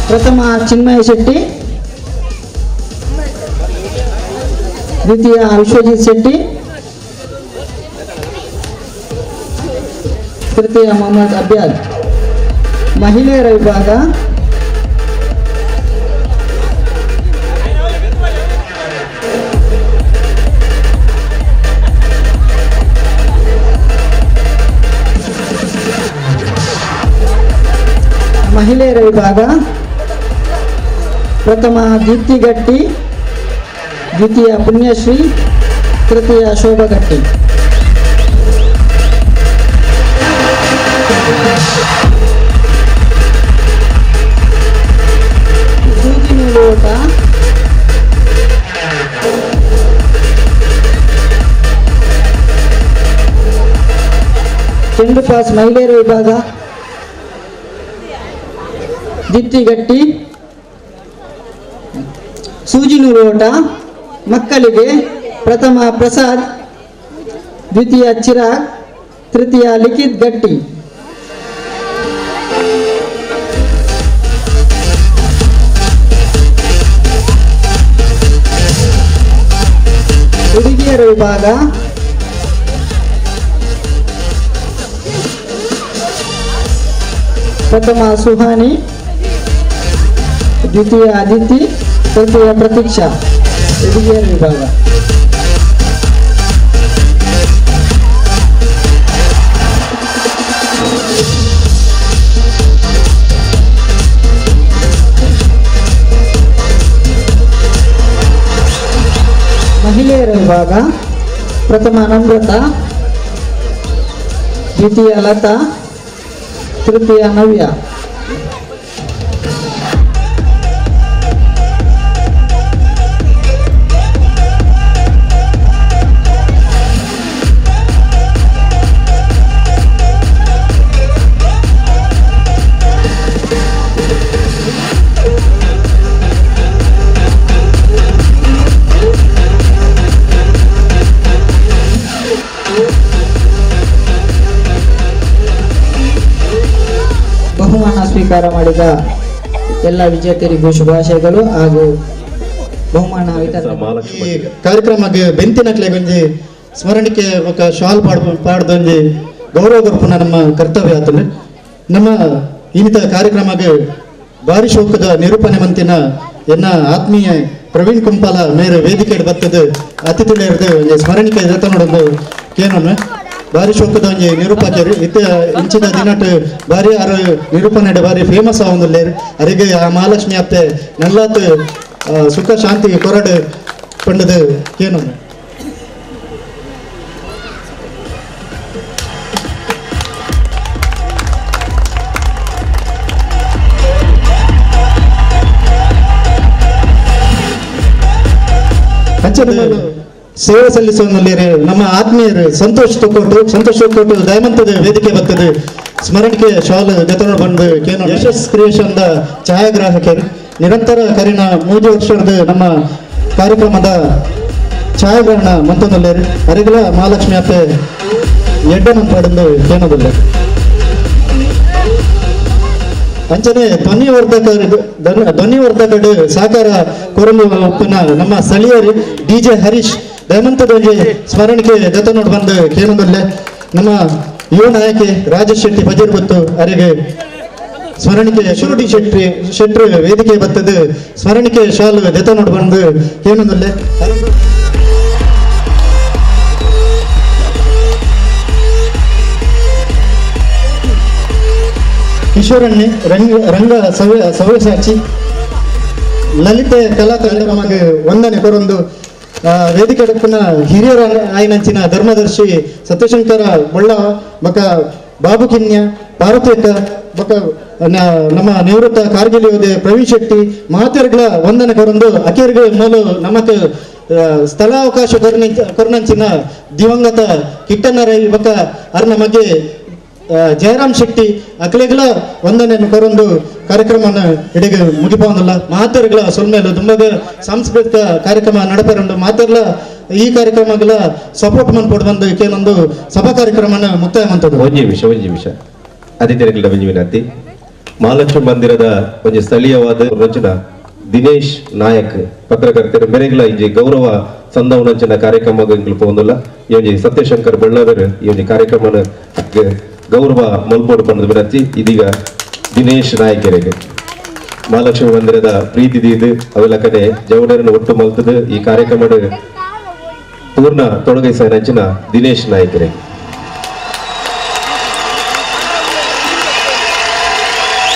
ಪ್ರಥಮ ಚಿನ್ಮಯ ಶೆಟ್ಟಿ, ದ್ವಿತೀಯ ವಿಶ್ವಜಿತ್ ಶೆಟ್ಟಿ, ತೃತೀಯ ಮೊಹಮ್ಮದ್ ಅಬ್ಯಾಲ್. ಮಹಿಳೆಯರ ವಿಭಾಗ ಪ್ರಥಮ ದೀಪ್ತಿ ಗಟ್ಟಿ, ದ್ವಿತೀಯ ಪುಣ್ಯಶ್ರೀ, ತೃತೀಯ ಶೋಭಾ ಗಟ್ಟಿ. ಸೂಜಿ ನೂಲು ಓಟ ಚೆಂಡು ಪಾಸ್ ಮಹಿಳೆಯರ ವಿಭಾಗ ದೀಪ್ತಿ ಗಟ್ಟಿ. ಸೂಜಿ ನೂಲು ಓಟ ಮಕ್ಕಳಿಗೆ ಪ್ರಥಮ ಪ್ರಸಾದ್, ದ್ವಿತೀಯ ಚಿರಾಗ್, ತೃತೀಯ ಲಿಖಿತ್ ಗಟ್ಟಿ. ಹುಡುಗಿಯರ ವಿಭಾಗ ಪ್ರಥಮ ಸುಹಾನಿ, ದ್ವಿತೀಯ ಅದಿತಿ, ತೃತೀಯ ಪ್ರತೀಕ್ಷಾ. ಹುಡುಗಿಯರ ವಿಭಾಗ. ಮಹಿಳೆಯರ ವಿಭಾಗ ಪ್ರಥಮ ನಮ್ರತಾ, ದ್ವಿತೀಯ ಲತಾ, ತೃತೀಯ ನವ್ಯ. ಬಹುಮಾನ ಸ್ವೀಕಾರ ಮಾಡಿದ ಎಲ್ಲ ವಿಜೇತರಿಗೂ ಶುಭಾಶಯಗಳು ಹಾಗೂ ಬಹುಮಾನ ವಿತರಣೆ. ಈ ಕಾರ್ಯಕ್ರಮಕ್ಕೆ ಬೆಂತಿನಕ್ಲೆಗೊಂಜಿ ಸ್ಮರಣಿಕೆ ಬೊಕ ಶಾಲ್ ಪಾಡ್ದೊಂಜಿ ಗೌರವ ಕೊರ್ಪುನ ನಮ್ಮ ಕರ್ತವ್ಯ ಆತಂದ್ರೆ ನಮ್ಮ ಇನ್ನಿತ ಕಾರ್ಯಕ್ರಮಕ್ಕೆ ಭಾರಿ ಶೋಕದ ನಿರೂಪಣೆ ಮಂತಿನ ಎನ್ನ ಆತ್ಮೀಯ ಪ್ರವೀಣ್ ಕುಂಪಾಲ ಮೇರೆ ವೇದಿಕೆ ಬತ್ತದ ಅತಿಥಿಗಳಿರ್ದು ಒಂಜಿ ಸ್ಮರಣಿಕೆ ನೋಡೊಂದು ಕೇನೊಮ್ಮೆ ಭಾರಿ ಶೋಕದ ಒಂಜಿ ನಿರೂಪಕರು ಇತ್ತ ಇಂಚಿನ ದಿನಟ್ ಭಾರಿ ಆರು ನಿರೂಪಣೆ ಭಾರಿ ಫೇಮಸ್ ಆವೊಂದುಲ್ಲೇರು. ಅರೆಗೆ ಆ ಮಹಾಲಕ್ಷ್ಮಿ ಅತ್ತೆ ನಲ್ಲಾತ್ ಸುಖ ಶಾಂತಿ ಕೊರಡು ಪಂಡದು ಕೇನೊಮ್ಮೆ. ಸೇವೆ ಸಲ್ಲಿಸುವಲ್ಲಿ ನಮ್ಮ ಆತ್ಮೀಯರು ಸಂತೋಷ್ ತೊಕ್ಕೋಟು, ಸಂತೋಷ್ ತೊಕ್ಕೋಟು ದಯಮಂತದ ವೇದಿಕೆ ಬರ್ತದೆ ಸ್ಮರಣಿಕೆ ಶಾಲ್ ಜೊತೆ ಬಂದು ಕೇನೋ ಯಶಸ್ ಕ್ರಿಯೇಷನ್ the ಛಾಯಾಗ್ರಾಹಕರು ನಿರಂತರ ಕರಿನ 3 ವರ್ಷದ ನಮ್ಮ ಕಾರ್ಯಕ್ರಮದ ಛಾಯಾಗ್ರಹಣ ಮಂತದಲ್ಲೇರು. ಅರಿಗಲ ಮಹಾಲಕ್ಷ್ಮಿ ಅಪ್ಪೆ ಎಡ್ಡ ಮಂಪಾಡಂದು ಕೇನೋದಿಲ್ಲ. ಅಂಚನೆ ಧ್ವನಿವರ್ಧಕರು ಸಹಕಾರ ಕೊರಲು ಉಪ್ಪುನ ನಮ್ಮ ಸ್ಥಳೀಯರು ಡಿ ಜೆ ಹರೀಶ್ ದಯಮಂತದೊಂಜಿ ಸ್ಮರಣಿಕೆ ಜೊತೆ ನೋಡಿ ಬಂದು ಕೇನೊಂದಲ್ಲೇ ನಮ್ಮ ಯುವ ನಾಯಕಿ ರಾಜೇಶ್ ಶೆಟ್ಟಿ ಬಜಿರ್ಗುತ್ತು ಅರೆಗೆ ಸ್ಮರಣಿಕೆ ಶುರುಡಿ ಶೆಟ್ರು ವೇದಿಕೆ ಬರ್ತದೆ ಸ್ಮರಣಿಕೆ ಶಾಲು ಜೊತೆ ನೋಡಿ ಬಂದು ಕೇನೊಂದಲ್ಲೇ. ಕಿಶೋರಣ್ಣೆ ರಂಗ ಸವ್ಯಸಾಚಿ ಲಲಿತೆ ಕಲಾ ಕಾರ್ಯಕ್ರಮಕ್ಕೆ ವಂದನೆ ಕೊರೊಂದು ವೇದಿಕೆ ಪುನಃ ಹಿರಿಯರ ಆಯ್ನಂಚಿನ ಧರ್ಮದರ್ಶಿ ಸತ್ಯಶಂಕರ ಬೊಳ್ಳ ಬೊಕ ಬಾಬು ಕಿನ್ಯ ಪಾರ್ವತಿಯಕ್ಕ ಬೊಕ ನಮ್ಮ ನಿವೃತ್ತ ಕಾರ್ಗಿಲ್ ಯೋಧೆ ಪ್ರವೀಣ್ ಶೆಟ್ಟಿ ಮಾತೆರ್ಗಳ ವಂದನೆ ಕೊರೊಂದು ಅಕೇರ್ಗ ಮೂಲ ನಮಕ್ ಸ್ಥಳಾವಕಾಶ ಕೊರ್ನಂಚಿನ ದಿವಂಗತ ಕಿಟ್ಟಣ್ಣರೈ ಬೊಕ ಅರ್ನ ಮಗೆ ಜಯರಾಮ್ ಶೆಟ್ಟಿ ಅಕ್ಲೆಗಳ ವಂದನೆಯನ್ನು ಕೊರೊಂದು ಕಾರ್ಯಕ್ರಮವನ್ನು ಇಡೀ ಮುಗಿಪೊಂದಿಲ್ಲ. ಮಾತೆರ್ಗಳ ಸೊಲ್ಮೇಲು ತುಂಬಾ ಸಾಂಸ್ಕೃತಿಕ ಕಾರ್ಯಕ್ರಮ ನಡಪೇರುಂಡು. ಮಾತೆರ್ಲ ಈ ಕಾರ್ಯಕ್ರಮಗಳ ಸಪೋರ್ಟ್ ಮನ್ಪೊಡು ಬಂದು ಕೇನೊಂದು ಸಭಾ ಕಾರ್ಯಕ್ರಮನ ಮುಕ್ತಾಯ ಮಂತದ್ದು. ಒಂಜಿ ನಿಮಿಷ ಅತಿಥಿಗಳ ಒಂಜಿ ವಿನಂತಿ. ಮಹಾಲಕ್ಷ್ಮಿ ಮಂದಿರದ ಒಂಜಿ ಸ್ಥಳೀಯವಾದ ರಚನಾ ದಿನೇಶ್ ನಾಯಕ್ ಪತ್ರಕರ್ತರ ಮೇರೆಗಳ ಇಂಜಿ ಗೌರವ ಸಂದವನಂಚಿನ ಕಾರ್ಯಕ್ರಮ ಪೋಂದುಲ್ಲ. ಈ ಒಂಜಿ ಸತ್ಯಶಂಕರ್ ಬಳ್ಳಾದರು ಈ ಒಂಜಿ ಕಾರ್ಯಕ್ರಮನ ಗೌರವ ಮಲ್ಪೋಡು ಪಂಡದ ವಿನಂತಿ. ಇದೀಗ ದಿನೇಶ್ ನಾಯಕರಿಗೆ ಮಹಾಲಕ್ಷ್ಮಿ ಮಂದಿರದ ಪ್ರೀತಿ ದೀದು ಅವೆಲ್ಲ ಕಡೆ ಜವಡರನ್ನು ಒಟ್ಟು ಮಲ್ತದ ಈ ಕಾರ್ಯಕ್ರಮದ ಪೂರ್ಣ ತೊಡಗಿಸಿದ ದಿನೇಶ್ ನಾಯಕರಿಗೆ.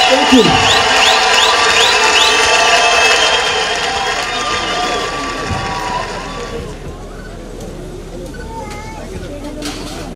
Thank you.